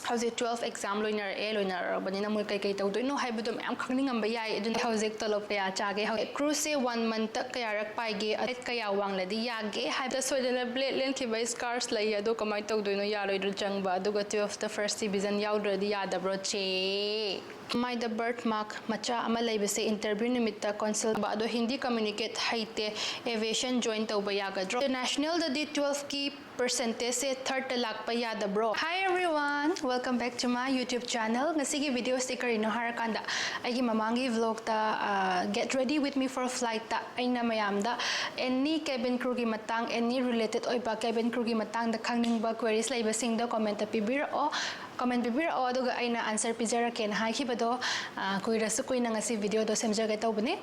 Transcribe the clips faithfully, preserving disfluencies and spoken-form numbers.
ꯍꯧꯖꯤꯛ twelve exam ꯂꯣꯏꯅꯔꯛꯑꯦ, ꯂꯣꯏꯅꯔꯛꯑꯕꯅꯤꯅ ꯃꯣꯏ ꯀꯩꯀꯩ ꯇꯧꯗꯣꯏꯅꯣ ꯍꯥꯏꯕꯗꯣ ꯃꯌꯥꯝ ꯈꯪꯅꯤꯡꯉꯝꯕ ꯌꯥꯏ꯫ ꯑꯗꯨꯅ ꯍꯧꯖꯤꯛ ꯇꯣꯂꯣꯞ ꯀꯌꯥ ꯆꯥꯒꯦ, ꯍꯧꯖꯤꯛ cruise ꯁꯦ one month ꯇ ꯀꯌꯥꯔꯛ ꯄꯥꯏꯒꯦ, rate ꯀꯌꯥ ꯋꯥꯡꯂꯗꯤ ꯌꯥꯒꯦ ꯍꯥꯏꯕꯗ ꯁꯣꯏꯗꯅ blade ꯂꯦꯟꯈꯤꯕ scars ꯂꯩ, ꯑꯗꯣ ꯀꯃꯥꯏꯅ ꯇꯧꯗꯣꯏꯅꯣ, ꯌꯥꯔꯣꯏꯗ꯭ꯔꯣ ꯆꯪꯕ? ꯑꯗꯨꯒ twelve ꯇ first division ꯌꯥꯎꯗ꯭ꯔꯗꯤ ꯌꯥꯗꯕ꯭ꯔꯣ ꯆꯦ? ꯃꯥꯏꯗ birthmark ꯃꯆꯥ ꯑꯃ ꯂꯩꯕꯁꯦ interview ꯅꯨꯃꯤꯠꯇ consult ꯇꯧꯕ, ꯑꯗꯣ ꯍꯤꯟꯗꯤ communicate ꯍꯩꯇꯦ, aviation join ꯇꯧꯕ ꯌꯥꯒꯗ꯭ꯔꯣ? International ꯗꯗꯤ twelve ꯀꯤ percentage ꯁꯦ third ꯇ ꯂꯥꯛꯄ ꯌꯥꯗꯕ꯭ꯔꯣ? Hi everyone, welcome back to my YouTube channel. ꯉꯁꯤꯒꯤ video ꯁꯦ ꯀꯔꯤꯅꯣ ꯍꯥꯏꯔꯀꯥꯟꯗ, ꯑꯩꯒꯤ ꯃꯃꯥꯡꯒꯤ vlog ꯇ, ꯑ, Get Ready With Me for Flight ꯇ ꯑꯩꯅ ꯃꯌꯥꯝꯗ any cabin crew ꯒꯤ ꯃꯇꯥꯡ, any related ꯑꯣꯏꯕ cabin crew ꯒꯤ ꯃꯇꯥꯡꯗ ꯈꯪꯅꯤꯡꯕ queries ꯂꯩꯕꯁꯤꯡꯗꯣ comment ꯇ ꯄꯤꯕꯤꯔꯛꯑꯣ, comment ꯄꯤꯕꯤꯔꯛꯑꯣ, ꯑꯗꯨꯒ ꯑꯩꯅ answer ꯄꯤꯖꯔꯛꯀꯦꯅ ꯍꯥꯏꯈꯤꯕꯗꯣ, ꯑ, ꯀꯨꯏꯔꯁꯨ ꯀꯨꯏꯅ ꯉꯁꯤ video ꯗꯣ ꯁꯦꯝꯖꯒꯦ ꯇꯧꯕꯅꯦ꯫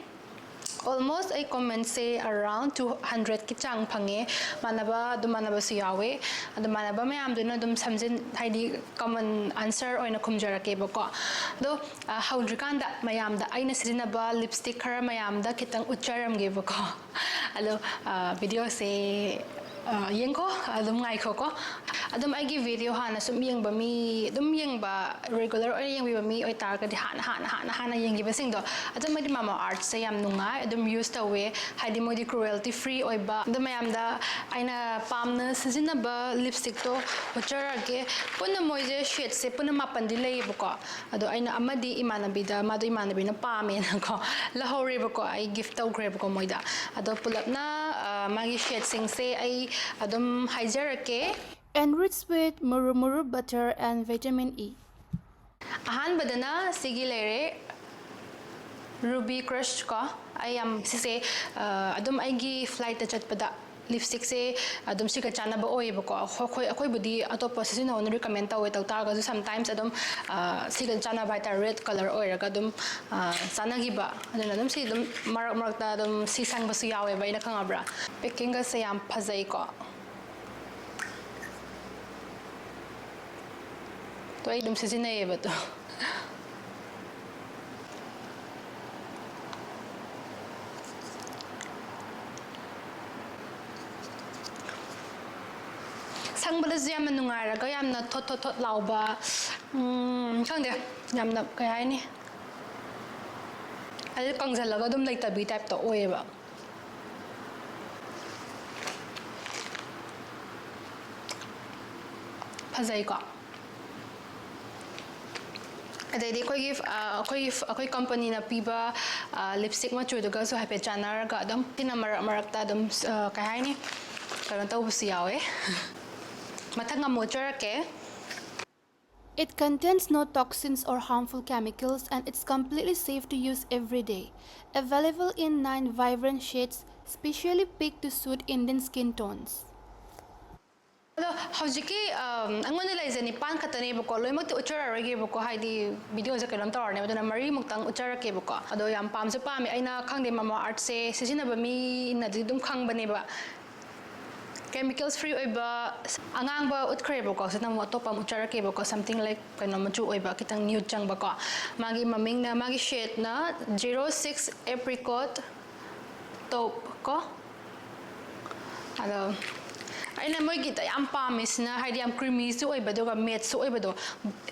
Almost ꯑꯩ comment ꯁꯦ around two hundred ꯀꯤ ꯆꯥꯡ ꯐꯪꯉꯦ꯫ ꯃꯥꯟꯅꯕ ꯑꯗꯨꯝ ꯃꯥꯟꯅꯕꯁꯨ ꯌꯥꯎꯋꯦ꯫ ꯑꯗꯨ ꯃꯥꯟꯅꯕ ꯃꯌꯥꯝꯗꯨꯅ ꯑꯗꯨꯝ ꯁꯝꯖꯤꯟ-, ꯍꯥꯏꯗꯤ common answer ꯑꯣꯏꯅ ꯈꯨꯝꯖꯔꯛꯀꯦꯕꯀꯣ꯫ ꯑꯗꯣ, ꯑ, ꯍꯧꯗ꯭ꯔꯤꯀꯥꯟꯗ ꯃꯌꯥꯝꯗ ꯑꯩꯅ ꯁꯤꯖꯤꯟꯅꯕ lipstick ꯈꯔ ꯃꯌꯥꯝꯗ ꯈꯤꯇꯪ ꯎꯠꯆꯔꯝꯒꯦꯕꯀꯣ꯫ ꯑꯗꯣ, ꯑ, video ꯁꯦ, ꯑ, ꯌꯦꯡꯈꯣ, ꯑꯗꯨꯝ ꯉꯥꯏꯈꯣꯀꯣ꯫ ꯑꯗꯨꯝ ꯑꯩꯒꯤ video ꯍꯥꯟꯅ ꯁꯨꯝ ꯌꯦꯡꯕ ꯃꯤ, ꯑꯗꯨꯝ ꯌꯦꯡꯕ, regular ꯑꯣꯏꯅ ꯌꯦꯡꯕꯤꯕ ꯃꯤ ꯑꯣꯏꯇꯥꯔꯒꯗꯤ ꯍꯥꯟꯅ, ꯍꯥꯟꯅ, ꯍꯥꯟꯅ, ꯍꯥꯟꯅ ꯌꯦꯡꯈꯤꯕꯁꯤꯡꯗꯣ, ꯑꯗꯨꯝ ꯑꯩꯗꯤ Mamaearth ꯁꯦ ꯌꯥꯝ ꯅꯨꯡꯉꯥꯏ, ꯑꯗꯨꯝ use ꯇꯧꯋꯦ, ꯍꯥꯏꯗꯤ ꯃꯣꯏꯗꯤ cruelty free ꯑꯣꯏꯕ꯫ ꯑꯗꯣ ꯃꯌꯥꯝꯗ ꯑꯩꯅ ꯄꯥꯝꯅ ꯁꯤꯖꯤꯟꯅꯕ lipstick ꯇꯣ ꯎꯠꯆꯔꯛꯀꯦ꯫ ꯄꯨꯟꯅ ꯃꯣꯏꯁꯦ shade ꯁꯦ ꯄꯨꯟꯅ ꯃꯥꯄꯟꯗꯤ ꯂꯩꯌꯦꯕꯀꯣ꯫ ꯑꯗꯣ ꯑꯩꯅ ꯑꯃꯗꯤ ꯏꯃꯥꯟꯅꯕꯤꯗ, ꯃꯥꯗꯣ ꯏꯃꯥꯟꯅꯕꯤꯅ ꯄꯥꯝꯃꯦꯅꯀꯣ, ꯂꯧꯍꯧꯔꯦꯕꯀꯣ, ꯑꯩ gift ꯇꯧꯈ꯭ꯔꯦꯕꯀꯣ ꯃꯣꯏꯗ꯫ ꯑꯗꯣ ꯄꯨꯂꯞꯅ, ꯑ, ꯃꯥꯒꯤ shade ꯁꯤꯡꯁꯦ ꯑꯩ ꯑꯗꯨꯝ ꯍꯥꯏꯖꯔꯛꯀꯦ꯫ Enriched with muru muru butter and vitamin E. ꯑꯍꯥꯟꯕꯗꯅ ꯁꯤꯒꯤ ꯂꯩꯔꯦ, Ruby Crush ꯀꯣ꯫ ꯑꯩ ꯌꯥꯝ ꯁꯤꯁꯦ, ꯑ, ꯑꯗꯨꯝ ꯑꯩꯒꯤ flight ꯇ ꯆꯠꯄꯗ lipstick ꯁꯦ ꯑꯗꯨꯝ ꯁꯤꯒ ꯆꯥꯟꯅꯕ ꯑꯣꯏꯌꯦꯕꯀꯣ꯫ ꯑꯩꯈꯣꯏ, ꯑꯩꯈꯣꯏꯕꯨꯗꯤ ꯑꯇꯣꯞꯄ ꯁꯤꯖꯤꯟꯅꯧꯅ recommend ꯇꯧꯋꯦ, ꯇꯧ ꯇꯥꯔꯒꯁꯨ sometimes ꯑꯗꯨꯝ, ꯑ, ꯁꯤꯒ ꯆꯥꯟꯅꯕ ꯍꯥꯏꯇꯥꯔꯦ, red colour ꯑꯣꯏꯔꯒ ꯑꯗꯨꯝ, ꯑ, ꯆꯥꯟꯅꯈꯤꯕ꯫ ꯑꯗꯨꯅ ꯑꯗꯨꯝ ꯁꯤ ꯑꯗꯨꯝ ꯃꯔꯛ ꯃꯔꯛꯇ ꯑꯗꯨꯝ ꯁꯤ ꯁꯪꯕꯁꯨ ꯌꯥꯎꯋꯦꯕ ꯑꯩꯅ ꯈꯪꯉꯕ꯭ꯔꯥ꯫ Packing ꯒꯁꯦ ꯌꯥꯝ ꯐꯖꯩꯀꯣ꯫ ꯇꯣ ꯑꯩ ꯑꯗꯨꯝ ꯁꯤꯖꯤꯟꯅꯩꯌꯦꯕ ꯇꯣ꯫ ꯁꯪꯕ ꯑꯗꯨꯁꯨ ꯌꯥꯝꯅ ꯅꯨꯡꯉꯥꯏꯔꯒ ꯌꯥꯝꯅ ꯊꯣꯠ ꯊꯣꯠ ꯊꯣꯠ ꯂꯥꯎꯕ, ꯎꯝ, ꯈꯪꯗꯦ, ꯌꯥꯝꯅ ꯀꯩ ꯍꯥꯏꯅꯤ, ꯑꯗꯩ ꯀꯪꯁꯤꯜꯂꯒ ꯑꯗꯨꯝ ꯂꯩꯇꯕꯤ type ꯇ ꯑꯣꯏꯌꯦꯕ꯫ ꯐꯖꯩꯀꯣ꯫ ꯑꯗꯩꯗꯤ ꯑꯩꯈꯣꯏꯒꯤ, ꯑ, ꯑꯩꯈꯣꯏꯒꯤ, ꯑꯩꯈꯣꯏ company ꯅ ꯄꯤꯕ, ꯑ, lipstick ꯃꯆꯨꯗꯨꯒꯁꯨ ꯍꯥꯏꯐꯦꯠ ꯆꯥꯟꯅꯔꯒ ꯑꯗꯨꯝ ꯁꯤꯅ ꯃꯔꯛ ꯃꯔꯛꯇ ꯑꯗꯨꯝ, ꯑ, ꯀꯩ ꯍꯥꯏꯅꯤ, ꯀꯩꯅꯣ ꯇꯧꯕꯁꯨ ꯌꯥꯎꯋꯦ꯫ ꯃꯊꯪ ꯑꯃꯨꯛ ꯎꯠꯆꯔꯛꯀꯦ꯫ It contains no toxins or harmful chemicals and it's completely safe to use every day. Available in nine vibrant shades, specially picked to suit Indian skin tones. ꯑꯗꯣ ꯍꯧꯖꯤꯛꯀꯤ, ꯑꯝ, ꯑꯩꯉꯣꯟꯗ ꯂꯩꯖꯦ ꯅꯤꯄꯥꯟ ꯈꯛꯇꯅꯦꯕꯀꯣ, ꯂꯣꯏꯅꯃꯛꯇꯤ ꯎꯠꯆꯔꯔꯣꯏꯒꯦꯕꯀꯣ, ꯍꯥꯏꯗꯤ video ꯁꯦ ꯀꯩꯅꯣꯝ ꯇꯧꯔꯅꯦꯕ, ꯑꯗꯨꯅ ꯃꯔꯤꯃꯨꯛꯇꯪ ꯎꯠꯆꯔꯛꯀꯦꯕꯀꯣ꯫ ꯑꯗꯣ ꯌꯥꯝ ꯄꯥꯝꯁꯨ ꯄꯥꯝꯃꯦ, ꯑꯩꯅ ꯈꯪꯗꯦ, Mamaearth ꯁꯦ ꯁꯤꯖꯤꯟꯅꯕ ꯃꯤꯅꯗꯤ ꯑꯗꯨꯝ ꯈꯪꯕꯅꯦꯕ꯫ Chemicals free ꯑꯣꯏꯕ, ꯑꯉꯥꯡꯕ ꯎꯠꯈ꯭ꯔꯦꯕꯀꯣ, ꯁꯤꯗ ꯑꯃꯨꯛ ꯑꯇꯣꯞꯄ ꯑꯃꯨꯛ ꯎꯠꯆꯔꯛꯀꯦꯕꯀꯣ, something like ꯀꯩꯅꯣ ꯃꯆꯨ ꯑꯣꯏꯕ, ꯈꯤꯇꯪ nude ꯆꯪꯕꯀꯣ꯫ ꯃꯥꯒꯤ ꯃꯃꯤꯡꯅ, ꯃꯥꯒꯤ shade ꯅ zero six Apricot Taupe ꯀꯣ꯫ ꯑꯗꯣ ꯑꯩꯅ ꯃꯣꯏꯒꯤꯗ ꯌꯥꯝ ꯄꯥꯝꯃꯤꯁꯤꯅ, ꯍꯥꯏꯗꯤ ꯌꯥꯝ creamy ꯁꯨ ꯑꯣꯏꯕ, ꯑꯗꯨꯒ matte ꯁꯨ ꯑꯣꯏꯕꯗꯣ,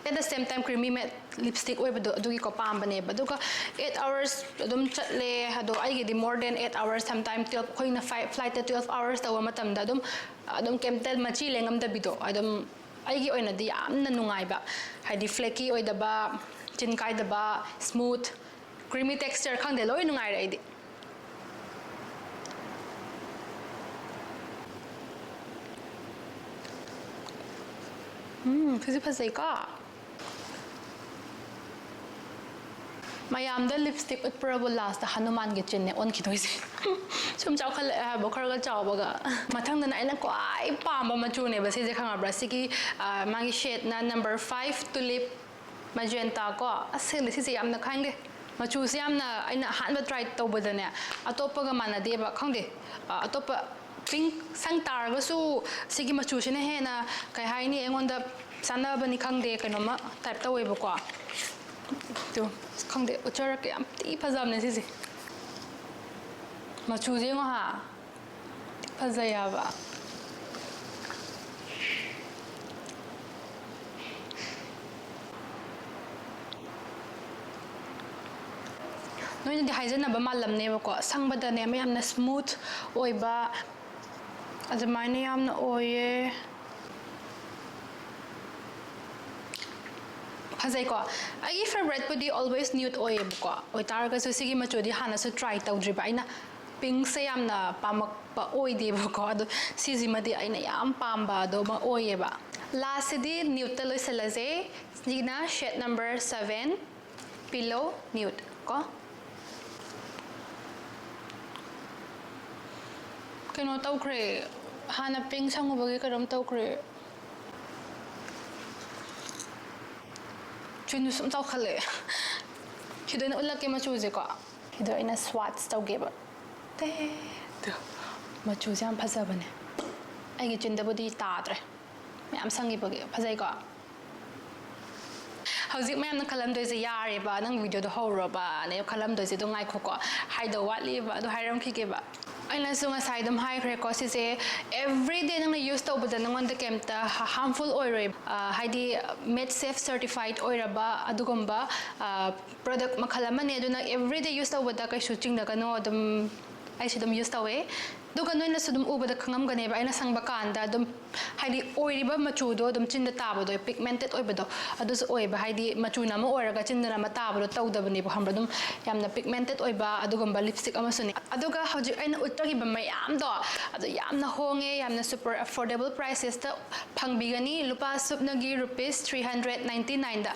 at the same time creamy matte lipstick ꯑꯣꯏꯕꯗꯣ, ꯑꯗꯨꯒꯤꯀꯣ ꯄꯥꯝꯕꯅꯦꯕ꯫ ꯑꯗꯨꯒ eight hours ꯑꯗꯨꯝ ꯆꯠꯂꯦ꯫ ꯑꯗꯣ ꯑꯩꯒꯤꯗꯤ more than eight hours, sometime twelve, ꯑꯩꯈꯣꯏꯅ flight, flight ꯇ twelve hours ꯇꯧꯕ ꯃꯇꯝꯗ ꯑꯗꯨꯝ, ꯑꯗꯨꯝ ꯀꯩꯝꯇ ꯃꯆꯤ ꯂꯦꯡꯉꯝꯗꯕꯤꯗꯣ, ꯑꯗꯨꯝ ꯑꯩꯒꯤ ꯑꯣꯏꯅꯗꯤ ꯌꯥꯝꯅ ꯅꯨꯡꯉꯥꯏꯕ, ꯍꯥꯏꯗꯤ flaky ꯑꯣꯏꯗꯕ, ꯆꯤꯟ ꯀꯥꯏꯗꯕ, smooth, creamy texture, ꯈꯪꯗꯦ, ꯂꯣꯏ ꯅꯨꯡꯉꯥꯏꯔꯦ ꯑꯩꯗꯤ꯫ ꯎꯝ, ꯐꯖ-, ꯐꯖꯩꯀꯣ? ꯃꯌꯥꯝꯗ lipstick ꯎꯠꯄ꯭ꯔꯕꯨ last ꯇ ꯍꯅꯨꯃꯥꯟꯒꯤ ꯆꯤꯟꯅꯦ ꯑꯣꯟꯈꯤꯗꯣꯏꯁꯦ꯫ ꯁꯨꯝ ꯆꯥꯎꯈꯠꯂꯛꯑꯦ ꯍꯥꯏꯕ, ꯈꯔꯒ ꯆꯥꯎꯕꯒ꯫ ꯃꯊꯪꯗꯅ ꯑꯩꯅ ꯈ꯭ꯋꯥꯏ ꯄꯥꯝꯕ ꯃꯆꯨꯅꯦꯕ ꯁꯤꯁꯦ, ꯈꯪꯉꯕ꯭ꯔꯥ? ꯁꯤꯒꯤ, ꯑ, ꯃꯥꯒꯤ shade ꯅ number five Tulip Magenta ꯀꯣ꯫ ꯑꯁ, ꯈꯪꯗꯦ, ꯁꯤꯁꯦ ꯌꯥꯝꯅ, ꯈꯪꯗꯦ, ꯃꯆꯨꯁꯦ ꯌꯥꯝꯅ, ꯑꯩꯅ ꯑꯍꯥꯟꯕ try ꯇꯧꯕꯗꯅꯦ, ꯑꯇꯣꯞꯄꯒ ꯃꯥꯟꯅꯗꯦꯕ, ꯈꯪꯗꯦ꯫ ꯑ, ꯑꯇꯣꯞꯄ pink ꯁꯪ ꯇꯥꯔꯒꯁꯨ ꯁꯤꯒꯤ ꯃꯆꯨꯁꯤꯅ ꯍꯦꯟꯅ, ꯀꯩ ꯍꯥꯏꯅꯤ, ꯑꯩꯉꯣꯟꯗ ꯆꯥꯟꯅꯕꯅꯤ ꯈꯪꯗꯦ, ꯀꯩꯅꯣꯝꯃ type ꯇꯧꯋꯦꯕꯀꯣ꯫ ꯑꯗꯨ ꯈꯪꯗꯦ, ꯎꯠꯆꯔꯛꯀꯦ, ꯌꯥꯝ ꯊꯤ ꯐꯖꯕꯅꯦ ꯁꯤꯁꯦ꯫ ꯃꯆꯨꯁꯦ ꯌꯦꯡꯉꯣ ꯍꯥ, ꯊꯤ ꯐꯖꯩ ꯍꯥꯏꯕ꯫ ꯅꯣꯏꯅꯗꯤ ꯍꯥꯏꯖꯅꯕ ꯃꯥꯜꯂꯝꯅꯦꯕꯀꯣ, ꯁꯪꯕꯗꯅꯦ ꯃꯌꯥꯝꯅ smooth ꯑꯣꯏꯕ ꯑꯗꯨꯃꯥꯏꯅ ꯌꯥꯝꯅ ꯑꯣꯏꯌꯦ꯫ ꯐꯖꯩꯀꯣ꯫ ꯑꯩꯒꯤ favouriteꯄꯨꯗꯤ always nude ꯑꯣꯏꯌꯦꯕꯀꯣ, ꯑꯣꯏꯇꯥꯔꯒꯁꯨ ꯁꯤꯒꯤ ꯃꯆꯨꯗꯤ ꯍꯥꯟꯅꯁꯨ try ꯇꯧꯗ꯭ꯔꯤꯕ ꯑꯩꯅ꯫ Pinkꯁꯦ ꯌꯥꯝꯅ ꯄꯥꯝꯃꯛꯄ ꯑꯣꯏꯗꯦꯕꯀꯣ, ꯑꯗꯣ ꯁꯤꯁꯤꯃꯗꯤ ꯑꯩꯅ ꯌꯥꯝ ꯄꯥꯝꯕ ꯑꯗꯨꯃ ꯑꯣꯏꯌꯦꯕ꯫ Lastꯁꯤꯗꯤ nudeꯇ ꯂꯣꯏꯁꯤꯜꯂꯁꯦ꯫ ꯁꯤꯒꯤꯅ shade number seven, Pillow Nude ꯀꯣ꯫ ꯀꯩꯅꯣ ꯇꯧꯈ꯭ꯔꯦ, ꯍꯥꯟꯅ pink ꯁꯪꯉꯨꯕꯒꯤ ꯀꯩꯅꯣꯝ ꯇꯧꯈ꯭ꯔꯦ꯫ ꯆꯤꯟꯗꯨ ꯁꯨꯝ ꯆꯥꯎꯈꯠꯂꯛꯑꯦ꯫ ꯁꯤꯗ ꯑꯣꯏꯅ ꯎꯠꯂꯛꯀꯦ ꯃꯆꯨꯁꯦꯀꯣ꯫ ꯁꯤꯗ ꯑꯩꯅ swatch ꯇꯧꯒꯦꯕ꯫ ꯇꯦ꯫ ꯃꯆꯨꯁꯦ ꯌꯥꯝ ꯐꯖꯕꯅꯦ꯫ ꯑꯩꯒꯤ ꯆꯤꯟꯗꯕꯨꯗꯤ ꯇꯥꯗ꯭ꯔꯦ꯫ ꯃꯌꯥꯝ ꯁꯪꯉꯤꯕꯒꯤ꯫ ꯐꯖꯩꯀꯣ? ꯍꯧꯖꯤꯛ ꯃꯌꯥꯝꯅ ꯈꯜꯂꯝꯗꯣꯏꯁꯦ, "ꯌꯥꯔꯦꯕ, ꯅꯪ videoꯗꯣ ꯍꯧꯔꯣꯕꯅ" ꯈꯜꯂꯝꯗꯣꯏꯁꯦ꯫ ꯑꯗꯨ ꯉꯥꯏꯈꯣꯀꯣ, ꯍꯥꯏꯗꯧ ꯋꯥꯠꯂꯤꯕ, ꯑꯗꯨ ꯍꯥꯏꯔꯝꯈꯤꯒꯦꯕ꯫ ꯑꯩꯅꯁꯨ ꯉꯁꯥꯏ ꯑꯗꯨꯝ ꯍꯥꯏꯈ꯭ꯔꯦꯀꯣ, ꯁꯤꯁꯦ everyday ꯅꯪꯅ use ꯇꯧꯕꯗ ꯅꯪꯉꯣꯟꯗ ꯀꯩꯝꯇ harmful ꯑꯣꯏꯔꯣꯏ꯫ ꯑ, ꯍꯥꯏꯗꯤ MedSafe certified ꯑꯣꯏꯔꯕ ꯑꯗꯨꯒꯨꯝꯕ, ꯑ, product ꯃꯈꯜ ꯑꯃꯅꯦ꯫ ꯑꯗꯨꯅ everyday use ꯇꯧꯕꯗ ꯀꯩꯁꯨ ꯆꯤꯡꯅꯒꯅꯣ, ꯑꯗꯨꯝ ꯑꯩꯁꯨ ꯑꯗꯨꯝ use ꯇꯧꯋꯦ꯫ ꯑꯗꯨꯒ ꯅꯣꯏꯅꯁꯨ ꯑꯗꯨꯝ ꯎꯕꯗ ꯈꯪꯉꯝꯒꯅꯦꯕ, ꯑꯩꯅ ꯁꯪꯕ ꯀꯥꯟꯗ ꯑꯗꯨꯝ, ꯍꯥꯏꯗꯤ, ꯑꯣꯏꯔꯤꯕ ꯃꯆꯨꯗꯣ ꯑꯗꯨꯝ ꯆꯤꯟꯗ ꯇꯥꯕꯗꯣ, pigmented ꯑꯣꯏꯕꯗꯣ, ꯑꯗꯨꯁꯨ ꯑꯣꯏꯕ꯫ ꯍꯥꯏꯗꯤ, ꯃꯆꯨꯅ ꯑꯃ ꯑꯣꯏꯔꯒ ꯆꯤꯟꯗꯅ ꯑꯃ ꯇꯥꯕꯗꯣ ꯇꯧꯗꯕꯅꯦꯕ, ꯈꯪꯕ꯭ꯔꯥ? ꯑꯗꯨꯝ ꯌꯥꯝꯅ pigmented ꯑꯣꯏꯕ ꯑꯗꯨꯒꯨꯝꯕ lipstick ꯑꯃꯁꯨꯅꯦ꯫ ꯑꯗꯨꯒ ꯍꯧꯖꯤꯛ ꯑꯩꯅ ꯎꯠꯆꯈꯤꯕ ꯃꯌꯥꯝꯗꯣ, ꯑꯗꯨ ꯌꯥꯝꯅ ꯍꯣꯡꯉꯦ, ꯌꯥꯝꯅ super affordable pricesꯇ ꯐꯪꯕꯤꯒꯅꯤ꯫ ꯂꯨꯄꯥ ꯁꯨꯞꯅꯒꯤ rupees three hundred ninety nineꯗ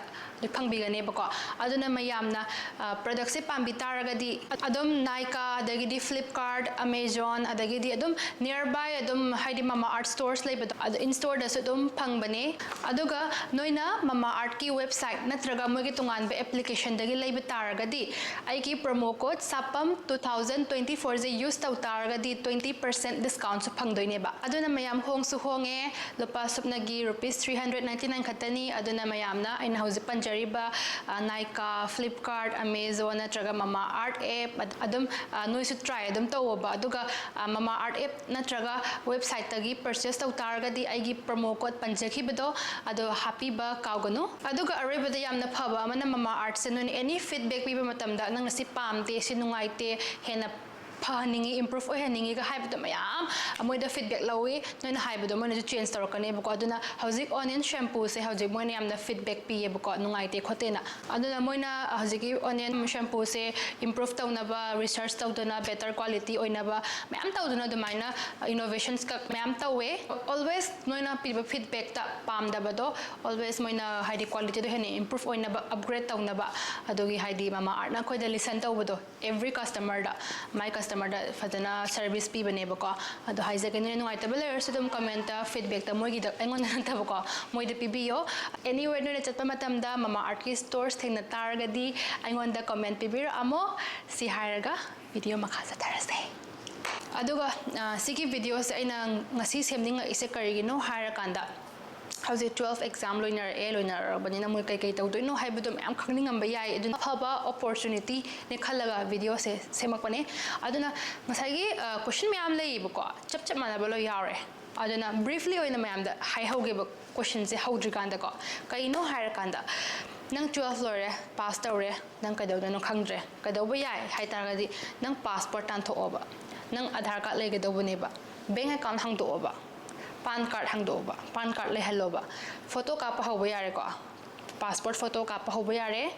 ꯐꯪꯕꯤꯒꯅꯦꯕꯀꯣ꯫ ꯑꯗꯨꯅ ꯃꯌꯥꯝꯅ, ꯑ, productꯁꯦ ꯄꯥꯝꯕꯤ ꯇꯥꯔꯒꯗꯤ ꯑꯗꯨꯝ Nykaa, ꯑꯗꯒꯤꯗꯤ Flipkart, Amazon, ꯑꯗꯒꯤꯗꯤ ꯑꯗꯨꯝ nearby ꯑꯗꯨꯝ, ꯍꯥꯏꯗꯤ, Mamaearth stores ꯂꯩꯕꯗꯣ, ꯑꯗꯨ in storeꯗꯁꯨ ꯑꯗꯨꯝ ꯐꯪꯕꯅꯦ꯫ ꯑꯗꯨꯒ ꯅꯣꯏꯅ Mamaearthꯀꯤ website ꯅꯠꯇ꯭ꯔꯒ ꯃꯣꯏꯒꯤ ꯇꯣꯉꯥꯟꯕ applicationꯗꯒꯤ ꯂꯩꯕ ꯇꯥꯔꯒꯗꯤ, ꯑꯩꯒꯤ promo code ꯁꯥꯄꯝ two thousand twenty fourꯁꯦ use ꯇꯧ ꯇꯥꯔꯒꯗꯤ twenty percent discountꯁꯨ ꯐꯪꯗꯣꯏꯅꯦꯕ꯫ ꯑꯗꯨꯅ ꯃꯌꯥꯝ ꯍꯣꯡꯁꯨ ꯍꯣꯡꯉꯦ, ꯂꯨꯄꯥ ꯁꯨꯞꯅꯒꯤ rupees three hundred ninety nine ꯈꯛꯇꯅꯤ꯫ ꯑꯗꯨꯅ ꯃꯌꯥꯝꯅ ꯑꯩꯅ ꯍꯧꯖꯤꯛ ꯄꯟꯖꯔꯤꯕ, ꯑ, Nykaa, Flipkart, Amazon ꯅꯠꯇ꯭ꯔꯒ Mamaearth app ꯑꯗ-, ꯑꯗꯨꯝ, ꯑ, ꯅꯣꯏꯁꯨ try ꯑꯗꯨꯝ ꯇꯧꯋꯣꯕ꯫ ꯑꯗꯨꯒ, ꯑ, Mama Earth app ꯅꯠꯇ꯭ꯔꯒ websiteꯇꯒꯤ purchase ꯇꯧ ꯇꯥꯔꯒꯗꯤ ꯑꯩꯒꯤ promo code ꯄꯟꯖꯈꯤꯕꯗꯣ ꯑꯗꯣ ꯍꯥꯞꯄꯤꯕ ꯀꯥꯎꯒꯅꯨ꯫ ꯑꯗꯨꯒ ꯑꯔꯣꯏꯕꯗ ꯌꯥꯝꯅ ꯐꯕ ꯑꯃꯅ Mama Earthꯁꯦ ꯅꯣꯏꯅ any feedback ꯄꯤꯕ ꯃꯇꯝꯗ ꯅꯪꯅ ꯁꯤ ꯄꯥꯝꯗꯦ, ꯁꯤ ꯅꯨꯡꯉꯥꯏꯇꯦ, ꯍꯦꯟꯅ ꯐꯍꯟꯅꯤꯡꯉꯤ, improve ꯑꯣꯏꯍꯟꯅꯤꯡꯉꯤꯒ ꯍꯥꯏꯕꯗꯣ ꯃꯌꯥꯝ ꯃꯣꯏꯗ feedback ꯂꯧꯏ꯫ ꯅꯣꯏꯅ ꯍꯥꯏꯕꯗꯣ ꯃꯣꯏꯅꯁꯨ change ꯇꯧꯔꯛꯀꯅꯦꯕꯀꯣ꯫ ꯑꯗꯨꯅ ꯍꯧꯖꯤꯛ Onion shampooꯁꯦ ꯍꯧꯖꯤꯛ ꯃꯣꯏꯅ ꯌꯥꯝꯅ feedback ꯄꯤꯌꯦꯕꯀꯣ, ꯅꯨꯡꯉꯥꯏꯇꯦ ꯈꯣꯠꯇꯦꯅ꯫ ꯑꯗꯨꯅ ꯃꯣꯏꯅ ꯍꯧꯖꯤꯛꯀꯤ Onion shampooꯁꯦ improve ꯇꯧꯅꯕ research ꯇꯧꯗꯅ, better quality ꯑꯣꯏꯅꯕ ꯃꯌꯥꯝ ꯇꯧꯗꯅ ꯑꯗꯨꯃꯥꯏꯅ innovations ꯃꯌꯥꯝ ꯇꯧꯋꯦ꯫ Always ꯅꯣꯏꯅ ꯄꯤꯕ feedbackꯇ ꯄꯥꯝꯗꯕꯗꯣ always ꯃꯣꯏꯅ ꯍꯥꯏꯗꯤ qualityꯗꯣ ꯍꯦꯟꯅ improve ꯑꯣꯏꯅꯕ, upgrade ꯇꯧꯅꯕ, ꯑꯗꯨꯒꯤ ꯍꯥꯏꯗꯤ Mama Earthꯅ ꯑꯩꯈꯣꯏꯗ listen ꯇꯧꯕꯗꯣ, every customerꯗ, my customerꯗ ꯐꯖꯅ service ꯄꯤꯕꯅꯦꯕꯀꯣ꯫ ꯑꯗꯣ ꯍꯥꯏꯖꯒꯦ, ꯅꯣꯏꯅ ꯅꯨꯡꯉꯥꯏꯇꯕ ꯂꯩꯔꯁꯨ ꯑꯗꯨꯝ commentꯇ feedbackꯇ, ꯃꯣꯏꯒꯤꯗ, ꯑꯩꯉꯣꯟꯗ ꯅꯠꯇꯕꯀꯣ, ꯃꯣꯏꯗ ꯄꯤꯕꯤꯌꯣ꯫ Anywhere ꯅꯣꯏꯅ ꯆꯠꯄ ꯃꯇꯝꯗ Mama Earthꯀꯤ stores ꯊꯦꯡꯅ ꯇꯥꯔꯒꯗꯤ ꯑꯩꯉꯣꯟꯗ comment ꯄꯤꯕꯤꯔꯛꯑꯝꯃꯣ꯫ ꯁꯤ ꯍꯥꯏꯔꯒ video ꯃꯈꯥ ꯆꯠꯊꯔꯁꯦ꯫ ꯑꯗꯨꯒ ꯑ, ꯁꯤꯒꯤ videoꯁꯦ ꯑꯩꯅ ꯉꯁꯤ ꯁꯦꯝꯅꯤꯡꯉꯛꯏꯁꯦ ꯀꯔꯤꯒꯤꯅꯣ ꯍꯥꯏꯔꯀꯥꯟꯗ, ꯍꯧꯖꯤꯛ twelve exam ꯂꯣꯏꯅꯔꯛꯑꯦ, ꯂꯣꯏꯅꯔꯛꯑꯕꯅꯤꯅ ꯃꯣꯏ ꯀꯩꯀꯩ ꯇꯧꯗꯣꯏꯅꯣ ꯍꯥꯏꯕꯗꯣ ꯃꯌꯥꯝ ꯈꯪꯅꯤꯡꯉꯝꯕ ꯌꯥꯏ꯫ ꯑꯗꯨꯅ ꯑꯐꯕ opportunityꯅꯦ ꯈꯜꯂꯒ videoꯁꯦ ꯁꯦꯝꯃꯛꯄꯅꯦ꯫ ꯑꯗꯨꯅ ꯉꯁꯥꯏꯒꯤ ꯑ, question ꯃꯌꯥꯝ ꯂꯩꯌꯦꯕꯀꯣ, ꯆꯞ ꯆꯞ ꯃꯥꯟꯅꯕ ꯂꯣꯏ ꯌꯥꯎꯔꯦ꯫ ꯑꯗꯨꯅ briefly ꯑꯣꯏꯅ ꯃꯌꯥꯝꯗ ꯍꯥꯏꯍꯧꯒꯦꯕ, questionꯁꯦ ꯍꯧꯗ꯭ꯔꯤꯀꯥꯟꯗꯀꯣ꯫ ꯀꯩꯅꯣ ꯍꯥꯏꯔꯀꯥꯟꯗ, ꯅꯪ twelve ꯂꯣꯏꯔꯦ, pass ꯇꯧꯔꯦ, ꯅꯪ ꯀꯩꯗꯧꯗꯣꯏꯅꯣ ꯈꯪꯗ꯭ꯔꯦ꯫ ꯀꯩꯗꯧꯕ ꯌꯥꯏ ꯍꯥꯏ ꯇꯥꯔꯒꯗꯤ, ꯅꯪ passport ꯇꯥꯟꯊꯣꯛꯑꯣꯕ, ꯅꯪ Aadhaar card ꯂꯩꯒꯗꯧꯕꯅꯦꯕ, bank account ꯍꯥꯡꯗꯣꯛꯑꯣꯕ, PAN card ꯍꯥꯡꯗꯣꯛꯑꯣꯕ, PAN card ꯂꯩꯍꯜꯂꯣꯕ, photo ꯀꯥꯞꯄ ꯍꯧꯕ ꯌꯥꯔꯦꯀꯣ, passport photo ꯀꯥꯞꯄ ꯍꯧꯕ ꯌꯥꯔꯦ꯫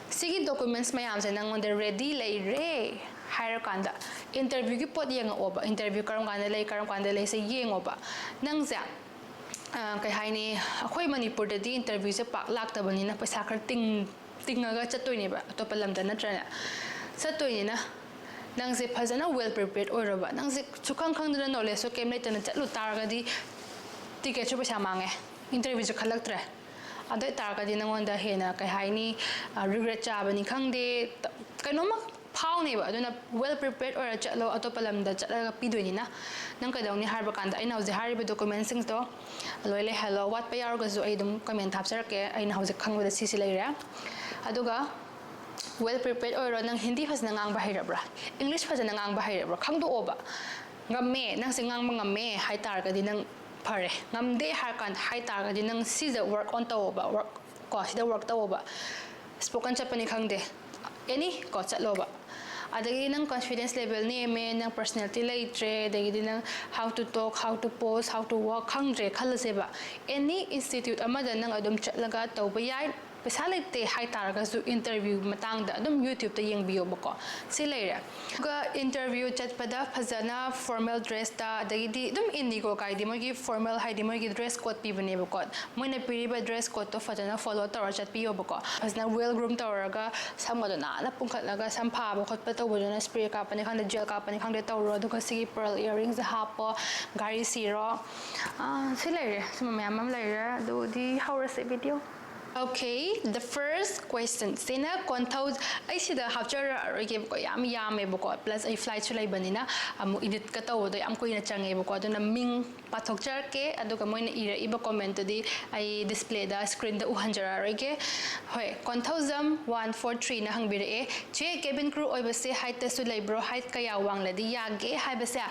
ꯁꯤꯒꯤ documents ꯃꯌꯥꯝꯁꯦ ꯅꯪꯉꯣꯟꯗ ready ꯂꯩꯔꯦ ꯍꯥꯏꯔꯀꯥꯟꯗ, interviewꯒꯤ ꯄꯣꯠ ꯌꯦꯡꯉꯛꯑꯣꯕ꯫ Interview ꯀꯔꯝ ꯀꯥꯟꯗ ꯂꯩ, ꯀꯔꯝ ꯀꯥꯟꯗ ꯂꯩꯁꯦ ꯌꯦꯡꯉꯣꯕ꯫ ꯅꯪꯁꯦ ꯑ, ꯀꯩ ꯍꯥꯏꯅꯤ, ꯑꯩꯈꯣꯏ ꯃꯅꯤꯄꯨꯔꯗꯗꯤ interviewꯁꯦ ꯄꯥꯛ ꯂꯥꯛꯇꯕꯅꯤꯅ ꯄꯩꯁꯥ ꯈꯔ ꯇꯤꯡ-, ꯇꯤꯡꯉꯒ ꯆꯠꯇꯣꯏꯅꯦꯕ, ꯑꯇꯣꯞꯄ ꯂꯝꯗ ꯅꯠꯇ꯭ꯔꯅꯦ? ꯆꯠꯇꯣꯏꯅꯤꯅ ꯅꯪꯁꯦ ꯐꯖꯅ well prepared ꯑꯣꯏꯔꯕ, ꯅꯪꯁꯦ ꯁꯨꯈꯪ ꯈꯪꯗꯅ, knowledgeꯁꯨ ꯀꯩꯝ ꯂꯩꯇꯅ ꯆꯠꯂꯨ ꯇꯥꯔꯒꯗꯤ ticketꯁꯨ ꯄꯩꯁꯥ ꯃꯥꯡꯉꯦ, interviewꯁꯨ ꯈꯜꯂꯛꯇ꯭ꯔꯦ꯫ ꯑꯗꯨ ꯑꯣꯏ ꯇꯥꯔꯒꯗꯤ ꯅꯪꯉꯣꯟꯗ ꯍꯦꯟꯅ, ꯀꯩ ꯍꯥꯏꯅꯤ, ꯑ, regret ꯆꯥꯕꯅꯤ ꯈꯪꯗꯦ, ꯀꯩꯅꯣꯝꯃ ꯐꯥꯎꯅꯦꯕ꯫ ꯑꯗꯨꯅ well prepared ꯑꯣꯏꯔ ꯆꯠꯂꯣ, ꯑꯇꯣꯞꯄ ꯂꯝꯗ ꯆꯠꯂꯒ ꯄꯤꯗꯣꯏꯅꯤꯅ꯫ ꯅꯪ ꯀꯩꯗꯧꯅꯤ ꯍꯥꯏꯕ ꯀꯥꯟꯗ, ꯑꯩꯅ ꯍꯧꯖꯤꯛ ꯍꯥꯏꯔꯤꯕ documentsꯁꯤꯡꯗꯣ ꯂꯣꯏ ꯂꯩꯍꯜꯂꯣ꯫ ꯋꯥꯠꯄ ꯌꯥꯎꯔꯒꯁꯨ ꯑꯩ ꯑꯗꯨꯝ comment ꯍꯥꯞꯆꯔꯛꯀꯦ, ꯑꯩꯅ ꯍꯧꯖꯤꯛ ꯈꯪꯕꯗ ꯁꯤꯁꯤ ꯂꯩꯔꯦ꯫ ꯑꯗꯨꯒ Well prepared ꯑꯣꯏꯔꯣ. ꯅꯪ ꯍꯤꯟꯗꯤ ꯐꯖꯅ ꯉꯥꯡꯕ ꯍꯩꯔꯕ꯭ꯔꯥ? ꯏꯪꯂꯤꯁ ꯐꯖꯅ ꯉꯥꯡꯕ ꯍꯩꯔꯕ꯭ꯔꯥ? ꯈꯪꯗꯣꯛꯑꯣꯕ꯫ ꯉꯝꯃꯦ, ꯅꯪꯁꯦ ꯉꯥꯡꯕ ꯉꯝꯃꯦ ꯍꯥꯏ ꯇꯥꯔꯒꯗꯤ ꯅꯪ ꯐꯔꯦ꯫ ꯉꯝꯗꯦ ꯍꯥꯏꯔ ꯀꯥꯟꯗ, ꯍꯥꯏ ꯇꯥꯔꯒꯗꯤ ꯅꯪ ꯁꯤꯗ work on ꯇꯧꯑꯣꯕ꯫ Work ꯀꯣ, ꯁꯤꯗ work ꯇꯧꯑꯣꯕ꯫ Spoken ꯆꯠꯄꯅꯤ ꯈꯪꯗꯦ, any ꯀꯣ, ꯆꯠꯂꯣꯕ꯫ ꯑꯗꯒꯤ ꯅꯪ confidence level ꯅꯦꯝꯃꯦ, ꯅꯪ personality ꯂꯩꯇ꯭ꯔꯦ, ꯑꯗꯒꯤꯗꯤ ꯅꯪ how to talk, how to pose, how to walk ꯈꯪꯗ꯭ꯔꯦ ꯈꯜꯂꯁꯦꯕ꯫ Any institute ꯑꯃꯗ ꯅꯪ ꯑꯗꯨꯝ ꯆꯠꯂꯒ ꯇꯧꯕ ꯌꯥꯏ꯫ ꯄꯩꯁꯥ ꯂꯩꯇꯦ ꯍꯥꯏ ꯇꯥꯔꯒꯁꯨ interview ꯃꯇꯥꯡꯗ ꯑꯗꯨꯝ YouTube ꯇ ꯌꯦꯡꯕꯤꯌꯣꯕꯀꯣ꯫ ꯁꯤ ꯂꯩꯔꯦ꯫ ꯑꯗꯨꯒ interview ꯆꯠꯄꯗ ꯐꯖꯅ formal dress ꯇ, ꯑꯗꯒꯤꯗꯤ ꯑꯗꯨꯝ Indigo ꯀꯥꯏꯗꯤ ꯃꯣꯏꯒꯤ formal, ꯍꯥꯏꯗꯤ ꯃꯣꯏꯒꯤ dress code ꯄꯤꯕꯅꯦꯕꯀꯣ꯫ ꯃꯣꯏꯅ ꯄꯤꯔꯤꯕ dress code ꯇꯣ ꯐꯖꯅ follow ꯇꯧꯔ ꯆꯠꯄꯤꯌꯣꯕꯀꯣ꯫ ꯐꯖꯅ well groom ꯇꯧꯔꯒ ꯁꯝꯒꯗꯣ ꯅꯥꯟꯅ ꯄꯨꯟꯈꯠꯂꯒ, ꯁꯝ ꯐꯥꯕ ꯈꯣꯠꯄ ꯇꯧꯕꯗꯨꯅ spray ꯀꯥꯞꯄꯅꯤ ꯈꯪꯗꯦ, gel ꯀꯥꯞꯄꯅꯤ ꯈꯪꯗꯦ ꯇꯧꯔꯣ꯫ ꯑꯗꯨꯒ ꯁꯤꯒꯤ pearl earring ꯁꯦ ꯍꯥꯞꯄꯣ, ꯘꯔꯤ ꯁꯤꯔꯣ꯫ ꯑꯥ, ꯁꯤ ꯂꯩꯔꯦ, ꯁꯨꯝꯕ ꯃꯌꯥꯝ ꯑꯃ ꯂꯩꯔꯦ꯫ ꯑꯗꯨꯗꯤ ꯍꯧꯔꯁꯦ video꯫ Okay, the first question ꯁꯤꯅ ꯀꯣꯟꯊꯧ-, ꯑꯩ ꯁꯤꯗ ꯍꯥꯞꯆꯔꯛꯑꯔꯣꯏꯒꯦꯕꯀꯣ, ꯌꯥꯝ ꯌꯥꯝꯃꯦꯕꯀꯣ, plus ꯑꯩ flight ꯁꯨ ꯂꯩꯕꯅꯤꯅ ꯑꯃꯨꯛ edit ꯀ ꯇꯧꯕꯗꯣ ꯌꯥꯝ ꯀꯨꯏꯅ ꯆꯪꯉꯦꯕꯀꯣ꯫ ꯑꯗꯨꯅ ꯃꯤꯡ ꯄꯥꯊꯣꯛꯆꯔꯛꯀꯦ, ꯑꯗꯨꯒ ꯃꯣꯏꯅ ꯏꯔꯛꯏꯕ comment ꯇꯨꯗꯤ ꯑꯩ display ꯗ, screen ꯗ ꯎꯍꯟꯖꯔꯛꯑꯔꯣꯏꯒꯦ꯫ ꯍꯣꯏ, ꯀꯣꯟꯊꯧꯖꯝ one four three ꯅ ꯍꯪꯕꯤꯔꯛꯑꯦ, "ꯆꯦ, cabin crew ꯑꯣꯏꯕꯁꯦ height ꯇꯁꯨ ꯂꯩꯕ꯭ꯔꯣ? Height ꯀꯌꯥ ꯋꯥꯡꯂꯗꯤ ꯌꯥꯒꯦ?" ꯍꯥꯏꯕꯁꯦ꯫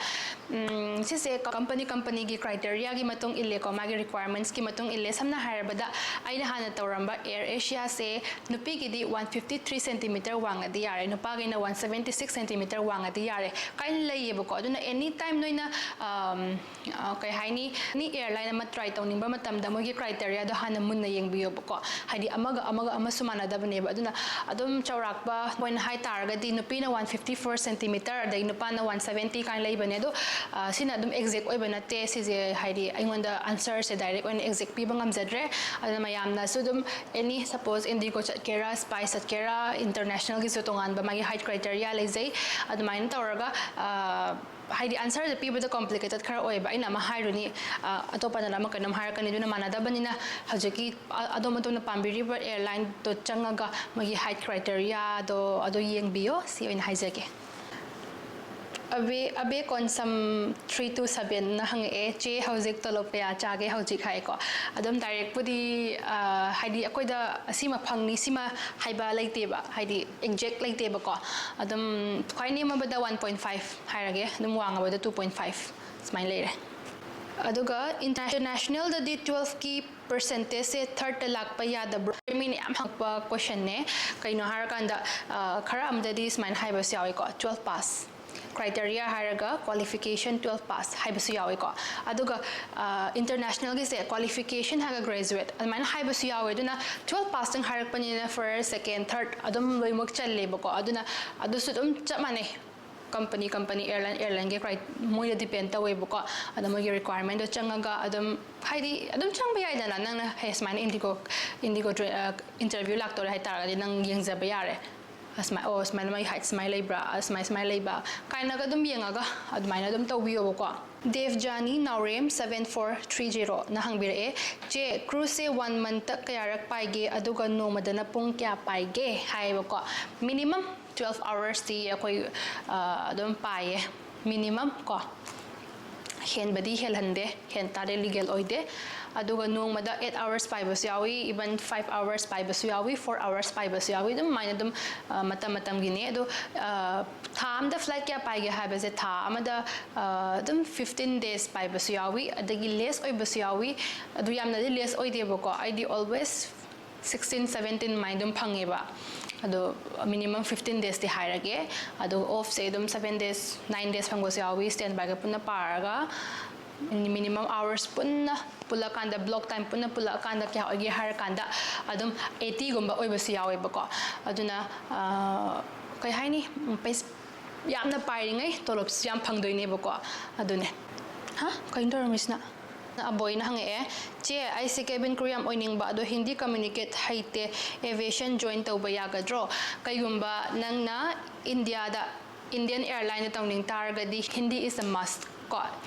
ꯎꯝ, ꯁꯤꯁꯦ company company ꯒꯤ criteria ꯒꯤ ꯃꯇꯨꯡ ꯏꯜꯂꯦꯀꯣ, ꯃꯥꯒꯤ requirements ꯀꯤ ꯃꯇꯨꯡ ꯏꯜꯂꯦ꯫ ꯁꯝꯅ ꯍꯥꯏꯔꯕꯗ, ꯑꯩꯅ ꯍꯥꯟꯅ ꯇꯧꯔꯝꯕ Air Asia ꯁꯦ ꯅꯨꯄꯤꯒꯤꯗꯤ one fifty three centimeter ꯋꯥꯡꯉꯗꯤ ꯌꯥꯔꯦ, ꯅꯨꯄꯥꯒꯤꯅ one seventy six centimeter ꯋꯥꯡꯉꯗꯤ ꯌꯥꯔꯦ ꯀꯥꯏꯅ ꯂꯩꯌꯦꯕꯀꯣ꯫ ꯑꯗꯨꯅ any time ꯅꯣꯏꯅ, ꯑꯝ, ꯑ, ꯀꯩ ꯍꯥꯏꯅꯤ, any airline ꯑꯃ try ꯇꯧꯅꯤꯡꯕ ꯃꯇꯝꯗ ꯃꯣꯏꯒꯤ criteria ꯗꯣ ꯍꯥꯟꯅ ꯃꯨꯟꯅ ꯌꯦꯡꯕꯤꯌꯣꯕꯀꯣ꯫ ꯍꯥꯏꯗꯤ ꯑꯃꯒ ꯑꯃꯒ ꯑꯃꯁꯨ ꯃꯥꯟꯅꯗꯕꯅꯦꯕ꯫ ꯑꯗꯨꯅ ꯑꯗꯨꯝ ꯆꯥꯎꯔꯥꯛꯄ ꯑꯣꯏꯅ ꯍꯥꯏ ꯇꯥꯔꯒꯗꯤ ꯅꯨꯄꯤꯅ one fifty four centimeter, ꯑꯗꯩ ꯅꯨꯄꯥꯅ one seventy ꯀꯥꯏꯅ ꯂꯩꯕꯅꯦ꯫ ꯑꯗꯣ, ꯑ, ꯁꯤꯅ ꯑꯗꯨꯝ exact ꯑꯣꯏꯕ ꯅꯠꯇꯦ꯫ ꯁꯤꯁꯦ ꯍꯥꯏꯗꯤ ꯑꯩꯉꯣꯟꯗ answer ꯁꯦ direct ꯑꯣꯏꯅ exact ꯄꯤꯕ ꯉꯝꯖꯗ꯭ꯔꯦ꯫ ꯑꯗꯨꯅ ꯃꯌꯥꯝꯅꯁꯨ ꯑꯗꯨꯝ any, suppose Indigo ꯆꯠꯀꯦꯔꯥ, Spice ꯆꯠꯀꯦꯔꯥ, international ꯒꯤꯁꯨ ꯇꯣꯉꯥꯟꯕ ꯃꯥꯒꯤ height criteria ꯂꯩꯖꯩ꯫ ꯑꯗꯨꯃꯥꯏꯅ ꯇꯧꯔꯒ, ꯑ, ꯍꯥꯏꯗꯤ answer ꯁꯦ ꯄꯤꯕꯗ complicated ꯈꯔ ꯑꯣꯏꯌꯦꯕ꯫ ꯑꯩꯅ ꯑꯃ ꯍꯥꯏꯔꯨꯅꯤ, ꯑ, ꯑꯇꯣꯞꯄꯅ ꯑꯃ ꯀꯩꯅꯣꯝ ꯍꯥꯏꯔꯛꯀꯅꯤ, ꯑꯗꯨꯅ ꯃꯥꯟꯅꯗꯕꯅꯤꯅ ꯍꯧꯖꯤꯛꯀꯤ, ꯑ-, ꯑꯗꯣꯝ ꯑꯗꯣꯝꯅ ꯄꯥꯝꯕꯤꯔꯤꯕ airline ꯗꯣ ꯆꯪꯉꯒ ꯃꯣꯏꯒꯤ height criteria ꯗꯣ ꯑꯗꯨ ꯌꯦꯡꯕꯤꯌꯣ꯫ ꯁꯤ ꯑꯣꯏꯅ ꯍꯥꯏꯖꯒꯦ꯫ ꯑꯕꯦ ꯑꯕꯦ ꯀꯣꯟꯁꯝ ꯊ꯭ꯔꯤ ꯇꯨ ꯁꯕꯦꯟꯅ ꯍꯪꯉꯛꯑꯦ, "ꯆꯦ, ꯍꯧꯖꯤꯛ ꯇꯣꯂꯣꯞ ꯀꯌꯥ ꯆꯥꯒꯦ ꯍꯧꯖꯤꯛ?" ꯍꯥꯏꯀꯣ꯫ ꯑꯗꯨꯝ ꯗꯥꯏꯔꯦꯛꯄꯨꯗꯤ, ꯑ, ꯍꯥꯏꯗꯤ ꯑꯩꯈꯣꯏꯗ ꯑꯁꯤꯃ ꯐꯪꯅꯤ, ꯁꯤꯃ ꯍꯥꯏꯕ ꯂꯩꯇꯦꯕ, ꯍꯥꯏꯗꯤ ꯑꯦꯛꯖꯦꯛ ꯂꯩꯇꯦꯕꯀꯣ꯫ ꯑꯗꯨꯝ ꯈ꯭ꯋꯥꯏ ꯅꯦꯝꯃꯕꯗ ꯋꯥꯟ ꯄꯣꯏꯟ ꯐꯥꯏꯚ ꯍꯥꯏꯔꯒꯦ, ꯑꯗꯨꯝ ꯋꯥꯡꯉꯕꯗ ꯇꯨ ꯄꯣꯏꯟ ꯐꯥꯏꯚ ꯁꯨꯃꯥꯏꯅ ꯂꯩꯔꯦ꯫ ꯑꯗꯨꯒ ꯏꯟꯇꯔꯅꯦꯁꯅꯦꯜꯗꯗꯤ ꯇꯨꯋꯦꯜꯐꯀꯤ ꯄꯔꯁꯦꯟꯇꯦꯖꯁꯦ ꯊꯥꯔꯠꯇ ꯂꯥꯛꯄ ꯌꯥꯗꯕ꯭ꯔꯣ? ꯃꯤꯅ ꯌꯥꯝ ꯍꯪꯉꯛꯄ ꯀꯣꯏꯁꯟꯅꯦ꯫ ꯀꯩꯅꯣ ꯍꯥꯏꯔꯀꯥꯟꯗ, ꯑ, ꯈꯔ ꯑꯃꯗꯗꯤ ꯁꯨꯃꯥꯏꯅ ꯍꯥꯏꯕꯁꯨ ꯌꯥꯎꯋꯤꯀꯣ, ꯇꯨꯋꯦꯜꯐ ꯄꯥꯁ ꯀ꯭ꯔꯥꯏꯇꯦꯔꯤꯌꯥ ꯍꯥꯏꯔꯒ ꯀ꯭ꯋꯥꯂꯤꯐꯤꯀꯦꯁꯟ ꯇꯨꯋꯦꯜꯐ ꯄꯥꯁ ꯍꯥꯏꯕꯁꯨ ꯌꯥꯎꯋꯤꯀꯣ꯫ ꯑꯗꯨꯒ, ꯑ, ꯏꯟꯇꯔꯅꯦꯁꯅꯦꯜꯒꯤꯁꯦ ꯀ꯭ꯋꯥꯂꯤꯐꯤꯀꯦꯁꯟ ꯍꯥꯏꯔꯒ ꯒ꯭ꯔꯦꯖꯨꯋꯦꯠ ꯑꯗꯨꯃꯥꯏꯅ ꯍꯥꯏꯕꯁꯨ ꯌꯥꯎꯋꯦ꯫ ꯑꯗꯨꯅ ꯇꯨꯋꯦꯜꯐ ꯄꯥꯁꯇꯪ ꯍꯥꯏꯔꯛꯄꯅꯤꯅ ꯐꯥꯔꯁ, ꯁꯦꯀꯦꯟ, ꯊꯥꯔꯠ ꯑꯗꯨꯝ ꯂꯣꯏꯅꯃꯛ ꯆꯜꯂꯦꯕꯀꯣ꯫ ꯑꯗꯨꯅ ꯑꯗꯨꯁꯨ ꯑꯗꯨꯝ ꯆꯞ ꯃꯥꯟꯅꯩ꯫ ꯀꯝꯄꯅꯤ, ꯀꯝꯄꯅꯤ, ꯑꯦꯌꯔꯂꯥꯏꯟ, ꯑꯦꯌꯔꯂꯥꯏꯟꯒꯤ ꯀ꯭ꯔꯥꯏ-, ꯃꯣꯏꯗ ꯗꯤꯄꯦꯟ ꯇꯧꯋꯦꯕꯀꯣ꯫ ꯑꯗ ꯃꯣꯏꯒꯤ ꯔꯤꯀ꯭ꯋꯥꯏꯔꯃꯦꯟꯗꯣ ꯆꯪꯉꯒ ꯑꯗꯨꯝ, ꯍꯥꯏꯗꯤ, ꯑꯗꯨꯝ ꯆꯪꯕ ꯌꯥꯏꯗꯅ꯫ ꯅꯪꯅ, "ꯍꯦ, ꯁꯨꯃꯥꯏꯅ ꯏꯟꯗꯤꯒꯣ, ꯏꯟꯗꯤꯒꯣ ꯇ꯭ꯔꯦ-, ꯑ, ꯏꯟꯇꯔꯚ꯭ꯌꯨ ꯂꯥꯛꯇꯧꯔꯦ" ꯍꯥꯏꯇꯥꯔꯒꯗꯤ ꯅꯪ ꯌꯦꯡꯖꯕ ꯌꯥꯔꯦ꯫ ꯑꯁꯨꯃꯥꯏ, "ꯑꯣ, ꯁꯨꯃꯥꯏꯅ ꯃꯣꯏ ꯍꯥꯏꯠ ꯁꯨꯃꯥꯏꯅ ꯂꯩꯕ꯭ꯔꯥ, ꯑꯁꯨꯃꯥꯏ, ꯁꯨꯃꯥꯏꯅ ꯂꯩꯕ" ꯀꯥꯏꯅꯒ ꯑꯗꯨꯝ ꯌꯦꯡꯉꯒ ꯑꯗꯨꯃꯥꯏꯅ ꯑꯗꯨꯝ ꯇꯧꯕꯤꯌꯣꯕꯀꯣ꯫ ꯗꯦꯕꯖꯥꯅꯤ ꯅꯥꯎꯔꯦꯝ ꯁꯕꯦꯟ ꯐꯣꯔ ꯊ꯭ꯔꯤ ꯖꯦꯔꯣꯅ ꯍꯪꯕꯤꯔꯛꯑꯦ, "ꯆꯦ, ꯀ꯭ꯔꯨꯖꯁꯦ ꯋꯥꯟ ꯃꯟꯠꯇ ꯀꯌꯥꯔꯛ ꯄꯥꯏꯒꯦ? ꯑꯗꯨꯒ ꯅꯣꯡꯃꯗꯅ ꯄꯨꯡ ꯀꯌꯥ ꯄꯥꯏꯒꯦ?" ꯍꯥꯏꯌꯦꯕꯀꯣ꯫ ꯃꯤꯅꯤꯃꯝ ꯇꯨꯋꯦꯜꯐ ꯑꯋꯥꯔꯁꯇꯤ ꯑꯩꯈꯣꯏ, ꯑ, ꯑꯗꯨꯝ ꯄꯥꯏꯌꯦ, ꯃꯤꯅꯤꯃꯝ ꯀꯣ꯫ ꯍꯦꯟꯕꯗꯤ ꯍꯦꯜꯍꯟꯗꯦ, ꯍꯦꯟ ꯇꯥꯔꯗꯤ ꯂꯤꯒꯦꯜ ꯑꯣꯏꯗꯦ꯫ ꯑꯗꯨꯒ ꯅꯣꯡꯃꯗ ꯑꯩꯠ ꯑꯋꯥꯔꯁ ꯄꯥꯏꯕꯁꯨ ꯌꯥꯎꯏ, ꯏꯚꯟ ꯐꯥꯏꯚ ꯑꯋꯥꯔꯁ ꯄꯥꯏꯕꯁꯨ ꯌꯥꯎꯏ, ꯐꯣꯔ ꯑꯋꯥꯔꯁ ꯄꯥꯏꯕꯁꯨ ꯌꯥꯎꯏ꯫ ꯑꯗꯨꯝ ꯑꯗꯨꯃꯥꯏꯅ ꯑꯗꯨꯝ, ꯑ, ꯃꯇꯝ ꯃꯇꯝꯒꯤꯅꯦ꯫ ꯑꯗꯣ, ꯑ, ꯊꯥ ꯑꯝꯗ ꯐ꯭ꯂꯥꯏꯠ ꯀꯌꯥ ꯄꯥꯏꯒꯦ ꯍꯥꯏꯕꯁꯦ, ꯊꯥ ꯑꯃꯗ, ꯑ, ꯑꯗꯨꯝ ꯐꯤꯐꯇꯤꯟ ꯗꯦꯖ ꯄꯥꯏꯕꯁꯨ ꯌꯥꯎꯏ, ꯑꯗꯒꯤ ꯂꯦꯁ ꯑꯣꯏꯕꯁꯨ ꯌꯥꯎꯏ꯫ ꯑꯗꯨ ꯌꯥꯝꯅꯗꯤ ꯂꯦꯁ ꯑꯣꯏꯗꯦꯕꯀꯣ, ꯑꯩꯗꯤ ꯑꯣꯜꯋꯦꯁ ꯁꯤꯛꯁꯇꯤꯟ, ꯁꯕꯦꯟꯇꯤꯟ ꯑꯗꯨꯃꯥꯏꯅ ꯑꯗꯨꯝ ꯐꯪꯉꯦꯕ꯫ ꯑꯗꯣ ꯃꯤꯅꯤꯃꯝ ꯐꯤꯐꯇꯤꯟ ꯗꯦꯖꯇꯤ ꯍꯥꯏꯔꯒꯦ꯫ ꯑꯗꯣ ꯑꯣꯐꯁꯦ ꯑꯗꯨꯝ ꯁꯕꯦꯟ ꯗꯦꯖ, ꯅꯥꯏꯟ ꯗꯦꯖ ꯐꯪꯕꯁꯨ ꯌꯥꯎꯏ, ꯁ꯭ꯇꯦꯟ ꯕꯥꯏꯒ ꯄꯨꯟꯅ ꯄꯥꯔꯒ꯫ ꯃꯤꯅꯤꯃꯝ ꯑꯋꯥꯔꯁ ꯄꯨꯟꯅ ꯄꯨꯜꯂꯀꯥꯟꯗ, ꯕ꯭ꯂꯣꯛ ꯇꯥꯏꯝ ꯄꯨꯟꯅ ꯄꯨꯜꯂꯛꯑꯀꯥꯟꯗ ꯀꯌꯥ ꯑꯣꯏꯒꯦ ꯍꯥꯏꯔꯀꯥꯟꯗ ꯑꯗꯨꯝ ꯑꯩꯠꯇꯤꯒꯨꯝꯕ ꯑꯣꯏꯕꯁꯨ ꯌꯥꯎꯋꯦꯕꯀꯣ꯫ ꯑꯗꯨꯅ, ꯑ, ꯀꯩ ꯍꯥꯏꯅꯤ, ꯄꯩꯁ-, ꯌꯥꯝꯅ ꯄꯥꯏꯔꯤꯉꯩ ꯇꯣꯂꯣꯞꯁꯨ ꯌꯥꯝ ꯐꯪꯗꯣꯏꯅꯦꯕꯀꯣ꯫ ꯑꯗꯨꯅꯦ꯫ ꯍꯥ? ꯀꯩꯅꯣ ꯇꯧꯔꯝꯃꯤꯁꯤꯅ? ꯑꯕꯣꯏꯅ ꯍꯪꯉꯛꯑꯦ, "ꯆꯦ, ꯑꯩꯁꯦ ꯀꯦꯕꯤꯟ ꯀ꯭ꯔꯨ ꯌꯥꯝ ꯑꯣꯏꯅꯤꯡꯕ, ꯑꯗꯣ ꯍꯤꯟꯗꯤ ꯀꯝꯃ꯭ꯌꯨꯅꯤꯀꯦꯠ ꯍꯩꯇꯦ, ꯑꯦꯚꯤꯌꯦꯁꯟ ꯖꯣꯏꯟ ꯇꯧꯕ ꯌꯥꯒꯗ꯭ꯔꯣ?" ꯀꯩꯒꯨꯝꯕ ꯅꯪꯅ ꯏꯟꯗꯤꯌꯥꯗ, ꯏꯟꯗꯤꯌꯟ ꯑꯦꯌꯔꯂꯥꯏꯟꯗ ꯇꯧꯅꯤꯡ ꯇꯥꯔꯒꯗꯤ ꯍꯤꯟꯗꯤ is a must ꯀꯣ,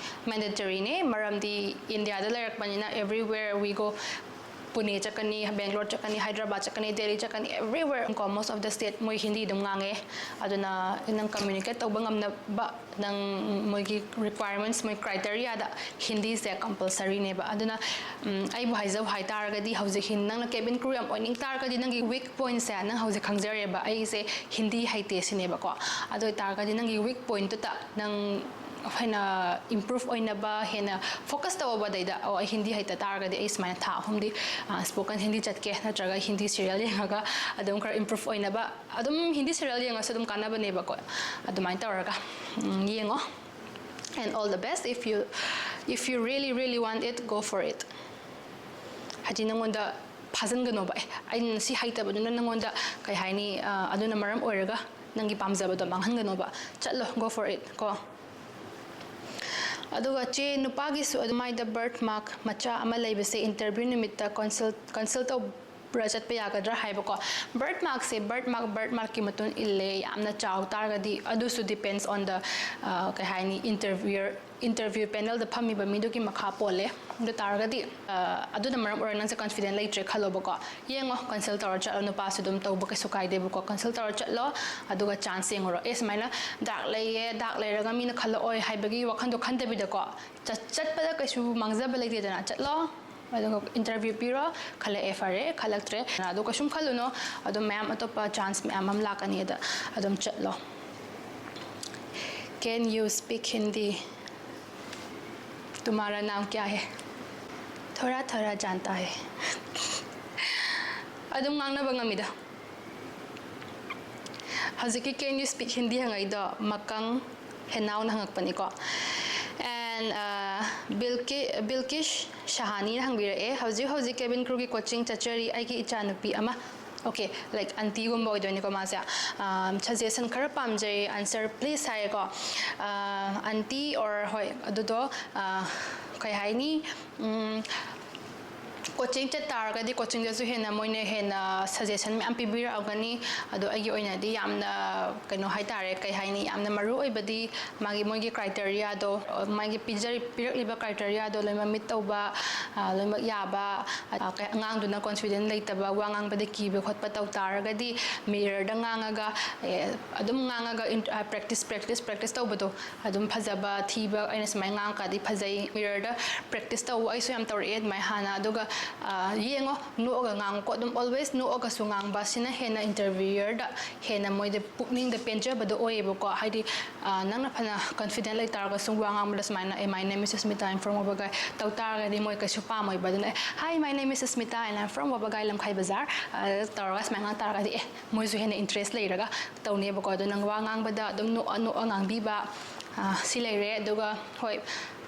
ꯃꯦꯟꯗꯦꯇꯔꯤꯅꯦ꯫ ꯃꯔꯝꯗꯤ ꯏꯟꯗꯤꯌꯥꯗ ꯂꯩꯔꯛꯄꯅꯤꯅ, everywhere we go, ꯄꯨꯅꯦ ꯆꯠꯀꯅꯤ, ꯕꯦꯡꯒ꯭ꯂꯣꯔ ꯆꯠꯀꯅꯤ, ꯍꯥꯏꯗ꯭ꯔꯕꯥꯗ ꯆꯠꯀꯅꯤ, ꯗꯦꯜꯂꯤ ꯆꯠꯀꯅꯤ, everywhere ꯀꯣ, most of the state ꯃꯣꯏ ꯍꯤꯟꯗꯤ ꯑꯗꯨꯝ ꯉꯥꯡꯉꯦ꯫ ꯑꯗꯨꯅ ꯅꯪ communicate ꯇꯧꯕ ꯉꯝꯅꯕ, ꯅꯪ ꯃꯣꯏꯒꯤ requirements, ꯃꯣꯏ criteriaꯗ ꯍꯤꯟꯗꯤꯁꯦ compulsoryꯅꯦꯕ꯫ ꯑꯗꯨꯅ ꯎꯝ, ꯑꯩꯕꯨ ꯍꯥꯏꯖꯧ ꯍꯥꯏꯇꯥꯔꯒꯗꯤ, ꯍꯧꯖꯤꯛ ꯍꯤꯟ-, ꯅꯪꯅ cabin crew ꯌꯥꯝ ꯑꯣꯏꯅꯤꯡ ꯇꯥꯔꯒꯗꯤ, ꯅꯪꯒꯤ weak pointꯁꯦ ꯅꯪ ꯍꯧꯖꯤꯛ ꯈꯪꯖꯔꯦꯕ, ꯑꯩꯁꯦ ꯍꯤꯟꯗꯤ ꯍꯩꯇꯦ ꯁꯤꯅꯦꯕꯀꯣ꯫ ꯑꯗꯨ ꯑꯣꯏꯇꯥꯔꯒꯗꯤ ꯅꯪꯒꯤ weak pointꯇꯨꯗ ꯅꯪ ꯍꯦꯟꯅ improve ꯑꯣꯏꯅꯕ, ꯍꯦꯟꯅ focus ꯇꯧꯕꯗꯩꯗ, "ꯑꯣ, ꯑꯩ ꯍꯤꯟꯗꯤ ꯍꯩꯇ ꯇꯥꯔꯒꯗꯤ ꯑꯩ ꯁꯨꯃꯥꯏꯅ ꯊꯥ ꯑꯍꯨꯝꯗꯤ, ꯑ, spoken ꯍꯤꯟꯗꯤ ꯆꯠꯀꯦ, ꯅꯠꯇ꯭ꯔꯒ ꯍꯤꯟꯗꯤ serial ꯌꯦꯡꯉꯒ ꯑꯗꯨꯝ ꯈꯔ improve ꯑꯣꯏꯅꯕ", ꯑꯗꯨꯝ ꯍꯤꯟꯗꯤ serial ꯌꯦꯡꯉꯁꯨ ꯑꯗꯨꯝ ꯀꯥꯟꯅꯕꯅꯦꯕꯀꯣ꯫ ꯑꯗꯨꯃꯥꯏꯅ ꯇꯧꯔꯒ, ꯎꯝ, ꯌꯦꯡꯉꯣ꯫ And all the best. If you, if you really, really want it, go for it. ꯍꯥꯏꯗꯤ ꯅꯪꯉꯣꯟꯗ ꯐꯥꯖꯤꯟꯒꯅꯣꯕ, "ꯑꯦ, ꯑꯩꯅ ꯁꯤ ꯍꯩꯇꯕꯗꯨꯅ ꯅꯪꯉꯣꯟꯗ ꯀꯩ ꯍꯥꯏꯅꯤ, ꯑ, ꯑꯗꯨꯅ ꯃꯔꯝ ꯑꯣꯏꯔꯒ ꯅꯪꯒꯤ ꯄꯥꯝꯖꯕꯗꯣ ꯃꯥꯡꯍꯟꯒꯅꯣꯕ꯫ ꯆꯠꯂꯣ, go for it ꯀꯣ꯫ ꯑꯗꯨꯒ ꯆꯦ, ꯅꯨꯄꯥꯒꯤꯁꯨ ꯑꯗꯨꯃꯥꯏꯗ birthmark ꯃꯆꯥ ꯑꯃ ꯂꯩꯕꯁꯦ interview ꯅꯨꯃꯤꯠꯇ consult, consult ꯇꯧꯕ꯭ꯔꯥ, ꯆꯠꯄ ꯌꯥꯒꯗ꯭ꯔꯥ ꯍꯥꯏꯕꯀꯣ꯫ Birthmarkꯁꯦ, birthmark, birthmarkꯀꯤ ꯃꯇꯨꯡ ꯏꯜꯂꯦ꯫ ꯌꯥꯝꯅ ꯆꯥꯎ ꯇꯥꯔꯒꯗꯤ, ꯑꯗꯨꯁꯨ depends on the, ꯑ, ꯀꯩ ꯍꯥꯏꯅꯤ, interviewer, interview panelꯗ ꯐꯝꯃꯤꯕ ꯃꯤꯗꯨꯒꯤ ꯃꯈꯥ ꯄꯣꯜꯂꯦ꯫ ꯑꯗꯨ ꯇꯥꯔꯒꯗꯤ, ꯑ, ꯑꯗꯨꯅ ꯃꯔꯝ ꯑꯣꯏꯔꯒ ꯅꯪꯁꯦ confident ꯂꯩꯇ꯭ꯔꯦ ꯈꯜꯂꯣꯕꯀꯣ꯫ ꯌꯦꯡꯉꯣ, consult ꯇꯧꯔ ꯆꯠꯂꯣ꯫ ꯅꯨꯄꯥꯁꯨ ꯑꯗꯨꯝ ꯇꯧꯕ ꯀꯩꯁꯨ ꯀꯥꯏꯗꯦꯕꯀꯣ꯫ Consult ꯇꯧꯔ ꯆꯠꯂꯣ, ꯑꯗꯨꯒ chance ꯌꯦꯡꯉꯨꯔꯣ꯫ "ꯑꯦ, ꯁꯨꯃꯥꯏꯅ dark ꯂꯩꯌꯦ, dark ꯂꯩꯔꯒ ꯃꯤꯅ ꯈꯜꯂꯛꯑꯣꯏ" ꯍꯥꯏꯕꯒꯤ ꯋꯥꯈꯟꯗꯣ ꯈꯟꯗꯕꯤꯗꯀꯣ, ꯆꯠ-, ꯆꯠꯄꯗ ꯀꯩꯁꯨ ꯃꯥꯡꯖꯕ ꯂꯩꯇꯦꯗꯅ꯫ ꯆꯠꯂꯣ, ꯑꯗꯨꯒ interview ꯄꯤꯔꯣ, ꯈꯜꯂꯛꯑꯦ, ꯐꯔꯦ, ꯈꯜꯂꯛꯇ꯭ꯔꯦ, ꯑꯗꯣ ꯀꯩꯁꯨꯝ ꯈꯜꯂꯨꯅꯣ, ꯑꯗꯨꯝ ꯃꯌꯥꯝ ꯑꯇꯣꯞꯄ chance ꯃꯌꯥꯝ ꯑꯃ ꯂꯥꯛꯀꯅꯤ, ꯑꯗ ꯑꯗꯨꯝ ꯆꯠꯂꯣ꯫ Can you speak Hindi? तुम्हारा नाम क्या है? थोड़ा थोड़ा जानता है. ꯑꯗꯨꯝ ꯉꯥꯡꯅꯕ ꯉꯝꯃꯤꯗ꯫ ꯍꯧꯖꯤꯛꯀꯤ "Can you speak Hindi?" ꯍꯪꯉꯛꯏꯗꯣ ꯃꯀꯪ ꯍꯦꯅꯥꯎꯅ ꯍꯪꯉꯛꯄꯅꯤꯀꯣ꯫ And, uh, ꯕꯤꯜꯀꯤ-, ꯕꯤꯜꯀꯤꯁ ꯁꯍꯥꯅꯤꯅ ꯍꯪꯕꯤꯔꯛꯑꯦ, "ꯍꯧꯖꯤꯛ ꯍꯧꯖꯤꯛ cabin crewꯒꯤ coaching ꯆꯠꯆꯔꯤ ꯑꯩꯒꯤ ꯏꯆꯥꯅꯨꯄꯤ ꯑꯃ"꯫ Okay, like, auntieꯒꯨꯝꯕ ꯑꯣꯏꯗꯣꯏꯅꯤꯀꯣ ꯃꯥꯁꯦ꯫ ꯑꯥ, suggestion ꯈꯔ ꯄꯥꯝꯖꯩ, answer please ꯍꯥꯏꯌꯦꯀꯣ꯫ ꯑꯥ, auntie or, ꯍꯣꯏ, ꯑꯗꯨꯗꯣ, ꯑꯥ, ꯀꯩ ꯍꯥꯏꯅꯤ? ꯎꯝ, ꯀꯣꯆꯤꯡ ꯆꯠ ꯇꯥꯔꯒꯗꯤ ꯀꯣꯆꯤꯡꯗꯁꯨ ꯍꯦꯟꯅ ꯃꯣꯏꯅ ꯍꯦꯟꯅ ꯁꯖꯦꯁꯟ ꯃꯌꯥꯝ ꯄꯤꯕꯤꯔꯛꯑꯒꯅꯤ꯫ ꯑꯗꯣ ꯑꯩꯒꯤ ꯑꯣꯏꯅꯗꯤ ꯌꯥꯝꯅ, ꯀꯩꯅꯣ ꯍꯥꯏꯇꯥꯔꯦ, ꯀꯩ ꯍꯥꯏꯅꯤ, ꯌꯥꯝꯅ ꯃꯔꯨ ꯑꯣꯏꯕꯗꯤ ꯃꯥꯒꯤ, ꯃꯣꯏꯒꯤ ꯀ꯭ꯔꯥꯏꯇꯦꯔꯤꯌꯥꯗꯣ, ꯃꯥꯒꯤ ꯄꯤꯖꯔꯤ-, ꯄꯤꯔꯛꯂꯤꯕ ꯀ꯭ꯔꯥꯏꯇꯦꯔꯤꯌꯥꯗꯣ ꯂꯣꯏꯅꯃꯛ ꯃꯤꯠ ꯇꯧꯕ, ꯑ, ꯂꯣꯏꯅꯃꯛ ꯌꯥꯕ, ꯑ, ꯀꯩ-, ꯑꯉꯥꯡꯗꯨꯅ ꯀꯣꯟꯐꯤꯗꯦꯟ ꯂꯩꯇꯕ, ꯋꯥ ꯉꯥꯡꯕꯗ ꯀꯤꯕ ꯈꯣꯠꯄ ꯇꯧ ꯇꯥꯔꯒꯗꯤ ꯃꯤꯔꯔꯗ ꯉꯥꯡꯉꯒ, ꯑꯦ, ꯑꯗꯨꯝ ꯉꯥꯡꯉꯒ ꯏꯟ-, ꯑ, ꯄ꯭ꯔꯦꯛꯇꯤꯁ, ꯄ꯭ꯔꯦꯛꯇꯤꯁ, ꯄ꯭ꯔꯦꯛꯇꯤꯁ ꯇꯧꯕꯗꯣ, ꯑꯗꯨꯝ ꯐꯖꯕ ꯊꯤꯕ, ꯑꯩꯅ ꯁꯨꯃꯥꯏꯅ ꯉꯥꯡꯉꯀꯥꯟꯗꯤ ꯐꯖꯩ꯫ ꯃꯤꯔꯔꯗ ꯄ꯭ꯔꯦꯛꯇꯤꯁ ꯇꯧꯕ ꯑꯩꯁꯨ ꯌꯥꯝ ꯇꯧꯔꯛꯑꯦ ꯑꯗꯨꯃꯥꯏꯅ ꯍꯥꯟꯅ꯫ ꯑꯗꯨꯒ, ꯑ, ꯌꯦꯡꯉꯣ, ꯅꯣꯛꯑꯒ ꯉꯥꯡꯉꯨꯀꯣ꯫ ꯑꯗꯨꯝ always ꯅꯣꯛꯑꯒꯁꯨ ꯉꯥꯡꯕ, ꯁꯤꯅ ꯍꯦꯟꯅ ꯏꯟꯇꯔꯚ꯭ꯌꯨꯌꯔꯗ ꯍꯦꯟꯅ ꯃꯣꯏꯗ ꯄꯨꯛꯅꯤꯡꯗ ꯄꯦꯟꯖꯕꯗꯣ ꯑꯣꯏꯌꯦꯕꯀꯣ꯫ ꯍꯥꯏꯗꯤ, ꯑ, ꯅꯪꯅ ꯐꯅ ꯀꯟꯐꯤꯗꯦꯟ ꯂꯩ ꯇꯥꯔꯒꯁꯨ ꯋꯥ ꯉꯥꯡꯕꯗ ꯁꯨꯃꯥꯏꯅ, "ꯑꯦ, my name is Susmita, I'm from ꯋꯥꯕꯒꯥꯏ" ꯇꯧ ꯇꯥꯔꯒꯗꯤ ꯃꯣꯏ ꯀꯩꯁꯨ ꯄꯥꯝꯃꯣꯏꯕ꯫ ꯑꯗꯨꯅ, "ꯑꯦ, hi, my name is Susmita and I'm from ꯋꯥꯕꯒꯥꯏ ꯂꯝꯈꯥꯏ ꯕꯖꯥꯔ", ꯑ, ꯇꯧꯔꯒ ꯁꯨꯃꯥꯏꯅ ꯉꯥꯡ ꯇꯥꯔꯒꯗꯤ, ꯑꯦ, ꯃꯣꯏꯁꯨ ꯍꯦꯟꯅ ꯏꯟꯇꯔꯦꯁ ꯂꯩꯔꯒ ꯇꯧꯅꯦꯕꯀꯣ꯫ ꯑꯗꯣ ꯅꯪ ꯋꯥ ꯉꯥꯡꯕꯗ ꯑꯗꯨꯝ ꯅꯣꯛꯑ ꯅꯣꯛꯑ ꯉꯥꯡꯕꯤꯕ, ꯑ, ꯁꯤ ꯂꯩꯔꯦ꯫ ꯑꯗꯨꯒ, ꯍꯣꯏ,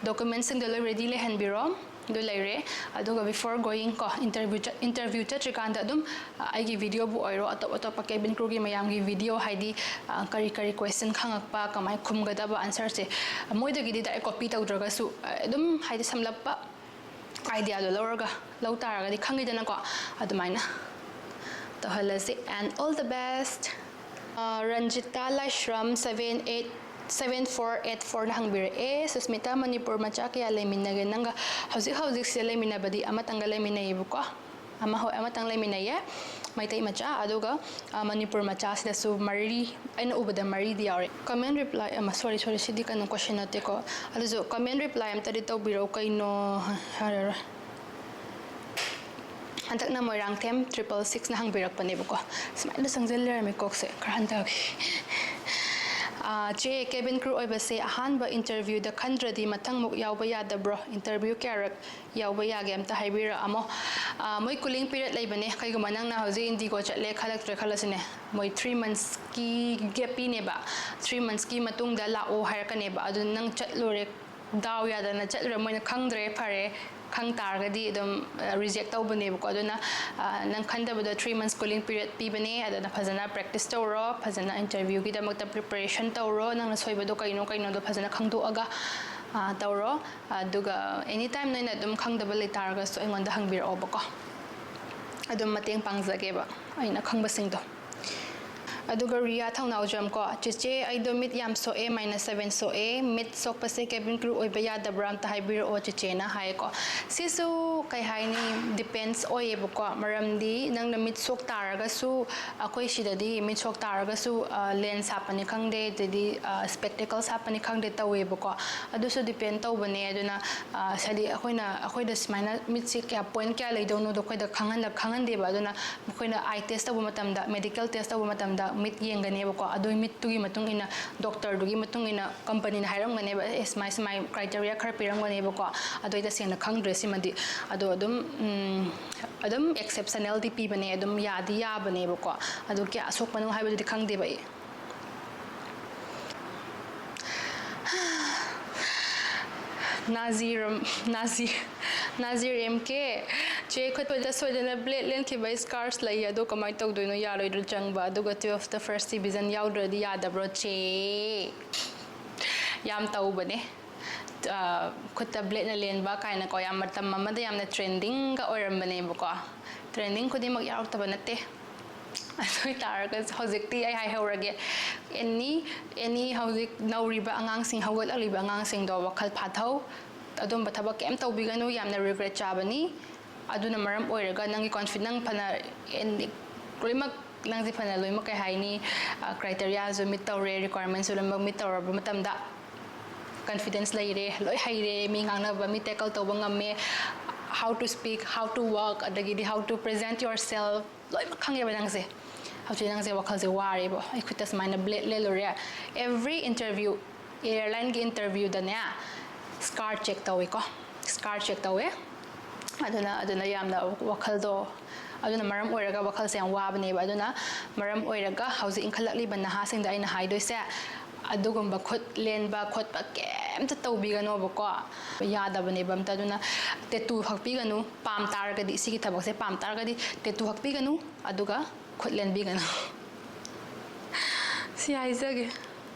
ꯗꯣꯀꯨꯃꯦꯟꯁꯤꯡꯗꯣ ꯂꯣꯏ ꯔꯦꯗꯤ ꯂꯩꯍꯟꯕꯤꯔꯣ꯫ ꯑꯗꯨ ꯂꯩꯔꯦ꯫ ꯑꯗꯨꯒ before going ꯀꯣ, ꯏꯟꯇꯔꯚ꯭ꯌꯨ ꯆꯠ-, ꯏꯟꯇꯔꯚ꯭ꯌꯨ ꯆꯠꯇ꯭ꯔꯤꯀꯥꯟꯗ ꯑꯗꯨꯝ, ꯑ, ꯑꯩꯒꯤ ꯚꯤꯗꯤꯑꯣꯕꯨ ꯑꯣꯏꯔꯣ, ꯑꯇꯣꯞ ꯑꯇꯣꯞꯄ ꯀꯦꯕꯤꯟ ꯀ꯭ꯔꯨꯒꯤ ꯃꯌꯥꯝꯒꯤ ꯚꯤꯗꯤꯑꯣ, ꯍꯥꯏꯗꯤ, ꯑ, ꯀꯔꯤ ꯀꯔꯤ ꯀ꯭ꯋꯦꯁꯟ ꯈꯪꯉꯛꯄ, ꯀꯃꯥꯏꯅ ꯈꯨꯝꯒꯗꯕ ꯑꯟꯁꯔꯁꯦ, ꯃꯣꯏꯗꯒꯤꯗꯤ ꯗꯥꯏꯔꯦꯛ ꯀꯣꯄꯤ ꯇꯧꯗ꯭ꯔꯒꯁꯨ, ꯑ, ꯑꯗꯨꯝ ꯍꯥꯏꯗꯤ ꯁꯝꯂꯞꯄ ꯑꯥꯏꯗꯤꯌꯥꯗꯣ ꯂꯧꯔꯒ ꯂꯧ ꯇꯥꯔꯒꯗꯤ ꯈꯪꯉꯤꯗꯅꯀꯣ꯫ ꯑꯗꯨꯃꯥꯏꯅ ꯇꯧꯍꯜꯂꯁꯤ꯫ And all the best꯫ ꯑ, ꯔꯟꯖꯤꯇꯥ ꯂꯥꯏꯁ꯭ꯔꯝ seven eight seven four eight fourꯅ ꯍꯪꯕꯤꯔꯛꯑꯦ, "Susmita, Manipur ꯃꯆꯥ ꯀꯌꯥ ꯂꯩꯃꯤꯟꯅꯒꯦ ꯅꯪꯒ?" ꯍꯧꯖꯤꯛ ꯍꯧꯖꯤꯛꯁꯤꯗ ꯂꯩꯃꯤꯟꯅꯕꯗꯤ ꯑꯃꯇꯪꯒ ꯂꯩꯃꯤꯟꯅꯩꯌꯦꯕꯀꯣ꯫ ꯑꯃ, ꯍꯣꯏ, ꯑꯃꯇꯪ ꯂꯩꯃꯤꯟꯅꯩꯌꯦ, ꯃꯩꯇꯩ ꯃꯆꯥ꯫ ꯑꯗꯨꯒ, ꯑ, ꯃꯅꯤꯄꯨꯔ ꯃꯆꯥꯁꯤꯗꯁꯨ ꯃꯔꯤ, ꯑꯩꯅ ꯎꯕꯗ ꯃꯔꯤꯗꯤ ꯌꯥꯎꯔꯦ꯫ Comment reply ꯑꯃ, sorry, sorry, ꯁꯤꯗꯤ ꯀꯩꯅꯣ, question ꯅꯠꯇꯦꯀꯣ꯫ ꯑꯗꯨꯁꯨ comment reply ꯑꯝꯇꯗꯤ ꯇꯧꯕꯤꯔꯛꯎ ꯀꯩꯅꯣ꯫ ꯌꯥꯔꯔꯣꯏ꯫ ꯍꯟꯗꯛꯅ ꯃꯣꯏꯔꯥꯡꯊꯦꯝ triple sixꯅ ꯍꯪꯕꯤꯔꯛꯄꯅꯦꯕꯀꯣ꯫ ꯁꯨꯃꯥꯏꯅ ꯆꯪꯁꯤꯜ ꯂꯩꯔꯝꯃꯦ ꯀꯣꯛꯁꯦ꯫ ꯈꯔ ꯍꯟꯊꯒꯦ꯫ ꯑꯥ, ꯆꯦ, ꯀꯦꯕꯤꯟ ꯀ꯭ꯔꯨ ꯑꯣꯏꯕꯁꯦ ꯑꯍꯥꯟꯕ ꯏꯟꯇꯔꯚ꯭ꯌꯨꯗ ꯈꯟꯗ꯭ꯔꯗꯤ ꯃꯊꯪꯃꯨꯛ ꯌꯥꯎꯕ ꯌꯥꯗꯕ꯭ꯔꯣ? ꯏꯟꯇꯔꯚ꯭ꯌꯨ ꯀꯌꯥꯔꯛ ꯌꯥꯎꯕ ꯌꯥꯒꯦ? ꯑꯝꯇ ꯍꯥꯏꯕꯤꯔꯛꯑꯝꯃꯣ꯫ ꯑꯥ, ꯃꯣꯏ cooling period ꯂꯩꯕꯅꯦ꯫ ꯀꯩꯒꯨꯝꯕ ꯅꯪꯅ ꯍꯧꯖꯤꯛ ꯏꯟꯗꯤꯒꯣ ꯆꯠꯂꯦ ꯈꯜꯂꯛꯇ꯭ꯔꯦ ꯈꯜꯂꯁꯤꯅꯦ, ꯃꯣꯏ three monthsꯀꯤ gap ꯄꯤꯅꯦꯕ꯫ Three monthsꯀꯤ ꯃꯇꯨꯡꯗ ꯂꯥꯛꯑꯣ ꯍꯥꯏꯔꯛꯀꯅꯦꯕ꯫ ꯑꯗꯨ ꯅꯪ ꯆꯠꯂꯨꯔꯦ, ꯗꯥꯎ ꯌꯥꯗꯅ ꯆꯠꯂꯨꯔꯦ, ꯃꯣꯏꯅ ꯈꯪꯗ꯭ꯔꯦ, ꯐꯔꯦ, ꯈꯪ ꯇꯥꯔꯒꯗꯤ ꯑꯗꯨꯝ, ꯑ, reject ꯇꯧꯕꯅꯦꯕꯀꯣ꯫ ꯑꯗꯨꯅ, ꯑ, ꯅꯪ ꯈꯟꯗꯕꯗ three months cooling period ꯄꯤꯕꯅꯦ꯫ ꯑꯗꯨꯅ ꯐꯖꯅ practice ꯇꯧꯔꯣ, ꯐꯖꯅ ꯏꯟꯇꯔꯚ꯭ꯌꯨꯒꯤꯗꯃꯛꯇ preparation ꯇꯧꯔꯣ꯫ ꯅꯪꯅ ꯁꯣꯏꯕꯗꯣ ꯀꯩꯅꯣ, ꯀꯩꯅꯣꯗꯣ ꯐꯖꯅ ꯈꯪꯗꯣꯛꯑꯒ ꯑꯥ, ꯇꯧꯔꯣ꯫ ꯑꯗꯨꯒ anytime ꯅꯣꯏꯅ ꯑꯗꯨꯝ ꯈꯪꯗꯕ ꯂꯩꯇꯥꯔꯒꯁꯨ ꯑꯩꯉꯣꯟꯗ ꯍꯪꯕꯤꯔꯛꯑꯣꯕꯀꯣ꯫ ꯑꯗꯨꯝ ꯃꯇꯦꯡ ꯄꯥꯡꯖꯒꯦꯕ ꯑꯩꯅ ꯈꯪꯕꯁꯤꯡꯗꯣ꯫ ꯑꯗꯨꯒ ꯔꯤꯌꯥ ꯊꯧꯅꯥꯎꯖꯝ ꯀꯣ, "ꯆꯦꯆꯦ, ꯑꯩꯗꯣ ꯃꯤꯠ ꯌꯥꯝ ꯁꯣꯛꯑꯦ, minus seven ꯁꯣꯛꯑꯦ, ꯃꯤꯠ ꯁꯣꯛꯄꯁꯦ cabin crew ꯑꯣꯏꯕ ꯌꯥꯗꯕ꯭ꯔꯥ? ꯑꯝꯇ ꯍꯥꯏꯕꯤꯔꯛꯑꯣ ꯆꯦꯆꯦꯅ" ꯍꯥꯏꯌꯦꯀꯣ꯫ ꯁꯤꯁꯨ ꯀꯩ ꯍꯥꯏꯅꯤ, depends ꯑꯣꯏꯌꯦꯕꯀꯣ꯫ ꯃꯔꯝꯗꯤ ꯅꯪꯅ ꯃꯤꯠ ꯁꯣꯛ ꯇꯥꯔꯒꯁꯨ, ꯑꯩꯈꯣꯏ ꯁꯤꯗꯗꯤ ꯃꯤꯠ ꯁꯣꯛ ꯇꯥꯔꯒꯁꯨ, ꯑ, lens ꯍꯥꯞꯄꯅꯤ ꯈꯪꯗꯦ, ꯑꯗꯩꯗꯤ, ꯑ, spectacles ꯍꯥꯞꯄꯅꯤ ꯈꯪꯗꯦ ꯇꯧꯋꯦꯕꯀꯣ꯫ ꯑꯗꯨꯁꯨ depend ꯇꯧꯕꯅꯦ꯫ ꯑꯗꯨꯅ, ꯑ, ꯍꯥꯏꯗꯤ ꯑꯩꯈꯣꯏꯅ, ꯑꯩꯈꯣꯏꯗ ꯁꯨꯃꯥꯏꯅ ꯃꯤꯠꯁꯤ ꯀꯌꯥ, point ꯀꯌꯥ ꯂꯩꯗꯧꯅꯣꯗꯣ ꯑꯩꯈꯣꯏꯗ ꯈꯪꯍꯜꯂ-, ꯈꯪꯍꯟꯗꯦꯕ꯫ ꯑꯗꯨꯅ ꯑꯩꯈꯣꯏꯅ eye test ꯇꯧꯕ ꯃꯇꯝꯗ, medical test ꯇꯧꯕ ꯃꯇꯝꯗ ꯃꯤꯠ ꯌꯦꯡꯒꯅꯦꯕꯀꯣ꯫ ꯑꯗꯨꯒꯤ ꯃꯤꯠꯇꯨꯒꯤ ꯃꯇꯨꯡ ꯏꯟꯅ, doctor ꯗꯨꯒꯤ ꯃꯇꯨꯡ ꯏꯟꯅ company ꯅ ꯍꯥꯏꯔꯝꯒꯅꯦꯕ, "ꯑꯦ, ꯁꯨꯃꯥꯏ ꯁꯨꯃꯥꯏ criteria ꯈꯔ ꯄꯤꯔꯝꯒꯅꯦꯕꯀꯣ"꯫ ꯑꯗꯣ ꯑꯩ ꯇꯁꯦꯡꯅ ꯈꯪꯗ꯭ꯔꯦ ꯁꯤꯃꯗꯤ꯫ ꯑꯗꯣ ꯑꯗꯨꯝ, ꯎꯝ, ꯑꯗꯨꯝ exceptional ꯗꯤ ꯄꯤꯕꯅꯦ, ꯑꯗꯨꯝ ꯌꯥꯗꯤ ꯌꯥꯕꯅꯦꯕꯀꯣ꯫ ꯑꯗꯣ ꯀꯌꯥ ꯁꯣꯛꯄꯅꯣ ꯍꯥꯏꯕꯗꯨꯗꯤ ꯈꯪꯗꯦꯕ ꯑꯩ꯫ ꯅꯥꯖꯤꯔ-, ꯅꯥꯖꯤ-, ꯅꯥꯖꯤꯔ ꯑꯦꯝ ꯀꯦ, "ꯆꯦ, ꯈꯨꯠꯇ ꯁꯣꯏꯗꯅ blade ꯂꯦꯟꯈꯤꯕ scars ꯂꯩ, ꯑꯗꯣ ꯀꯃꯥꯏꯅ ꯇꯧꯗꯣꯏꯅꯣ? ꯌꯥꯔꯣꯏꯗ꯭ꯔꯣ ꯆꯪꯕ? ꯑꯗꯨꯒ twelfth ꯇ first division ꯌꯥꯎꯗ꯭ꯔꯗꯤ ꯌꯥꯗꯕ꯭ꯔꯣ ꯆꯦ?" ꯌꯥꯝ ꯇꯧꯕꯅꯦ꯫ ꯑ, ꯈꯨꯠꯇ blade ꯅ ꯂꯦꯟꯕ ꯀꯥꯏꯅꯀꯣ, ꯌꯥꯝ ꯃꯇꯝ ꯑꯃꯗ ꯌꯥꯝꯅ trending ꯒ ꯑꯣꯏꯔꯝꯕꯅꯦꯕꯀꯣ꯫ Trending ꯈꯨꯗꯤꯡꯃꯛ ꯌꯥꯎꯔꯛꯇꯕ ꯅꯠꯇꯦ꯫ ꯑꯗꯨ ꯑꯣꯏꯇꯥꯔꯒꯁꯨ ꯍꯧꯖꯤꯛꯇꯤ ꯑꯩ ꯍꯥꯏꯍꯧꯔꯒꯦ, any, any ꯍꯧꯖꯤꯛ ꯅꯧꯔꯤꯕ ꯑꯉꯥꯡꯁꯤꯡ, ꯍꯧꯒꯠꯂꯛꯂꯤꯕ ꯑꯉꯥꯡꯁꯤꯡꯗꯣ ꯋꯥꯈꯜ ꯐꯥꯊꯧ꯫ ꯑꯗꯨꯝꯕ ꯊꯕꯛ ꯀꯩꯝ ꯇꯧꯕꯤꯒꯅꯨ, ꯌꯥꯝꯅ regret ꯆꯥꯕꯅꯤ꯫ ꯑꯗꯨꯅ ꯃꯔꯝ ꯑꯣꯏꯔꯒ ꯅꯪꯒꯤ confi-, ꯅꯪ ꯐꯅ, ꯑꯦꯟ-, ꯂꯣꯏꯅꯃꯛ, ꯅꯪꯁꯦ ꯐꯅ ꯂꯣꯏꯅꯃꯛ, ꯀꯩ ꯍꯥꯏꯅꯤ, ꯑ, criteria ꯁꯨ meet ꯇꯧꯔꯦ, requirement ꯁꯨ ꯂꯣꯏꯅꯃꯛ meet ꯇꯧꯔꯕ ꯃꯇꯝꯗ, confidence ꯂꯩꯔꯦ, ꯂꯣꯏ ꯍꯩꯔꯦ, ꯃꯤ ꯉꯥꯡꯅꯕ, ꯃꯤ tackle ꯇꯧꯕ ꯉꯝꯃꯦ, how to speak, how to walk, ꯑꯗꯒꯤꯗꯤ how to present yourself, ꯂꯣꯏꯅꯃꯛ ꯈꯪꯉꯦꯕ ꯅꯪꯁꯦ꯫ ꯍꯧꯖꯤꯛ ꯅꯪꯁꯦ ꯋꯥꯈꯜꯁꯦ ꯋꯥꯔꯦꯕ, "ꯑꯩ ꯈꯨꯠꯇ ꯁꯨꯃꯥꯏꯅ blade ꯂꯦꯜꯂꯨꯔꯦ"꯫ Every interview, airline ꯒꯤ interview ꯗꯅꯦ scar check ꯇꯧꯋꯦꯀꯣ, scar check ꯇꯧꯋꯦ꯫ ꯑꯗꯨꯅ, ꯑꯗꯨꯅ ꯌꯥꯝꯅ ꯋꯥꯈꯜꯗꯣ, ꯑꯗꯨꯅ ꯃꯔꯝ ꯑꯣꯏꯔꯒ ꯋꯥꯈꯜꯁꯦ ꯌꯥꯝ ꯋꯥꯕꯅꯦꯕ꯫ ꯑꯗꯨꯅ ꯃꯔꯝ ꯑꯣꯏꯔꯒ ꯍꯧꯖꯤꯛ ꯏꯟꯈꯠꯂꯛꯂꯤꯕ ꯅꯍꯥꯁꯤꯡꯗ ꯑꯩꯅ ꯍꯥꯏꯗꯣꯏꯁꯦ, ꯑꯗꯨꯒꯨꯝꯕ ꯈꯨꯠ ꯂꯦꯟꯕ ꯈꯣꯠꯄ ꯀꯩꯝꯇ ꯇꯧꯕꯤꯒꯅꯣꯕꯀꯣ, ꯌꯥꯗꯕꯅꯦꯕ ꯑꯝꯇ꯫ ꯑꯗꯨꯅ tattoo ꯍꯛꯄꯤꯒꯅꯨ, ꯄꯥꯝ ꯇꯥꯔꯒꯗꯤ, ꯁꯤꯒꯤ ꯊꯕꯛꯁꯦ ꯄꯥꯝ ꯇꯥꯔꯒꯗꯤ tattoo ꯍꯛꯄꯤꯒꯅꯨ, ꯑꯗꯨꯒ ꯈꯨꯠ ꯂꯦꯟꯕꯤꯒꯅꯨ꯫ ꯁꯤ ꯍꯥꯏꯖꯒꯦ꯫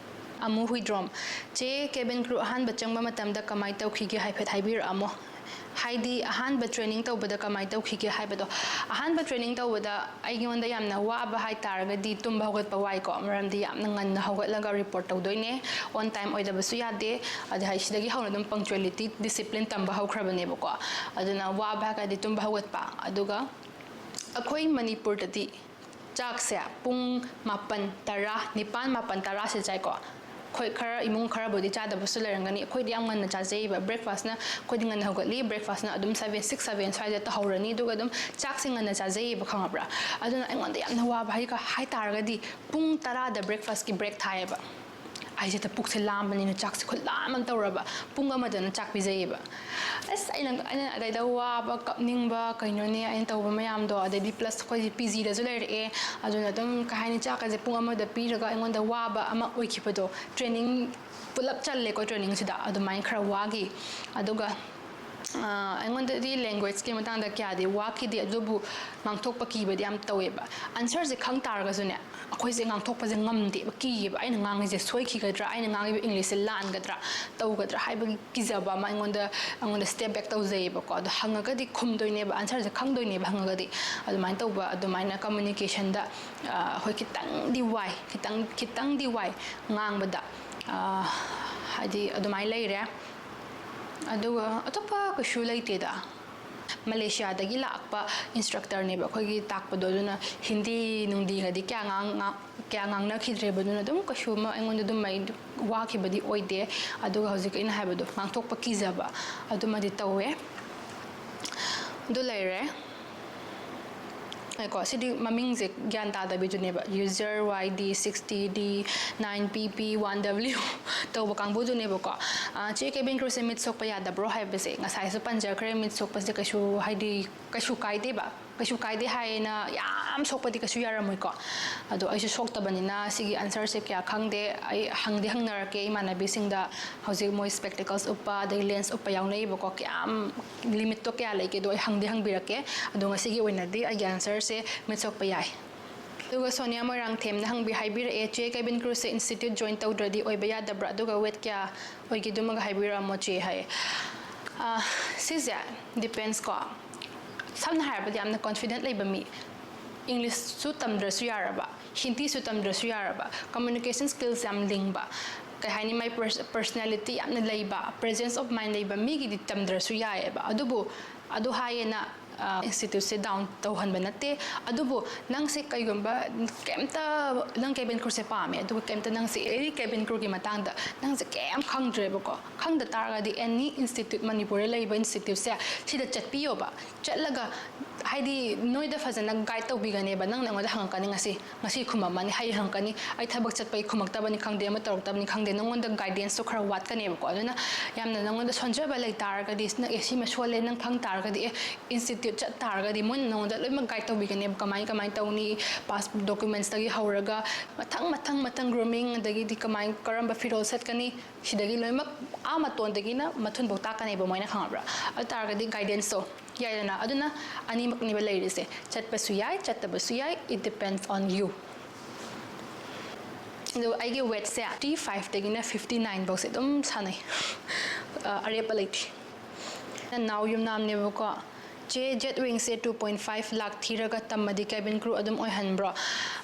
ꯑꯃꯨ ꯍꯨꯏꯗ꯭ꯔꯣꯝ꯫ ꯆꯦ, cabin crew ꯑꯍꯥꯟꯕ ꯆꯪꯕ ꯃꯇꯝꯗ ꯀꯃꯥꯏ ꯇꯧꯈꯤꯒꯦ ꯍꯥꯏꯐꯦꯠ ꯍꯥꯏꯕꯤꯔꯛꯑꯝꯃꯣ꯫ ꯍꯥꯏꯗꯤ ꯑꯍꯥꯟꯕ training ꯇꯧꯕꯗ ꯀꯃꯥꯏ ꯇꯧꯈꯤꯒꯦ ꯍꯥꯏꯕꯗꯣ꯫ ꯑꯍꯥꯟꯕ training ꯇꯧꯕꯗ ꯑꯩꯉꯣꯟꯗ ꯌꯥꯝꯅ ꯋꯥꯕ ꯍꯥꯏ ꯇꯥꯔꯒꯗꯤ ꯇꯨꯝꯕ ꯍꯧꯒꯠꯄ ꯋꯥꯏꯀꯣ, ꯃꯔꯝꯗꯤ ꯌꯥꯝꯅ ꯉꯟꯅ ꯍꯧꯒꯠꯂꯒ report ꯇꯧꯗꯣꯏꯅꯦ, on time ꯑꯣꯏꯗꯕꯁꯨ ꯌꯥꯗꯦ꯫ ꯑꯗ ꯍꯥꯏ ꯁꯤꯗꯒꯤ ꯍꯧꯅ ꯑꯗꯨꯝ punctuality discipline ꯇꯝꯕ ꯍꯧꯈ꯭ꯔꯕꯅꯦꯕꯀꯣ꯫ ꯑꯗꯨꯅ ꯋꯥꯕ ꯍꯥꯏꯔꯒꯗꯤ ꯇꯨꯝꯕ ꯍꯧꯒꯠꯄ꯫ ꯑꯗꯨꯒ ꯑꯩꯈꯣꯏ ꯃꯅꯤꯄꯨꯔꯗꯗꯤ ꯆꯥꯛꯁꯦ ꯄꯨꯡ ꯃꯥꯄꯟ, ꯇꯔꯥ, ꯅꯤꯄꯥꯟ, ꯃꯥꯄꯟ, ꯇꯔꯥꯁꯦ ꯆꯥꯏꯀꯣ꯫ ꯑꯩꯈꯣꯏ ꯈꯔ, ꯏꯃꯨꯡ ꯈꯔꯕꯨꯗꯤ ꯆꯥꯗꯕꯁꯨ ꯂꯩꯔꯝꯒꯅꯤ꯫ ꯑꯩꯈꯣꯏꯗꯤ ꯌꯥꯝ ꯉꯟꯅ ꯆꯥꯖꯩꯌꯦꯕ꯫ Breakfastꯅ, ꯑꯩꯈꯣꯏꯗꯤ ꯉꯟꯅ ꯍꯧꯒꯠꯂꯤ, breakfastꯅ ꯑꯗꯨꯝ seven, six, seven ꯁ꯭ꯋꯥꯏꯗ ꯇꯧꯍꯧꯔꯅꯤ, ꯑꯗꯨꯒ ꯑꯗꯨꯝ ꯆꯥꯛꯁꯦ ꯉꯟꯅ ꯆꯥꯖꯩꯌꯦꯕ, ꯈꯪꯉꯕ꯭ꯔꯥ? ꯑꯗꯨꯅ ꯑꯩꯉꯣꯟꯗ ꯌꯥꯝꯅ ꯋꯥꯕ ꯍꯥꯏ-, ꯍꯥꯏ ꯇꯥꯔꯒꯗꯤ ꯄꯨꯡ ꯇꯔꯥꯗ breakfastꯀꯤ break ꯊꯥꯏꯌꯦꯕ꯫ ꯑꯩꯁꯦ ꯍꯦꯛꯇ ꯄꯨꯛꯁꯦ ꯂꯥꯝꯕꯅꯤꯅ ꯆꯥꯛꯁꯦ ꯈꯨꯠꯂꯥꯝ ꯑꯃ ꯇꯧꯔꯕ꯫ ꯄꯨꯡ ꯑꯃꯗꯅ ꯆꯥꯛ ꯄꯤꯖꯩꯌꯦꯕ꯫ ꯑꯁ, ꯑꯩꯅ, ꯑꯩꯅ ꯑꯗꯩꯗ ꯋꯥꯕ, ꯀꯞꯅꯤꯡꯕ, ꯀꯩꯅꯣꯅꯦ ꯑꯩꯅ ꯇꯧꯕ ꯃꯌꯥꯝꯗꯣ꯫ ꯑꯗꯩꯗꯤ plus ꯑꯩꯈꯣꯏꯁꯦ ꯄꯤ ꯖꯤꯗꯁꯨ ꯂꯩꯔꯛꯑꯦ꯫ ꯑꯗꯨꯅ ꯑꯗꯨꯝ, ꯀꯩ ꯍꯥꯏꯅꯤ, ꯆꯥꯛꯀꯁꯦ ꯄꯨꯡ ꯑꯃꯗ ꯄꯤꯔꯒ ꯑꯩꯉꯣꯟꯗ ꯋꯥꯕ ꯑꯃ ꯑꯣꯏꯈꯤꯕꯗꯣ꯫ Training ꯄꯨꯂꯞ ꯆꯜꯂꯦꯀꯣ trainingꯁꯤꯗ꯫ ꯑꯗꯨꯃꯥꯏꯅ ꯈꯔ ꯋꯥꯈꯤ꯫ ꯑꯗꯨꯒ, ꯑ, ꯑꯩꯉꯣꯟꯗꯗꯤ languageꯀꯤ ꯃꯇꯥꯡꯗ ꯀꯌꯥꯗꯤ ꯋꯥꯈꯤꯗꯦ, ꯑꯗꯨꯕꯨ ꯉꯥꯡꯊꯣꯛꯄ ꯀꯤꯕꯗꯤ ꯌꯥꯝ ꯇꯧꯋꯦꯕ꯫ Answerꯁꯦ ꯈꯪ ꯇꯥꯔꯒꯁꯨꯅꯦ, ꯑꯩꯈꯣꯏꯁꯦ ꯉꯥꯡꯊꯣꯛꯄꯁꯦ ꯉꯝꯗꯦꯕ, ꯀꯤꯌꯦꯕ꯫ ꯑꯩꯅ ꯉꯥꯡꯉꯤꯁꯦ ꯁꯣꯏꯈꯤꯒꯗ꯭ꯔꯥ, ꯑꯩꯅ ꯉꯥꯡꯉꯤꯕ Englishꯁꯦ ꯂꯥꯟꯒꯗ꯭ꯔꯥ, ꯇꯧꯒꯗ꯭ꯔꯥ ꯍꯥꯏꯕꯒꯤ ꯀꯤꯖꯕ ꯑꯃ ꯑꯩꯉꯣꯟꯗ, ꯑꯩꯉꯣꯟꯗ step back ꯇꯧꯖꯩꯌꯦꯕꯀꯣ꯫ ꯑꯗꯣ ꯍꯪꯉꯒꯗꯤ ꯈꯨꯝꯗꯣꯏꯅꯦꯕ, answerꯁꯦ ꯈꯪꯗꯣꯏꯅꯦꯕ ꯍꯪꯉꯒꯗꯤ꯫ ꯑꯗꯨꯃꯥꯏꯅ ꯇꯧꯕ, ꯑꯗꯨꯃꯥꯏꯅ communicationꯗ, ꯑ, ꯑꯩꯈꯣꯏ ꯈꯤꯇꯪꯗꯤ ꯋꯥꯏ, ꯈꯤꯇꯪ, ꯈꯤꯇꯪꯗꯤ ꯋꯥꯏ ꯉꯥꯡꯕꯗ꯫ ꯑ, ꯍꯥꯏꯗꯤ ꯑꯗꯨꯃꯥꯏꯅ ꯂꯩꯔꯦ꯫ ꯑꯗꯨꯒ ꯑꯇꯣꯞꯄ ꯀꯩꯁꯨ ꯂꯩꯇꯦꯗ꯫ ꯃꯂꯦꯁꯤꯌꯥꯗꯒꯤ ꯂꯥꯛꯄ instructorꯅꯦꯕ ꯑꯩꯈꯣꯏꯒꯤ ꯇꯥꯛꯄꯗꯣ, ꯑꯗꯨꯅ ꯍꯤꯟꯗꯤ ꯅꯨꯡꯗꯤꯒꯗꯤ ꯀꯌꯥ ꯉꯥꯡ-, ꯉꯥꯡ-, ꯀꯌꯥ ꯉꯥꯡꯅꯈꯤꯗ꯭ꯔꯦꯕ꯫ ꯑꯗꯨꯅ ꯑꯗꯨꯝ ꯀꯩꯁꯨ ꯑꯃ ꯑꯩꯉꯣꯟꯗ ꯑꯗꯨꯝ ꯑꯩ ꯋꯥꯈꯤꯕꯗꯤ ꯑꯣꯏꯗꯦ꯫ ꯑꯗꯨꯒ ꯍꯧꯖꯤꯛ ꯑꯩꯅ ꯍꯥꯏꯕꯗꯣ, ꯉꯥꯡꯊꯣꯛꯄ ꯀꯤꯖꯕ ꯑꯗꯨꯃꯗꯤ ꯇꯧꯋꯦ꯫ ꯑꯗꯨ ꯂꯩꯔꯦ꯫ ꯉꯥꯏꯈꯣ, ꯁꯤꯗꯤ ꯃꯃꯤꯡꯁꯦ ꯒ꯭ꯌꯥꯟ ꯇꯥꯗꯕꯤꯗꯨꯅꯦꯕ꯫ User Y D sixty D nine P P one W ꯇꯧꯕ ꯀꯥꯡꯕꯨꯗꯨꯅꯦꯕꯀꯣ꯫ ꯑ, ꯆꯦ, cabin crewꯁꯦ ꯃꯤꯠ ꯁꯣꯛꯄ ꯌꯥꯗꯕ꯭ꯔꯣ ꯍꯥꯏꯕꯁꯦ ꯉꯁꯥꯏꯁꯨ ꯄꯟꯖꯈ꯭ꯔꯦ꯫ ꯃꯤꯠ ꯁꯣꯛꯄꯁꯦ ꯀꯩꯁꯨ, ꯍꯥꯏꯗꯤ, ꯀꯩꯁꯨ ꯀꯥꯏꯗꯦꯕ꯫ ꯀꯩꯁꯨ ꯀꯥꯏꯗꯦ ꯍꯥꯏꯅ ꯌꯥꯝ ꯁꯣꯛꯄꯗꯤ ꯀꯩꯁꯨ ꯌꯥꯔꯝꯃꯣꯏꯀꯣ꯫ ꯑꯗꯣ ꯑꯩꯁꯨ ꯁꯣꯛꯇꯕꯅꯤꯅ ꯁꯤꯒꯤ answerꯁꯦ ꯀꯌꯥ ꯈꯪꯗꯦ꯫ ꯑꯩ ꯍꯪꯗꯤ ꯍꯪꯅꯔꯛꯀꯦ ꯏꯃꯥꯟꯅꯕꯤꯁꯤꯡꯗ꯫ ꯍꯧꯖꯤꯛ ꯃꯣꯏ spectacles ꯎꯞꯄ, ꯑꯗꯩ lens ꯎꯞꯄ ꯌꯥꯎꯅꯩꯌꯦꯕꯀꯣ꯫ ꯀꯌꯥꯝ, limitꯇꯣ ꯀꯌꯥ ꯂꯩꯒꯦꯗꯣ ꯑꯩ ꯍꯪꯗꯤ ꯍꯪꯕꯤꯔꯛꯀꯦ꯫ ꯑꯗꯣ ꯉꯁꯤꯒꯤ ꯑꯣꯏꯅꯗꯤ ꯑꯩꯒꯤ answerꯁꯦ ꯃꯤꯠ ꯁꯣꯛꯄ ꯌꯥꯏ꯫ ꯑꯗꯨꯒ ꯁꯣꯅꯤꯌꯥ ꯃꯣꯏꯔꯥꯡꯊꯦꯝꯅ ꯍꯪꯕꯤ ꯍꯥꯏꯕꯤꯔꯛꯑꯦ, "ꯆꯦ, ꯀꯦꯕꯤꯟ ꯀ꯭ꯔꯨꯁꯦ ꯏꯟꯁꯇꯤꯇ꯭ꯌꯨꯠ ꯖꯣꯏꯟ ꯇꯧꯗ꯭ꯔꯗꯤ ꯑꯣꯏꯕ ꯌꯥꯗꯕ꯭ꯔꯥ? ꯑꯗꯨꯒ ꯋꯦꯠ ꯀꯌꯥ ꯑꯣꯏꯒꯦꯗꯨꯃꯒ ꯍꯥꯏꯕꯤꯔꯛꯑꯝꯃꯣ ꯆꯦ" ꯍꯥꯏ꯫ ꯑ, ꯁꯤꯁꯦ ꯗꯤꯄꯦꯟꯁ ꯀꯣ꯫ ꯁꯝꯅ ꯍꯥꯏꯔꯕꯗ ꯌꯥꯝꯅ ꯀꯣꯟꯐꯤꯗꯦꯟꯠ ꯂꯩꯕ ꯃꯤ, ꯏꯪꯂꯤꯁꯁꯨ ꯇꯝꯗ꯭ꯔꯁꯨ ꯌꯥꯔꯕ, ꯍꯤꯟꯗꯤꯁꯨ ꯇꯝꯗ꯭ꯔꯁꯨ ꯌꯥꯔꯕ, ꯀꯝꯃ꯭ꯌꯨꯅꯤꯀꯦꯁꯟ ꯁ꯭ꯀꯤꯜꯁ ꯌꯥꯝ ꯂꯤꯡꯕ, ꯀꯩ ꯍꯥꯏꯅꯤ, ꯃꯥꯏ ꯄꯔꯁ-, ꯄꯔꯁꯅꯦꯂꯤꯇꯤ ꯌꯥꯝꯅ ꯂꯩꯕ, ꯄ꯭ꯔꯦꯖꯦꯟꯁ ꯑꯣꯐ ꯃꯥꯏꯟ ꯂꯩꯕ ꯃꯤꯒꯤꯗꯤ ꯇꯝꯗ꯭ꯔꯁꯨ ꯌꯥꯏꯑꯕ꯫ ꯑꯗꯨꯕꯨ ꯑꯗꯨ ꯍꯥꯏꯌꯦꯅ, ꯑ, ꯏꯟꯁꯇꯤꯇ꯭ꯌꯨꯠꯁꯦ ꯗꯥꯎꯟ ꯇꯧꯍꯟꯕ ꯅꯠꯇꯦ꯫ ꯑꯗꯨꯕꯨ ꯅꯪꯁꯦ ꯀꯩꯒꯨꯝꯕ ꯀꯩꯝꯇ, ꯅꯪ ꯀꯦꯕꯤꯟ ꯀ꯭ꯔꯨꯁꯦ ꯄꯥꯝꯃꯦ, ꯑꯗꯨꯒ ꯀꯩꯝꯇ ꯅꯪꯁꯦ ꯑꯦꯅꯤ ꯀꯦꯕꯤꯟ ꯀ꯭ꯔꯨꯒꯤ ꯃꯇꯥꯡꯗ ꯅꯪꯁꯦ ꯀꯩꯝ ꯈꯪꯗ꯭ꯔꯦꯕꯀꯣ, ꯈꯪꯗ ꯇꯥꯔꯒꯗꯤ ꯑꯦꯅꯤ ꯏꯟꯁꯇꯤꯇ꯭ꯌꯨꯠ, ꯃꯅꯤꯄꯨꯔꯗ ꯂꯩꯕ ꯏꯟꯁꯇꯤꯇ꯭ꯌꯨꯠꯁꯦ ꯁꯤꯗ ꯆꯠꯄꯤꯌꯣꯕ꯫ ꯆꯠꯂꯒ, ꯍꯥꯏꯗꯤ, ꯅꯣꯏꯗ ꯐꯖꯅ ꯒꯥꯏꯗ ꯇꯧꯕꯤꯒꯅꯦꯕ꯫ ꯅꯪꯅ ꯑꯩꯉꯣꯟꯗ ꯍꯪꯉꯛꯀꯅꯤ ꯉꯁꯤ, ꯉꯁꯤ ꯈꯨꯝꯃꯝꯃꯅꯤ, ꯍꯌꯦꯡ ꯍꯪꯉꯛꯀꯅꯤ, ꯑꯩ ꯊꯕꯛ ꯆꯠꯄꯒꯤ ꯈꯨꯝꯃꯛꯇꯕꯅꯤ ꯈꯪꯗꯦ, ꯑꯃ ꯇꯧꯔꯛꯇꯕꯅꯤ ꯈꯪꯗꯦ, ꯅꯉꯣꯟꯗ ꯒꯥꯏꯗꯦꯟꯁꯇꯣ ꯈꯔ ꯋꯥꯠꯀꯅꯦꯕꯀꯣ꯫ ꯑꯗꯨꯅ ꯌꯥꯝꯅ ꯅꯉꯣꯟꯗ ꯁꯣꯟꯖꯕ ꯂꯩ ꯇꯥꯔꯒꯗꯤ, ꯅꯪ, "ꯑꯦ, ꯁꯤꯃ ꯁꯣꯜꯂꯦ", ꯅꯪ ꯈꯪ ꯇꯥꯔꯒꯗꯤ, ꯑꯦ, ꯏꯟꯁꯇꯤꯇ꯭ꯌꯨꯠ ꯆꯠ ꯇꯥꯔꯒꯗꯤ ꯃꯣꯏꯅ ꯅꯉꯣꯟꯗ ꯂꯣꯏꯅꯃꯛ ꯒꯥꯏꯗ ꯇꯧꯕꯤꯒꯅꯦꯕ꯫ ꯀꯃꯥꯏ, ꯀꯃꯥꯏꯅ ꯇꯧꯅꯤ, ꯄꯥꯁ ꯗꯣꯀꯨꯃꯦꯟꯁꯇꯒꯤ ꯍꯧꯔꯒ ꯃꯊꯪ, ꯃꯊꯪ, ꯃꯊꯪ ꯒ꯭ꯔꯨꯃꯤꯡ, ꯑꯗꯒꯤꯗꯤ ꯀꯃꯥꯏ, ꯀꯔꯝꯕ ꯐꯤꯔꯣꯜ ꯁꯦꯠꯀꯅꯤ, ꯁꯤꯗꯒꯤ ꯂꯣꯏꯅꯃꯛ ꯑꯥ ꯃꯇꯣꯟꯗꯒꯤꯅ ꯃꯊꯨꯟꯐꯥꯎ ꯇꯥꯛꯀꯅꯦꯕ ꯃꯣꯏꯅ, ꯈꯪꯉꯕ꯭ꯔꯥ? ꯑꯗꯨ ꯇꯥꯔꯒꯗꯤ ꯒꯥꯏꯗꯦꯟꯁꯇꯣ ꯌꯥꯏꯗꯅ꯫ ꯑꯗꯨꯅ ꯑꯅꯤꯃꯛꯅꯦꯕ ꯂꯩꯔꯤꯁꯦ, ꯆꯠꯄꯁꯨ ꯌꯥꯏ, ꯆꯠꯇꯕꯁꯨ ꯌꯥꯏ, it depends on you꯫ ꯑꯗꯨ ꯑꯩꯒꯤ ꯋꯦꯠꯁꯦ ꯐꯤꯐꯇꯤ ꯐꯥꯏꯚꯇꯒꯤꯅ ꯐꯤꯐꯇꯤ ꯅꯥꯏꯟ ꯐꯥꯎꯁꯦ ꯑꯗꯨꯝ ꯁꯥꯟꯅꯩ꯫ ꯑ, ꯑꯔꯦꯞꯄ ꯂꯩꯇꯦ꯫ ꯅꯅꯥꯎ ꯌꯨꯝꯅꯥꯝꯅꯦꯕꯀꯣ꯫ "ꯆꯦ, ꯖꯦꯠ ꯋꯤꯡꯁꯦ ꯇꯨ ꯄꯣꯏꯟꯠ ꯐꯥꯏꯚ ꯂꯥꯛ ꯊꯤꯔꯒ ꯇꯝꯃꯗꯤ ꯀꯦꯕꯤꯟ ꯀ꯭ꯔꯨ ꯑꯗꯨꯝ ꯑꯣꯏꯍꯟꯕ꯭ꯔꯣ?"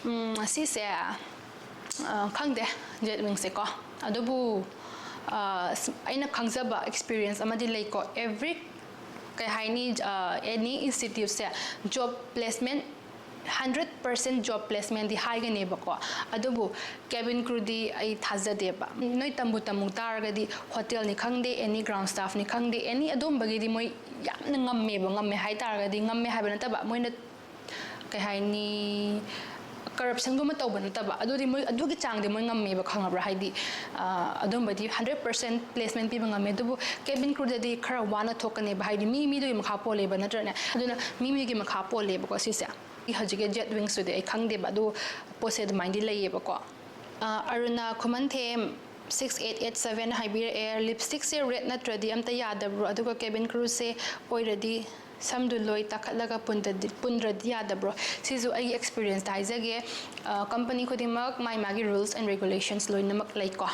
ꯎꯝ, ꯁꯤꯁꯦ, ꯑ, ꯈꯪꯗꯦ, ꯖꯦꯠ ꯋꯤꯡꯁꯦꯀꯣ꯫ ꯑꯗꯨꯕꯨ, ꯑ, ꯁ-, ꯑꯩꯅ ꯈꯪꯖꯕ ꯑꯦꯛꯁꯄꯤꯔꯤꯌꯦꯟꯁ ꯑꯃꯗꯤ ꯂꯩꯀꯣ꯫ ꯑꯦꯚ꯭ꯔꯤ, ꯀꯩ ꯍꯥꯏꯅꯤ, ꯑ, ꯑꯦꯅꯤ ꯏꯟꯁꯇꯤꯇ꯭ꯌꯨꯠꯁꯦ job placement, hundred percent job ꯄ꯭ꯂꯦꯁꯃꯦꯟꯗꯤ ꯍꯥꯏꯒꯅꯦꯕꯀꯣ꯫ ꯑꯗꯨꯕꯨ ꯀꯦꯕꯤꯟ ꯀ꯭ꯔꯨꯗꯤ ꯑꯩ ꯊꯥꯖꯗꯦꯕ꯫ ꯅꯣꯏ ꯇꯝꯕꯨ ꯇꯝꯃꯨ ꯇꯥꯔꯒꯗꯤ ꯍꯣꯇꯦꯜꯅꯤ ꯈꯪꯗꯦ, ꯑꯦꯅꯤ ꯒ꯭ꯔꯥꯎꯟ ꯁ꯭ꯇꯥꯐꯅꯤ ꯈꯪꯗꯦ, ꯑꯦꯅꯤ ꯑꯗꯨꯝꯕꯒꯤꯗꯤ ꯃꯣꯏ ꯌꯥꯝꯅ ꯉꯝꯃꯦꯕ꯫ ꯉꯝꯃꯦ ꯍꯥꯏ ꯇꯥꯔꯒꯗꯤ, ꯉꯝꯃꯦ ꯍꯥꯏꯕ ꯅꯠꯇꯕ, ꯃꯣꯏꯅ, ꯀꯩ ꯍꯥꯏꯅꯤ, ꯀꯔꯞꯁꯟꯒꯨꯝꯕ ꯇꯧꯕ ꯅꯠꯇꯕ, ꯑꯗꯨꯗꯤ ꯃꯣꯏ ꯑꯗꯨꯒꯤ ꯆꯥꯡꯗꯤ ꯃꯣꯏ ꯉꯝꯃꯦꯕ, ꯈꯪꯉꯕ꯭ꯔꯥ? ꯍꯥꯏꯗꯤ, ꯑ, ꯑꯗꯨꯝꯕꯗꯤ ꯍꯟꯗ꯭ꯔꯦꯠ ꯄꯥꯔꯁꯦꯟ ꯄ꯭ꯂꯦꯁꯃꯦꯟ ꯄꯤꯕ ꯉꯝꯃꯦ꯫ ꯑꯗꯨꯕꯨ ꯀꯦꯕꯤꯟ ꯀ꯭ꯔꯨꯗꯗꯤ ꯈꯔ ꯋꯥꯅ ꯊꯣꯛꯀꯅꯦꯕ, ꯍꯥꯏꯗꯤ ꯃꯤ ꯃꯤꯗꯨꯒꯤ ꯃꯈꯥ ꯄꯣꯜꯂꯦꯕ, ꯅꯠꯇ꯭ꯔꯅꯦ? ꯑꯗꯨꯅ ꯃꯤ ꯃꯤꯒꯤ ꯃꯈꯥ ꯄꯣꯜꯂꯦꯕꯀꯣ ꯁꯤꯁꯦ꯫ ꯑꯩ ꯍꯧꯖꯤꯛꯀꯤ ꯖꯦꯠ ꯋꯤꯡꯁꯇꯨꯗꯤ ꯑꯩ ꯈꯪꯗꯦꯕ, ꯑꯗꯨ ꯄꯣꯠꯁꯦ ꯑꯗꯨꯃꯥꯏꯅꯗꯤ ꯂꯩꯌꯦꯕꯀꯣ꯫ ꯑ, Aruna Khumanthem six eight eight seven ꯍꯥꯏꯕꯤꯔꯛꯑꯦ, "ꯂꯤꯞꯁꯇꯤꯛꯁꯦ ꯔꯦꯗ ꯅꯠꯇ꯭ꯔꯗꯤ ꯑꯝꯇ ꯌꯥꯗꯕ꯭ꯔꯣ? ꯑꯗꯨꯒ ꯀꯦꯕꯤꯟ ꯀ꯭ꯔꯨꯁꯦ ꯑꯣꯏꯔꯗꯤ ꯁꯝꯗꯨ ꯂꯣꯏ ꯇꯥꯈꯠꯂꯒ ꯄꯨꯟꯗ꯭ꯔꯗꯤ ꯄꯨꯟꯗ꯭ꯔꯗꯤ ꯌꯥꯗꯕ꯭ꯔꯣ? ꯁꯤꯁꯨ ꯑꯩꯒꯤ ꯑꯦꯛꯁꯄꯤꯔꯤꯌꯦꯟꯁꯇ ꯍꯥꯏꯖꯒꯦ꯫ ꯀꯝꯄꯅꯤ ꯈꯨꯗꯤꯡꯃꯛ ꯃꯥꯏ ꯃꯥꯒꯤ ꯔꯨꯜꯁ ꯑꯦꯟ ꯔꯤꯒꯨꯂꯦꯁꯟꯁ ꯂꯣꯏꯅꯃꯛ ꯂꯩꯀꯣ꯫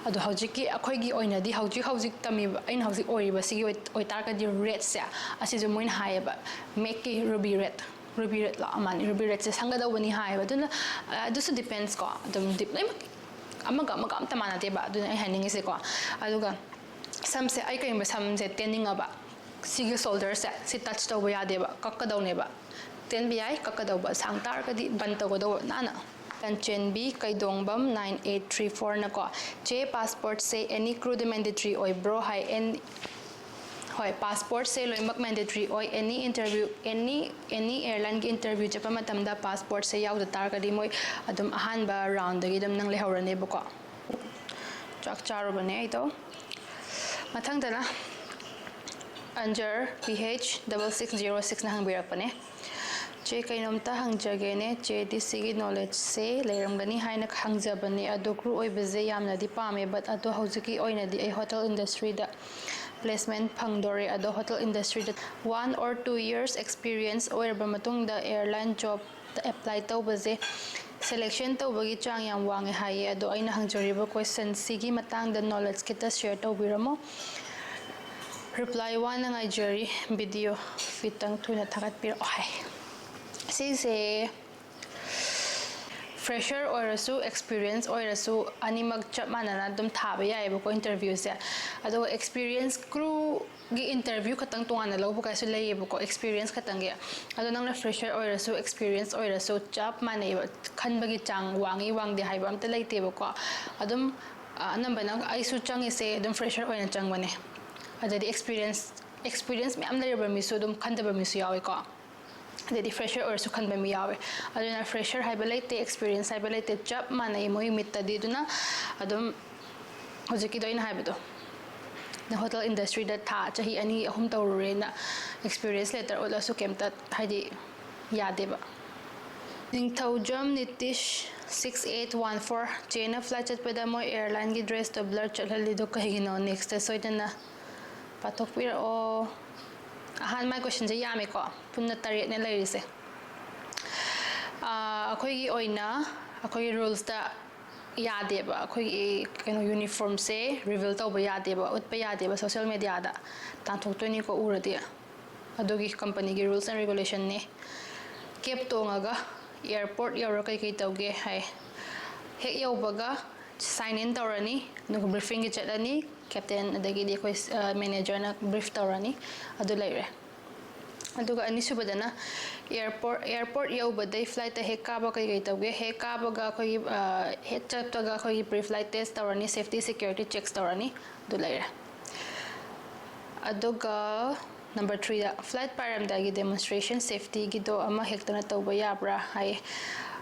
ꯑꯗꯣ ꯍꯧꯖꯤꯛꯀꯤ ꯑꯩꯈꯣꯏꯒꯤ ꯑꯣꯏꯅꯗꯤ ꯍꯧꯖꯤꯛ ꯍꯧꯖꯤꯛ ꯇꯝꯃꯤꯕ, ꯑꯩꯅ ꯍꯧꯖꯤꯛ ꯑꯣꯏꯔꯤꯕꯁꯤꯒꯤ ꯑꯣꯏ- ꯑꯣꯏꯇꯥꯔꯒꯗꯤ ꯔꯦꯠꯁꯦ, ꯑꯁꯤꯁꯨ ꯃꯣꯏꯅ ꯍꯥꯏꯌꯦꯕ, ꯃꯦꯛꯀꯤ ꯔꯨꯕꯤ ꯔꯦꯠ, ꯔꯨꯕꯤ ꯔꯦꯠꯂꯣ ꯑꯃꯅꯤ, ꯔꯨꯕꯤ ꯔꯦꯠꯁꯦ ꯁꯪꯒꯗꯧꯕꯅꯤ ꯍꯥꯏꯌꯦꯕ꯫ ꯑꯗꯨꯅ ꯑ, ꯑꯗꯨꯁꯨ ꯗꯤꯄꯦꯟꯁ ꯀꯣ, ꯑꯗꯨꯝ ꯗꯤꯞ ꯂꯣꯏꯅꯃꯛ ꯑꯃꯒ ꯑꯃꯒ ꯑꯝꯇ ꯃꯥꯟꯅꯗꯦꯕ꯫ ꯑꯗꯨꯅ ꯑꯩ ꯍꯥꯏꯅꯤꯡꯉꯤꯁꯦꯀꯣ꯫ ꯑꯗꯨꯒ ꯁꯝꯁꯦ, ꯑꯩ ꯀꯩꯒꯨꯝꯕ ꯁꯝꯁꯦ ꯇꯦꯟꯅꯤꯡꯉꯕ, ꯁꯤꯒꯤ ꯁꯣꯜꯗꯔꯁꯦ ꯁꯤ ꯇꯆ ꯇꯧꯕ ꯌꯥꯗꯦꯕ, ꯀꯛꯀꯗꯧꯅꯦꯕ꯫ ꯇꯦꯟꯕ ꯌꯥꯏ, ꯀꯛꯀꯗꯧꯕ, ꯁꯥꯡ ꯇꯥꯔꯒꯗꯤ ꯕꯟ ꯇꯧꯒꯗꯧꯕ ꯅꯥꯟꯅ꯫ ꯀꯟꯆꯦꯟꯕꯤ ꯀꯩꯗꯣꯡꯕꯝ ꯅꯥꯏꯟ ꯑꯩꯠ ꯊ꯭ꯔꯤ ꯐꯣꯔꯅꯀꯣ, ꯆꯦ, ꯄꯥꯁꯄꯣꯔꯠꯁꯦ ꯑꯦꯅꯤ ꯀ꯭ꯔꯨꯗ ꯃꯦꯟꯗꯦꯇ꯭ꯔꯤ ꯑꯣꯏꯕ꯭ꯔꯣ ꯍꯥꯏ꯫ ꯑꯦꯟ ꯍꯣꯏ, ꯄꯥꯁꯄꯣꯔꯠꯁꯦ ꯂꯣꯏꯅꯃꯛ ꯃꯦꯟꯗꯦꯇ꯭ꯔꯤ ꯑꯣꯏ꯫ ꯑꯦꯅꯤ ꯏꯟꯇꯔꯚ꯭ꯌꯨ, ꯑꯦꯅꯤ ꯑꯦꯅꯤ ꯑꯦꯌꯔꯂꯥꯏꯟꯒꯤ ꯏꯟꯇꯔꯚ꯭ꯌꯨ ꯆꯠꯄ ꯃꯇꯝꯗ ꯄꯥꯁꯄꯣꯔꯠꯁꯦ ꯌꯥꯎꯗ ꯇꯥꯔꯒꯗꯤ ꯃꯣꯏ ꯑꯗꯨꯝ ꯑꯍꯥꯟꯕ ꯔꯥꯎꯟꯗꯒꯤ ꯑꯗꯨꯝ ꯅꯪ ꯂꯩꯍꯧꯔꯅꯦꯕꯀꯣ꯫ ꯆꯥꯛ ꯆꯥꯔꯨꯕꯅꯦ ꯑꯩꯗꯣ꯫ ꯃꯊꯪꯗꯅ ꯑꯟꯖꯔ, P H double six zero ꯁꯤꯛꯁꯅ ꯍꯪꯕꯤꯔꯛꯄꯅꯦ꯫ ꯆꯦ, ꯀꯩꯅꯣꯝꯇ ꯍꯪꯖꯒꯦꯅꯦ꯫ ꯆꯦꯗꯤ ꯁꯤꯒꯤ ꯅꯣꯂꯦꯖꯁꯦ ꯂꯩꯔꯝꯒꯅꯤ ꯍꯥꯏꯅ ꯍꯪꯖꯕꯅꯦ, ꯑꯗꯣ ꯀ꯭ꯔꯨ ꯑꯣꯏꯕꯁꯦ ꯌꯥꯝꯅꯗꯤ ꯄꯥꯝꯃꯦ, ꯕꯠ ꯑꯗꯣ ꯍꯧꯖꯤꯛꯀꯤ ꯑꯣꯏꯅꯗꯤ ꯑꯩ ꯍꯣꯇꯦꯜ ꯏꯟꯗꯁꯇ꯭ꯔꯤꯗ ꯄ꯭ꯂꯦꯁꯃꯦꯟ ꯐꯪꯗꯣꯔꯦ꯫ ꯑꯗꯣ ꯍꯣꯇꯦꯜ ꯏꯟꯗꯁꯇ꯭ꯔꯤꯗ one or two years experience ꯑꯣꯏꯔꯕ ꯃꯇꯨꯡꯗ ꯑꯦꯌꯔꯂꯥꯏꯟ ꯖꯣꯕꯇ ꯑꯦꯄ꯭ꯂꯥꯏ ꯇꯧꯕꯁꯦ ꯁꯦꯂꯦꯛꯁꯟ ꯇꯧꯕꯒꯤ ꯆꯥꯡ ꯌꯥꯝ ꯋꯥꯡꯉꯦ ꯍꯥꯏꯌꯦ꯫ ꯑꯗꯣ ꯑꯩꯅ ꯍꯪꯖꯔꯤꯕ ꯀꯣꯏꯁꯟꯁꯤꯒꯤ ꯃꯇꯥꯡꯗ ꯅꯣꯂꯦꯖ ꯈꯤꯇ ꯁꯤꯌꯔ ꯇꯧꯕꯤꯔꯝꯃꯣ꯫ ꯔꯤꯄ꯭ꯂꯥꯏ ꯋꯥꯅ ꯉꯥꯏꯖꯔꯤ꯫ ꯚꯤꯗꯤꯑꯣ ꯈꯤꯇꯪ ꯊꯨꯅ ꯊꯥꯒꯠꯄꯤꯔꯛꯑꯣ ꯍꯥꯏ꯫ ꯁꯤꯁꯦ ꯐ꯭ꯔꯦꯁꯔ ꯑꯣꯏꯔꯁꯨ ꯑꯦꯛꯁꯄꯤꯔꯤꯌꯦꯟꯁ ꯑꯣꯏꯔꯁꯨ ꯑꯅꯤꯃꯛ ꯆꯞ ꯃꯥꯟꯅꯅ ꯑꯗꯨꯝ ꯊꯥꯕ ꯌꯥꯏꯑꯕꯀꯣ ꯏꯟꯇꯔꯚ꯭ꯌꯨꯁꯦ꯫ ꯑꯗꯨꯒ ꯑꯦꯛꯁꯄꯤꯔꯤꯌꯦꯟꯁ ꯀ꯭ꯔꯨꯒꯤ ꯏꯟꯇꯔꯚ꯭ꯌꯨ ꯈꯛꯇꯪ ꯇꯣꯉꯥꯟꯅ ꯂꯧꯕ ꯀꯥꯏꯁꯨ ꯂꯩꯌꯦꯕꯀꯣ, ꯑꯦꯛꯁꯄꯤꯔꯤꯌꯦꯟꯁ ꯈꯛꯇꯪꯒꯤ꯫ ꯑꯗꯣ ꯅꯪꯅ ꯐ꯭ꯔꯦꯁꯔ ꯑꯣꯏꯔꯁꯨ ꯑꯦꯛꯁꯄꯤꯔꯤꯌꯦꯟꯁ ꯑꯣꯏꯔꯁꯨ ꯆꯞ ꯃꯥꯟꯅꯩꯕ, ꯈꯟꯕꯒꯤ ꯆꯥꯡ ꯋꯥꯡꯉꯤ ꯋꯥꯡꯗꯦ ꯍꯥꯏꯕ ꯑꯝꯇ ꯂꯩꯇꯦꯕꯀꯣ꯫ ꯑꯗꯨꯝ ꯑ, ꯑꯅꯝꯕꯅ ꯑꯩꯁꯨ ꯆꯪꯉꯤꯁꯦ ꯑꯗꯨꯝ ꯐ꯭ꯔꯦꯁꯔ ꯑꯣꯏꯅ ꯆꯪꯕꯅꯦ꯫ ꯑꯗꯩꯗꯤ ꯑꯦꯛꯁꯄꯤꯔꯤꯌꯦꯟꯁ ꯑꯦꯛꯁꯄꯤꯔꯤꯌꯦꯟꯁ ꯃꯌꯥꯝ ꯂꯩꯔꯕ ꯃꯤꯁꯨ ꯑꯗꯨꯝ ꯈꯟꯗꯕ ꯃꯤꯁꯨ ꯌꯥꯎꯋꯦꯀꯣ꯫ ꯑꯗꯩꯗꯤ ꯐ꯭ꯔꯦꯁꯔ ꯑꯣꯏꯔꯁꯨ ꯈꯟꯕ ꯃꯤ ꯌꯥꯎꯋꯦ꯫ ꯑꯗꯨꯅ ꯐ꯭ꯔꯦꯁꯔ ꯍꯥꯏꯕ ꯂꯩꯇꯦ, ꯑꯦꯛꯁꯄꯤꯔꯤꯌꯦꯟꯁ ꯍꯥꯏꯕ ꯂꯩꯇꯦ, ꯆꯞ ꯃꯥꯟꯅꯩ ꯃꯣꯏ ꯃꯤꯠꯇꯗꯤ꯫ ꯑꯗꯨꯅ ꯑꯗꯨꯝ ꯍꯧꯖꯤꯛꯀꯤꯗꯣ ꯑꯩꯅ ꯍꯥꯏꯕꯗꯣ, ꯅꯪ ꯍꯣꯇꯦꯜ ꯏꯟꯗꯁꯇ꯭ꯔꯤꯗ ꯊꯥ ꯆꯍꯤ ꯑꯅꯤ ꯑꯍꯨꯝ ꯇꯧꯔꯨꯔꯦꯅ ꯑꯦꯛꯁꯄꯤꯔꯤꯌꯦꯟꯁ ꯂꯦꯇꯔ ꯎꯠꯂꯁꯨ ꯀꯩꯝꯇ ꯍꯥꯏꯗꯤ ꯌꯥꯗꯦꯕ꯫ ꯅꯤꯡꯊꯧꯖꯝ Nitish six eight one four, ꯆꯦꯅ ꯐ꯭ꯂꯥꯏꯠ ꯆꯠꯄꯗ ꯃꯣꯏ ꯑꯦꯌꯔꯂꯥꯏꯟꯒꯤ ꯗ꯭ꯔꯦꯁꯇꯣ ꯕ꯭ꯂꯔ ꯆꯠꯍꯜꯂꯤꯗꯣ ꯀꯩꯒꯤꯅꯣ? ꯅꯦꯛꯁꯇ ꯁꯣꯏꯗꯅ ꯄꯥꯊꯣꯛꯄꯤꯔꯛꯑꯣ꯫ ꯑꯍꯥꯟꯕ ꯃꯥꯏ ꯀꯣꯏꯁꯟꯁꯦ ꯌꯥꯝꯃꯦꯀꯣ, ꯄꯨꯟꯅ ꯇꯔꯦꯠꯅꯦ ꯂꯩꯔꯤꯁꯦ꯫ ꯑꯥ, ꯑꯩꯈꯣꯏꯒꯤ ꯑꯣꯏꯅ ꯑꯩꯈꯣꯏꯒꯤ ꯔꯨꯜꯁꯇ ꯌꯥꯗꯦꯕ, ꯑꯩꯈꯣꯏꯒꯤ ꯀꯩꯅꯣ ꯌꯨꯅꯤꯐꯣꯔꯝꯁꯦ ꯔꯤꯚꯤꯜ ꯇꯧꯕ ꯌꯥꯗꯦꯕ, ꯎꯠꯄ ꯌꯥꯗꯦꯕ ꯁꯣꯁꯦꯜ ꯃꯦꯗꯤꯌꯥꯗ꯫ ꯇꯥꯟꯊꯣꯛꯇꯣꯏꯅꯤꯀꯣ ꯎꯔꯗꯤ꯫ ꯑꯗꯨꯒꯤ ꯀꯝꯄꯅꯤꯒꯤ ꯔꯨꯜꯁ ꯑꯦꯟ ꯔꯤꯒꯨꯂꯦꯁꯟꯅꯦ꯫ ꯀꯦꯞ ꯇꯣꯡꯉꯒ ꯑꯦꯌꯥꯔꯄꯣꯔꯠ ꯌꯧꯔ ꯀꯩꯀꯩ ꯇꯧꯒꯦ ꯍꯥꯏ꯫ ꯍꯦꯛ ꯌꯧꯕꯒ ꯁꯥꯏꯟ ꯏꯟ ꯇꯧꯔꯅꯤ, ꯑꯗꯨꯒ ꯕ꯭ꯔꯤꯐꯤꯡꯒꯤ ꯆꯠꯂꯅꯤ꯫ ꯀꯦꯞꯇꯦꯟ ꯑꯗꯒꯤꯗꯤ ꯑꯩꯈꯣꯏ ꯃꯦꯅꯦꯖꯔꯅ ꯕ꯭ꯔꯤꯐ ꯇꯧꯔꯅꯤ꯫ ꯑꯗꯨ ꯂꯩꯔꯦ꯫ ꯑꯗꯨꯒ ꯑꯅꯤꯁꯨꯕꯗꯅ ꯑꯦꯌꯥꯔꯄꯣꯔꯠ ꯑꯦꯌꯥꯔꯄꯣꯔꯠ ꯌꯧꯕꯗꯩ ꯐ꯭ꯂꯥꯏꯠꯇ ꯍꯦꯛ ꯀꯥꯕ ꯀꯩꯀꯩ ꯇꯧꯒꯦ? ꯍꯦꯛ ꯀꯥꯕꯒ ꯑꯩꯈꯣꯏꯒꯤ, ꯑ, ꯍꯦꯛ ꯆꯠꯄꯒ ꯑꯩꯈꯣꯏꯒꯤ ꯄ꯭ꯔꯤ ꯐ꯭ꯂꯥꯏꯠ ꯇꯦꯁ ꯇꯧꯔꯅꯤ, ꯁꯦꯐꯇꯤ ꯁꯦꯀ꯭ꯌꯨꯔꯤꯇꯤ ꯆꯦꯛꯁ ꯇꯧꯔꯅꯤ꯫ ꯑꯗꯨ ꯂꯩꯔꯦ꯫ ꯑꯗꯨꯒ ꯅꯝꯕꯔ ꯊ꯭ꯔꯤꯗ, ꯐ꯭ꯂꯥꯏꯠ ꯄꯥꯏꯔꯝꯗꯥꯏꯒꯤ ꯗꯦꯃꯣꯟꯁꯇ꯭ꯔꯦꯁꯟ ꯁꯦꯐꯇꯤꯒꯤꯗꯣ ꯑꯃ ꯍꯦꯛꯇꯅ ꯇꯧꯕ ꯌꯥꯕ꯭ꯔꯥ ꯍꯥꯏꯌꯦ꯫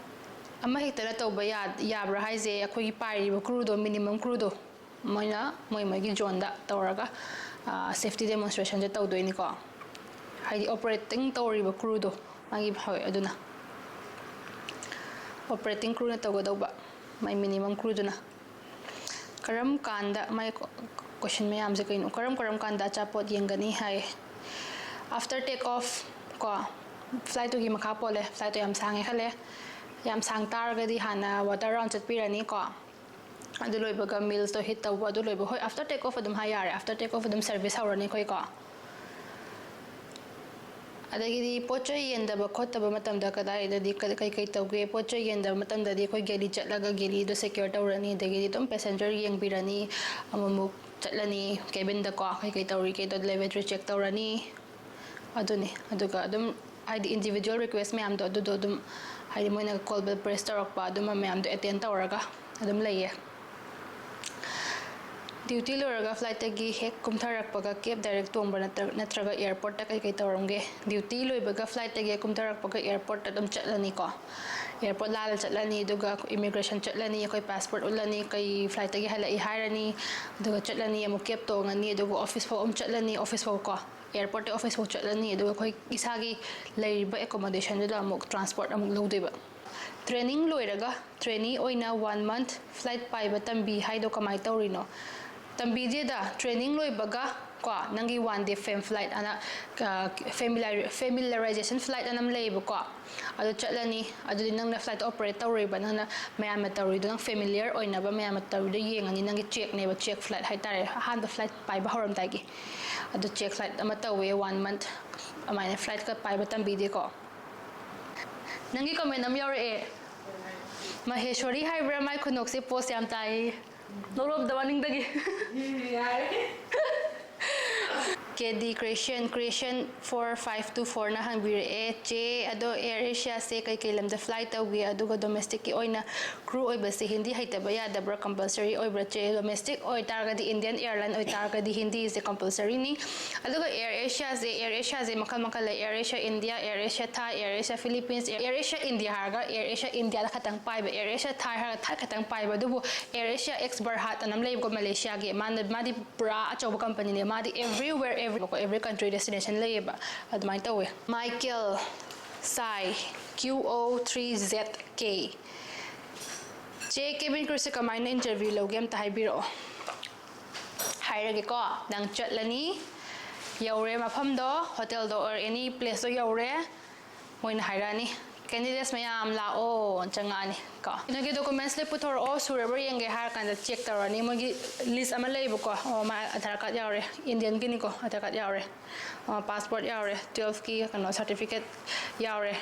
ꯑꯃ ꯍꯦꯛꯇꯅ ꯇꯧꯕ ꯌꯥ-, ꯌꯥꯕ꯭ꯔꯥ ꯍꯥꯏꯁꯦ, ꯑꯩꯈꯣꯏꯒꯤ ꯄꯥꯏꯔꯤꯕ ꯀ꯭ꯔꯨꯗꯣ, ꯃꯤꯅꯤꯃꯝ ꯀ꯭ꯔꯨꯗꯣ, ꯃꯣꯏꯅ ꯃꯣꯏ ꯃꯣꯏꯒꯤ ꯖꯣꯟꯗ ꯇꯧꯔꯒ, ꯑ, ꯁꯦꯐꯇꯤ ꯗꯦꯃꯣꯟꯁꯇ꯭ꯔꯦꯁꯟꯁꯦ ꯇꯧꯗꯣꯏꯅꯤꯀꯣ꯫ ꯍꯥꯏꯗꯤ ꯑꯣꯄꯔꯦꯇꯤꯡ ꯇꯧꯔꯤꯕ ꯀ꯭ꯔꯨꯗꯣ, ꯃꯥꯒꯤ, ꯍꯣꯏ, ꯑꯗꯨꯅ ꯑꯣꯄꯔꯦꯇꯤꯡ ꯀ꯭ꯔꯨꯅ ꯇꯧꯒꯗꯧꯕ, ꯃꯥꯏ ꯃꯤꯅꯤꯃꯝ ꯀ꯭ꯔꯨꯗꯨꯅ꯫ ꯀꯔꯝ ꯀꯥꯟꯗ, ꯃꯥꯏ ꯀꯣꯏꯁꯟ ꯃꯌꯥꯝꯁꯦ ꯀꯩꯅꯣ, ꯀꯔꯝ ꯀꯔꯝ ꯀꯥꯟꯗ ꯑꯆꯥꯄꯣꯠ ꯌꯦꯡꯒꯅꯤ ꯍꯥꯏ? ꯑꯥꯐꯇꯔ ꯇꯦꯛ ꯑꯣꯐ ꯀꯣ, ꯐ꯭ꯂꯥꯏꯠꯇꯨꯒꯤ ꯃꯈꯥ ꯄꯣꯜꯂꯦ꯫ ꯐ꯭ꯂꯥꯏꯠꯇꯣ ꯌꯥꯝ ꯁꯥꯡꯉꯦ ꯈꯜꯂꯦ, ꯌꯥꯝ ꯁꯥꯡ ꯇꯥꯔꯒꯗꯤ ꯍꯥꯟꯅ ꯋꯥꯇꯔ ꯔꯥꯎꯟ ꯆꯠꯄꯤꯔꯅꯤꯀꯣ꯫ ꯑꯗꯨ ꯂꯣꯏꯕꯒ ꯃꯤꯜꯁꯇꯣ ꯍꯤꯠ ꯇꯧꯕ, ꯑꯗꯨ ꯂꯣꯏꯕ, ꯍꯣꯏ, ꯑꯥꯐꯇꯔ ꯇꯦꯛ ꯑꯣꯐ ꯑꯗꯨꯝ ꯍꯥꯏ ꯌꯥꯔꯦ꯫ ꯑꯥꯐꯇꯔ ꯇꯦꯛ ꯑꯣꯐ ꯑꯗꯨꯝ ꯁꯔꯚꯤꯁ ꯍꯧꯔꯅꯤ ꯑꯩꯈꯣꯏꯀꯣ꯫ ꯑꯗꯒꯤꯗꯤ ꯄꯣꯠ ꯆꯩ ꯌꯦꯟꯗꯕ ꯈꯣꯠꯇꯕ ꯃꯇꯝꯗ ꯀꯗꯥꯏꯗꯗꯤ ꯀ-, ꯀꯩ ꯀꯩ ꯇꯧꯒꯦ? ꯄꯣꯠ ꯆꯩ ꯌꯦꯟꯗꯕ ꯃꯇꯝꯗꯗꯤ ꯑꯩꯈꯣꯏ ꯒꯦꯂꯤ ꯆꯠꯂꯒ ꯒꯦꯂꯤꯗꯣ ꯁꯦꯀ꯭ꯌꯣꯔ ꯇꯧꯔꯅꯤ, ꯑꯗꯒꯤꯗꯤ ꯑꯗꯨꯝ ꯄꯦꯁꯦꯟꯖꯔ ꯌꯦꯡꯕꯤꯔꯅꯤ, ꯑꯃꯨꯛꯃꯨꯛ ꯆꯠꯂꯅꯤ ꯀꯦꯕꯤꯟꯗꯀꯣ, ꯀꯩ ꯀꯩ ꯇꯧꯔꯤꯒꯦꯗꯣ, ꯂꯦꯕꯣꯔꯦꯇꯔꯤ ꯆꯦꯛ ꯇꯧꯔꯅꯤ꯫ ꯑꯗꯨꯅꯤ꯫ ꯑꯗꯨꯒ ꯑꯗꯨꯝ ꯍꯥꯏꯗꯤ ꯏꯟꯗꯤꯕꯤꯖꯨꯋꯦꯜ ꯔꯤꯀ꯭ꯋꯦꯁ ꯃꯌꯥꯝꯗꯣ, ꯑꯗꯨꯗꯣ ꯑꯗꯨꯝ ꯍꯥꯏꯗꯤ ꯃꯣꯏꯅ ꯀꯣꯜ ꯕꯦꯜ ꯄ꯭ꯔꯦꯁ ꯇꯧꯔꯛꯄ, ꯑꯗꯨꯝꯕ ꯃꯌꯥꯝꯗꯣ ꯑꯦꯇꯦꯟ ꯇꯧꯔꯒ ꯑꯗꯨꯝ ꯂꯩꯌꯦ꯫ ꯗ꯭ꯌꯨꯇꯤ ꯂꯣꯏꯔꯒ ꯐ꯭ꯂꯥꯏꯠꯇꯒꯤ ꯍꯦꯛ ꯀꯨꯝꯊꯔꯛꯄꯒ ꯀꯦꯞ ꯗꯥꯏꯔꯦꯛ ꯇꯣꯡꯕ꯭ꯔꯥ ꯅꯠꯇ꯭ꯔ-, ꯅꯠꯇ꯭ꯔꯒ ꯑꯦꯌꯥꯔꯄꯣꯔꯠꯇ ꯀꯩꯀꯩ ꯇꯧꯔꯝꯒꯦ? ꯗ꯭ꯌꯨꯇꯤ ꯂꯣꯏꯕꯒ ꯐ꯭ꯂꯥꯏꯠꯇꯒꯤ ꯍꯦꯛ ꯀꯨꯝꯊꯔꯛꯄꯒ ꯑꯦꯌꯥꯔꯄꯣꯔꯠꯇ ꯑꯗꯨꯝ ꯆꯠꯂꯅꯤꯀꯣ꯫ ꯑꯦꯌꯥꯔꯄꯣꯔꯠ ꯂꯥꯜꯂ ꯆꯠꯂꯅꯤ, ꯑꯗꯨꯒ ꯏꯃꯤꯒ꯭ꯔꯦꯁꯟ ꯆꯠꯂꯅꯤ, ꯑꯩꯈꯣꯏ ꯄꯥꯁꯄꯣꯔꯠ ꯎꯠꯂꯅꯤ, ꯀꯩ ꯐ꯭ꯂꯥꯏꯠꯇꯒꯤ ꯍꯜꯂꯛꯏ ꯍꯥꯏꯔꯅꯤ, ꯑꯗꯨꯒ ꯆꯠꯂꯅꯤ, ꯑꯃꯨꯛ ꯀꯦꯞ ꯇꯣꯡꯉꯅꯤ, ꯑꯗꯨꯒ ꯑꯣꯐꯤꯁ ꯐꯥꯎ ꯑꯃꯨꯛ ꯆꯠꯂꯅꯤ, ꯑꯣꯐꯤꯁ ꯐꯥꯎ ꯀꯣ, ꯑꯦꯌꯥꯔꯄꯣꯔꯠꯇ ꯑꯣꯐꯤꯁ ꯐꯥꯎ ꯆꯠꯂꯅꯤ, ꯑꯗꯨꯒ ꯑꯩꯈꯣꯏ ꯏꯁꯥꯒꯤ ꯂꯩꯔꯤꯕ ꯑꯦꯀꯣꯃꯣꯗꯦꯁꯟꯗꯨꯗ ꯑꯃꯨꯛ ꯇ꯭ꯔꯥꯟꯁꯄꯣꯔꯠ ꯑꯃꯨꯛ ꯂꯧꯗꯣꯏꯕ꯫ ꯇ꯭ꯔꯦꯅꯤꯡ ꯂꯣꯏꯔꯒ ꯇ꯭ꯔꯦꯅꯤ ꯑꯣꯏꯅ ꯋꯥꯟ ꯃꯟꯊ ꯐ꯭ꯂꯥꯏꯠ ꯄꯥꯏꯕ ꯇꯝꯕꯤ ꯍꯥꯏꯗꯣ ꯀꯃꯥꯏꯅ ꯇꯧꯔꯤꯅꯣ? ꯇꯝꯕꯤꯗꯦꯗ, ꯇ꯭ꯔꯦꯅꯤꯡ ꯂꯣꯏꯕꯒ ꯀꯣ, ꯅꯪꯒꯤ one day fam flight ꯑꯅ, familiarization flight ꯑꯅ ꯑꯃ ꯂꯩꯌꯦꯕꯀꯣ꯫ ꯑꯗꯨ ꯆꯠꯂꯅꯤ꯫ ꯑꯗꯨꯗꯤ ꯅꯪꯅ flight operate ꯇꯧꯔꯤꯕ, ꯅꯪꯅ ꯃꯌꯥꯝꯅ ꯇꯧꯔꯤꯗꯣ ꯅꯪ familiar ꯑꯣꯏꯅꯕ, ꯃꯌꯥꯝꯅ ꯇꯧꯔꯤꯗꯣ ꯌꯦꯡꯉꯅꯤ꯫ ꯅꯪꯒꯤ checkꯅꯦꯕ, check flight ꯍꯥꯏꯇꯥꯔꯦ, ꯑꯍꯥꯟꯕ flight ꯄꯥꯏꯕ ꯍꯧꯔꯝꯗꯥꯏꯒꯤ꯫ ꯑꯗꯨ check flight ꯑꯃ ꯇꯧꯋꯦ, one month꯫ ꯑꯗꯨꯃꯥꯏꯅ flightꯀ ꯄꯥꯏꯕ ꯇꯝꯕꯤꯗꯦꯀꯣ꯫ ꯅꯪꯒꯤ comment ꯑꯃ ꯌꯥꯎꯔꯛꯑꯦ꯫ ꯃꯍꯦꯁꯣꯔꯤ ꯍꯥꯏꯕ꯭ꯔꯥ? ꯃꯥꯏ ꯈꯨꯅꯣꯛꯁꯦ ꯄꯣꯁ ꯌꯥꯝ ꯇꯥꯏ꯫ ꯅꯣꯛꯂꯣꯝꯗ ꯃꯅꯤꯡꯗꯒꯤ꯫ ꯀꯦ ꯗꯤ creation, creation four five two fourꯅ ꯍꯪꯕꯤꯔꯛꯑꯦ, "ꯆꯦ, ꯑꯗꯣ Air Asiaꯁꯦ ꯀꯩꯀꯩ ꯂꯝꯗ fly ꯇꯧꯒꯦ? ꯑꯗꯨꯒ domesticꯀꯤ ꯑꯣꯏꯅ crew ꯑꯣꯏꯕꯁꯦ ꯍꯤꯟꯗꯤ ꯍꯩꯇꯕ ꯌꯥꯗꯕ꯭ꯔꯥ? Compulsory ꯑꯣꯏꯕ꯭ꯔꯥ?" ꯆꯦ, domestic ꯑꯣꯏꯇꯥꯔꯒꯗꯤ, Indian airline ꯑꯣꯏꯇꯥꯔꯒꯗꯤ ꯍꯤꯟꯗꯤꯁꯦ compulsoryꯅꯤ꯫ ꯑꯗꯨꯒ Air Asiaꯁꯦ, Air Asiaꯁꯦ ꯃꯈꯜ ꯃꯈꯜ ꯂꯩ꯫ Air Asia India, Air Asia Thai, Air Asia Philippines, Air Asia India ꯍꯥꯏꯔꯒ Air Asia Indiaꯗ ꯈꯛꯇꯪ ꯄꯥꯏꯕ, Air Asia Thai ꯍꯥꯏꯔꯒ ꯊꯥꯏ ꯈꯛꯇꯪ ꯄꯥꯏꯕ꯫ ꯑꯗꯨꯕꯨ Air Asia Ex Berhad ꯑꯅ ꯑꯃ ꯂꯩꯕꯀꯣ, ꯃꯂꯦꯁꯤꯌꯥꯒꯤ, ꯃꯥꯅ, ꯃꯥꯗꯤ ꯄꯨꯔꯥ ꯑꯆꯧꯕ companyꯅꯦ꯫ ꯃꯥꯗꯤ everywhere, every, every country destination ꯂꯩꯌꯦꯕ꯫ ꯑꯗꯨꯃꯥꯏꯅ ꯇꯧꯋꯦ꯫ Michael Sai, Q O three Z K, "ꯆꯦ, cabin crewꯁꯦ ꯀꯃꯥꯏꯅ interview ꯂꯧꯒꯦ? ꯑꯝꯇ ꯍꯥꯏꯕꯤꯔꯛꯑꯣ꯫" ꯍꯥꯏꯔꯒꯦꯀꯣ꯫ ꯅꯪ ꯆꯠꯂꯅꯤ, ꯌꯧꯔꯦ ꯃꯐꯝꯗꯣ, hotelꯗꯣ or any placeꯇꯣ ꯌꯧꯔꯦ, ꯃꯣꯏꯅ ꯍꯥꯏꯔꯛꯑꯅꯤ, "Candidates ꯃꯌꯥꯝ ꯂꯥꯛꯑꯣ" ꯆꯪꯉꯛꯑꯅꯤ ꯀꯣ꯫ ꯅꯣꯏꯒꯤ documents ꯂꯣꯏ ꯄꯨꯊꯣꯔꯛꯑꯣ, ꯁꯨꯔꯕ꯭ꯔꯥ ꯌꯦꯡꯒꯦ ꯍꯥꯏꯔ ꯀꯥꯟꯗ check ꯇꯧꯔꯅꯤ꯫ ꯃꯣꯏꯒꯤ list ꯑꯃ ꯂꯩꯌꯦꯕꯀꯣ꯫ ꯑꯣ, ꯃꯥ Aadhaar card ꯌꯥꯎꯔꯦ, Indianꯒꯤꯅꯤꯀꯣ, Aadhaar card ꯌꯥꯎꯔꯦ, ꯑꯣ, passport ꯌꯥꯎꯔꯦ, twelveꯀꯤ ꯀꯩꯅꯣ certificate ꯌꯥꯎꯔꯦ,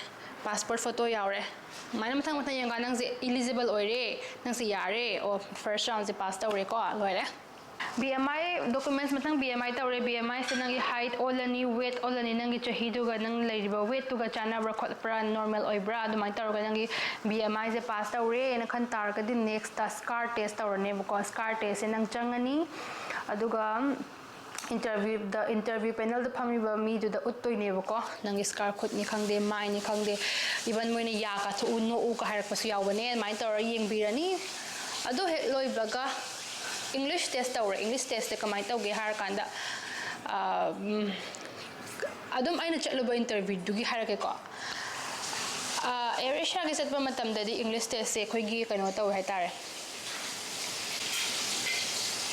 passport photo ꯌꯥꯎꯔꯦ꯫ ꯑꯗꯨꯃꯥꯏꯅ ꯃꯊꯪ ꯃꯊꯪ ꯌꯦꯡꯉꯀꯥꯟꯗ ꯅꯪꯁꯦ eligible ꯑꯣꯏꯔꯦ, ꯅꯪꯁꯦ ꯌꯥꯔꯦ, ꯑꯣ, first roundꯁꯦ pass ꯇꯧꯔꯦꯀꯣ, ꯂꯣꯏꯔꯦ꯫ B M I documents, ꯃꯊꯪ B M I ꯇꯧꯔꯦ꯫ B M Iꯁꯦ ꯅꯪꯒꯤ height ꯑꯣꯜꯂꯅꯤ, weight ꯑꯣꯜꯂꯅꯤ, ꯅꯪꯒꯤ ꯆꯍꯤꯗꯨꯒ ꯅꯪ ꯂꯩꯔꯤꯕ weightꯇꯨꯒ ꯆꯥꯟꯅꯕ꯭ꯔꯥ ꯈꯣꯠꯄ꯭ꯔꯥ, normal ꯑꯣꯏꯕ꯭ꯔꯥ, ꯑꯗꯨꯃꯥꯏꯅ ꯇꯧꯔꯒ ꯅꯪꯒꯤ B M Iꯁꯦ pass ꯇꯧꯔꯦꯅ ꯈꯟ ꯇꯥꯔꯒꯗꯤ next scar test ꯇꯧꯔꯅꯦꯕꯀꯣ꯫ Scar testꯁꯦ ꯅꯪ ꯆꯪꯉꯅꯤ, ꯑꯗꯨꯒ interview, the interview panelꯗ ꯐꯝꯃꯤꯕ ꯃꯤꯗꯨꯗ ꯎꯠꯇꯣꯏꯅꯦꯕꯀꯣ꯫ ꯅꯪꯒꯤ scar ꯈꯨꯠꯅꯤ ꯈꯪꯗꯦ, ꯃꯥꯏꯅꯤ ꯈꯪꯗꯦ, even ꯃꯣꯏꯅ "ꯌꯥ ꯀꯥꯊꯣꯛꯎ, ꯅꯣꯛꯎ" ꯀ ꯍꯥꯏꯔꯛꯄꯁꯨ ꯌꯥꯎꯕꯅꯦ꯫ ꯑꯗꯨꯃꯥꯏꯅ ꯇꯧꯔꯒ ꯌꯦꯡꯕꯤꯔꯅꯤ꯫ ꯑꯗꯨ ꯍꯦꯛ ꯂꯣꯏꯕꯒ English test ꯇꯧꯔꯦ꯫ English testꯁꯦ ꯀꯃꯥꯏꯅ ꯇꯧꯒꯦ ꯍꯥꯏꯔꯀꯥꯟꯗ, ꯑꯗꯨꯝ ꯑꯩꯅ ꯆꯠꯂꯨꯕ interviewꯗꯨꯒꯤ ꯍꯥꯏꯔꯛꯀꯦꯀꯣ꯫ Air Asiaꯒꯤ ꯆꯠꯄ ꯃꯇꯝꯗꯗꯤ English testꯁꯦ ꯑꯩꯈꯣꯏꯒꯤ ꯀꯩꯅꯣ ꯇꯧꯋꯦ ꯍꯥꯏꯇꯥꯔꯦ꯫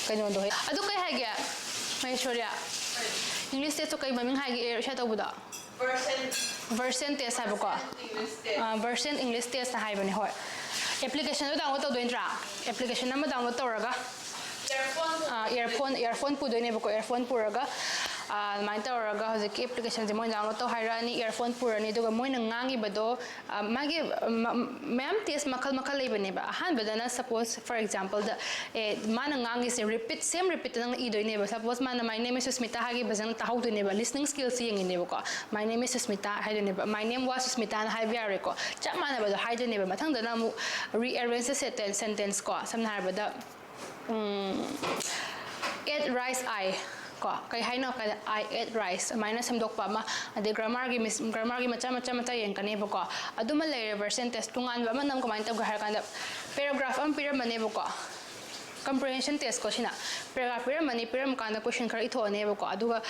ꯀꯩꯅꯣꯗꯣ ꯍꯦꯛ, ꯑꯗꯨ ꯀꯩ ꯍꯥꯏꯒꯦ? ꯃꯍꯦꯁꯣꯔꯤꯌꯥ, English test ꯇꯣ ꯀꯩ ꯃꯃꯤꯡ ꯍꯥꯏꯒꯦ, ꯑꯦ ꯏꯁꯥ ꯇꯧꯕꯗꯣ? Version test ꯍꯥꯏꯕꯀꯣ? English test. Version English test ꯍꯥꯏꯕꯅꯦ, ꯍꯣꯏ꯫ Application ꯗꯣ download ꯇꯧꯗꯣꯏ ꯅꯠꯇ꯭ꯔꯥ? Application ꯑꯃ download ꯇꯧꯔꯒ, earphone, earphone ꯄꯨꯗꯣꯏꯅꯦꯕꯀꯣ, earphone ꯄꯨꯔꯒ, ꯑꯗꯨꯃꯥꯏꯅ ꯇꯧꯔꯒ ꯍꯧꯖꯤꯛꯀꯤ application ꯁꯦ ꯃꯣꯏꯅ download ꯇꯧ ꯍꯥꯏꯔꯛꯑꯅꯤ, earphone ꯄꯨꯔꯅꯤ, ꯑꯗꯨꯒ ꯃꯣꯏꯅ ꯉꯥꯡꯉꯤꯕꯗꯣ, ꯃꯥꯒꯤ ꯃꯌꯥꯝ test ꯃꯈꯜ ꯃꯈꯜ ꯂꯩꯕꯅꯦꯕ꯫ ꯑꯍꯥꯟꯕꯗꯅ, suppose, for example ꯗ, ꯑꯦ, ꯃꯥꯅ ꯉꯥꯡꯉꯤꯁꯦ repeat, same repeat ꯇ ꯅꯪꯅ ꯏꯗꯣꯏꯅꯦꯕ꯫ Suppose ꯃꯥꯅ "My name is Susmita" ꯍꯥꯏꯈꯤꯕꯁꯦ ꯅꯪ ꯇꯥꯍꯧꯗꯣꯏꯅꯦꯕ, listening skills say ꯌꯦꯡꯉꯤꯅꯦꯕꯀꯣ꯫ "My name is Susmita" ꯍꯥꯏꯗꯣꯏꯅꯦꯕ, "My name was Susmita" ꯅ ꯍꯥꯏꯕ ꯌꯥꯔꯣꯏꯀꯣ, ꯆꯞ ꯃꯥꯟꯅꯕꯗꯣ ꯍꯥꯏꯗꯣꯏꯅꯦꯕ꯫ ꯃꯊꯪꯗꯅ ꯑꯃꯨꯛ rearrange the sentence, sentence ꯀꯣ, ꯁꯝꯅ ꯍꯥꯏꯔꯕꯗ, "Ate rice I" ꯀꯣ, ꯀꯩ ꯍꯥꯏꯅꯣ ꯀꯥꯏꯗ "I ate rice" ꯑꯗꯨꯃꯥꯏꯅ ꯁꯦꯝꯗꯣꯛꯄ ꯑꯃ, ꯑꯗꯩ grammar ꯒꯤ mis-, grammar ꯒꯤ ꯃꯆꯥ ꯃꯆꯥ ꯃꯆꯥ ꯌꯦꯡꯉꯛꯀꯅꯦꯕꯀꯣ꯫ ꯑꯗꯨꯃ ꯂꯩꯔꯦ version test꯫ ꯇꯣꯉꯥꯟꯕ ꯑꯃꯅ ꯑꯃꯨꯛ ꯀꯃꯥꯏꯅ ꯇꯧꯒꯦ ꯍꯥꯏꯔ ꯀꯥꯟꯗ, paragraph ꯑꯃ ꯄꯤꯔꯝꯃꯅꯦꯕꯀꯣ, comprehension test ꯀꯣ ꯁꯤꯅ꯫ Paragraph ꯄꯤꯔꯝꯃꯅꯤ, ꯄꯤꯔꯝꯃꯀꯥꯟꯗ question ꯈꯔ ꯏꯊꯣꯛꯑꯅꯦꯕꯀꯣ, ꯑꯗꯨꯒ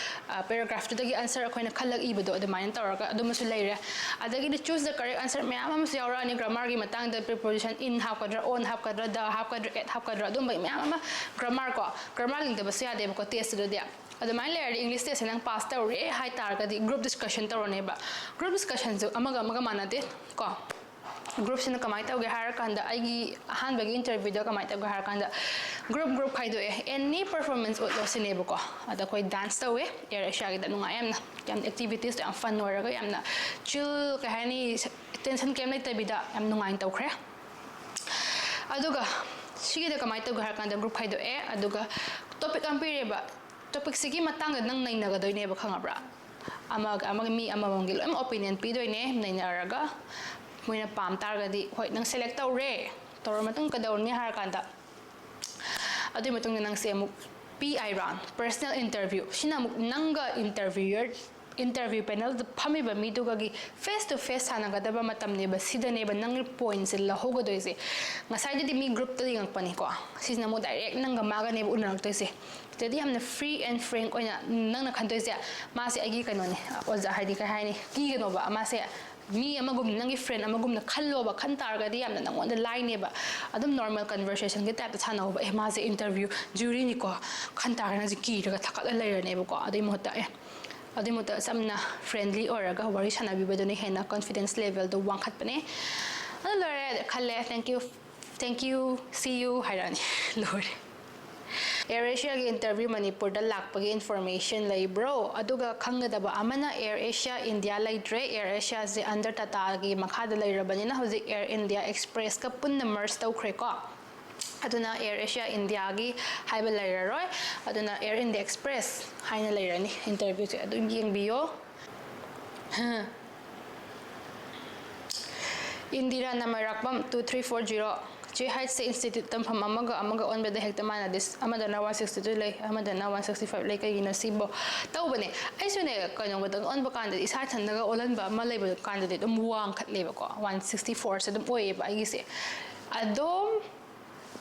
paragraph ꯇꯨꯗꯒꯤ answer ꯑꯩꯈꯣꯏꯅ ꯈꯜꯂꯒ ꯏꯕꯗꯣ ꯑꯗꯨꯃꯥꯏꯅ ꯇꯧꯔꯒ ꯑꯗꯨꯃꯁꯨ ꯂꯩꯔꯦ꯫ ꯑꯗꯒꯤꯗꯤ choose the correct answer ꯃꯌꯥꯝ ꯑꯃꯁꯨ ꯌꯥꯎꯔꯛꯑꯅꯤ꯫ Grammar ꯒꯤ ꯃꯇꯥꯡꯗ preposition in ꯍꯥꯞꯀꯗ꯭ꯔꯥ, on ꯍꯥꯞꯀꯗ꯭ꯔꯥ, the ꯍꯥꯞꯀꯗ꯭ꯔꯥ, at ꯍꯥꯞꯀꯗ꯭ꯔꯥ, ꯑꯗꯨꯝꯕ ꯃꯌꯥꯝ ꯑꯃ꯫ Grammar ꯀꯣ, grammar ꯂꯤꯡꯗꯕꯁꯨ ꯌꯥꯗꯦꯕꯀꯣ test ꯇꯨꯗꯗꯤ꯫ ꯑꯗꯨꯃꯥꯏꯅ ꯂꯩꯔꯗꯤ English test ꯁꯦ ꯅꯪ pass ꯇꯧꯔꯦ ꯍꯥꯏꯇꯥꯔꯒꯗꯤ group discussion ꯇꯧꯔꯅꯦꯕ꯫ Group discussion ꯁꯨ ꯑꯃꯒ ꯑꯃꯒ ꯃꯥꯟꯅꯗꯦ ꯀꯣ꯫ Group ꯁꯤꯅ ꯀꯃꯥꯏꯅ ꯇꯧꯒꯦ ꯍꯥꯏꯔꯀꯥꯟꯗ, ꯑꯩꯒꯤ ꯑꯍꯥꯟꯕꯒꯤ interview ꯗ ꯀꯃꯥꯏꯅ ꯇꯧꯒꯦ ꯍꯥꯏꯔꯀꯥꯟꯗ, group group ꯈꯥꯏꯗꯣꯛꯑꯦ, any performance ꯎꯠꯂꯣ ꯁꯤꯅꯦꯕꯀꯣ꯫ ꯑꯗ ꯑꯩꯈꯣꯏ dance ꯇꯧꯋꯦ, Air Asia ꯒꯤꯗ꯫ ꯅꯨꯡꯉꯥꯏ ꯌꯥꯝꯅ, ꯌꯥꯝ activities ꯇꯣ ꯌꯥꯝ fun ꯑꯣꯏꯔꯒ ꯌꯥꯝꯅ chill, ꯀꯩ ꯍꯥꯏꯅꯤ, tension ꯀꯩꯝ ꯂꯩꯇꯕꯤꯗ ꯌꯥꯝ ꯅꯨꯡꯉꯥꯏꯅ ꯇꯧꯈ꯭ꯔꯦ꯫ ꯑꯗꯨꯒ ꯁꯤꯒꯤꯗ ꯀꯃꯥꯏꯅ ꯇꯧꯒꯦ ꯍꯥꯏꯔꯀꯥꯟꯗ, group ꯈꯥꯏꯗꯣꯛꯑꯦ, ꯑꯗꯨꯒ topic ꯑꯃ ꯄꯤꯔꯦꯕ, topic ꯁꯤꯒꯤ ꯃꯇꯥꯡꯗ ꯅꯪ ꯅꯩꯅꯒꯗꯣꯏꯅꯦꯕ, ꯈꯪꯉꯕ꯭ꯔꯥ? ꯑꯃꯒ ꯑꯃꯒ ꯃꯤ ꯑꯃꯃꯝꯒꯤ ꯂꯣꯏꯅꯃꯛ opinion ꯄꯤꯗꯣꯏꯅꯦ꯫ ꯅꯩꯅꯔꯒ ꯃꯣꯏꯅ ꯄꯥꯝ ꯇꯥꯔꯒꯗꯤ, ꯍꯣꯏ, ꯅꯪ select ꯇꯧꯔꯦ, ꯇꯧꯔ ꯃꯇꯨꯡ ꯀꯩꯗꯧꯔꯅꯤ ꯍꯥꯏꯔꯀꯥꯟꯗ, ꯑꯗꯨꯒꯤ ꯃꯇꯨꯡꯗ ꯅꯪꯁꯦ ꯑꯃꯨꯛ P I round, personal interview, ꯁꯤꯅ ꯑꯃꯨꯛ ꯅꯪꯒ interviewer, interview panel the ꯐꯝꯃꯤꯕ ꯃꯤꯗꯨꯒꯒꯤ face to face ꯁꯥꯟꯅꯒꯗꯕ ꯃꯇꯝꯅꯦꯕ꯫ ꯁꯤꯗꯅꯦꯕ ꯅꯪꯒꯤ point ꯁꯦ ꯂꯧꯍꯧꯒꯗꯣꯏꯁꯦ꯫ ꯉꯁꯥꯏꯗꯗꯤ ꯃꯤ group ꯇ ꯌꯦꯡꯉꯛꯄꯅꯤꯀꯣ, ꯁꯤꯁꯤꯅ ꯑꯃꯨꯛ direct ꯅꯪꯒ ꯃꯥꯒꯅꯦꯕ ꯎꯅꯔꯛꯇꯣꯏꯁꯦ꯫ ꯁꯤꯗꯗꯤ ꯌꯥꯝꯅ free and frank ꯑꯣꯏꯅ ꯅꯪꯅ ꯈꯟꯗꯣꯏꯁꯦ, "ꯃꯥꯁꯦ ꯑꯩꯒꯤ ꯀꯩꯅꯣꯅꯦ, ꯑꯣꯖꯥ", ꯍꯥꯏꯗꯤ ꯀꯩ ꯍꯥꯏꯅꯤ, ꯀꯤꯒꯅꯣꯕ, "ꯃꯥꯁꯦ ꯃꯤ ꯑꯃꯒꯨꯝ, ꯅꯪꯒꯤ friend ꯑꯃꯒꯨꯝꯅ ꯈꯜꯂꯣꯕ꯫ ꯈꯟ ꯇꯥꯔꯒꯗꯤ ꯌꯥꯝꯅ ꯅꯪꯉꯣꯟꯗ ꯂꯥꯏꯅꯦꯕ꯫ ꯑꯗꯨꯝ normal conversationꯒꯤ typeꯇ ꯁꯥꯟꯅꯧꯕ꯫ ꯑꯦ, ꯃꯥꯁꯦ interview juryꯅꯤꯀꯣ, ꯈꯟ ꯇꯥꯔꯒꯗꯤ ꯅꯪꯁꯦ ꯀꯤꯔꯒ ꯊꯛꯀꯠꯂ ꯂꯩꯔꯅꯦꯕꯀꯣ꯫ ꯑꯗꯨꯏ ꯃꯍꯨꯠꯇ ꯑꯦ ꯑꯗꯨꯏ ꯃꯍꯨꯠꯇ ꯆꯝꯅ friendly ꯑꯣꯏꯔꯒ ꯋꯥꯔꯤ ꯁꯥꯟꯅꯕꯤꯕꯗꯨꯅ ꯍꯦꯟꯅ confidence levelꯗꯣ ꯋꯥꯡꯈꯠꯄꯅꯦ꯫ ꯑꯗꯨ ꯂꯣꯏꯔꯦ, ꯈꯜꯂꯦ꯫ Thank you, thank you, see you ꯍꯥꯏꯔꯛꯑꯅꯤ꯫ ꯂꯣꯏꯔꯦ꯫ AirAsiaꯒꯤ interview ꯃꯅꯤꯄꯨꯔꯗ ꯂꯥꯛꯄꯒꯤ information ꯂꯩꯕ꯭ꯔꯣ? ꯑꯗꯨꯒ ꯈꯪꯒꯗꯕ ꯑꯃꯅ, AirAsia India ꯂꯩꯇ꯭ꯔꯦ꯫ AirAsiaꯁꯦ under Tataꯒꯤ ꯃꯈꯥꯗ ꯂꯩꯔꯕꯅꯤꯅ ꯍꯧꯖꯤꯛ Air India Expressꯀ ꯄꯨꯟꯅ merge ꯇꯧꯈ꯭ꯔꯦꯀꯣ꯫ ꯑꯗꯨꯅ AirAsia Indiaꯒꯤ ꯍꯥꯏꯕ ꯂꯩꯔꯔꯣꯏ꯫ ꯑꯗꯨꯅ Air India Express ꯍꯥꯏꯅ ꯂꯩꯔꯅꯤ꯫ Interviewꯁꯦ ꯑꯗꯨꯝ ꯌꯦꯡꯕꯤꯌꯣ꯫ Indira ꯅꯃꯔꯥꯛꯄꯝ two three four zero꯫ ꯆꯦ, height ꯁꯦ institute ꯇꯝꯐꯝ ꯑꯃꯒ ꯑꯃꯒ ꯑꯣꯟꯕꯗ ꯍꯦꯛꯇ ꯃꯥꯟꯅꯗꯦ꯫ ꯑꯃꯗꯅ one sixty two ꯂꯩ, ꯑꯃꯗꯅ one sixty five ꯂꯩ꯫ ꯀꯩꯒꯤꯅꯣ ꯁꯤꯕꯣ? ꯇꯧꯕꯅꯦ꯫ ꯑꯩꯁꯨꯅꯦ, ꯀꯩꯅꯣ ꯈꯛꯇꯪ ꯑꯣꯟꯕ ꯀꯥꯟꯗꯗꯤ, ꯏꯁꯥ ꯏꯊꯟꯗꯒ ꯑꯣꯜꯍꯟꯕ ꯑꯃ ꯂꯩꯕ ꯀꯥꯟꯗꯗꯤ ꯑꯗꯨꯝ ꯋꯥꯡꯈꯠꯂꯦꯕꯀꯣ꯫ One sixty four ꯁꯦ ꯑꯗꯨꯝ ꯑꯣꯏꯌꯦꯕ ꯑꯩꯒꯤꯁꯦ꯫ ꯑꯗꯨꯝ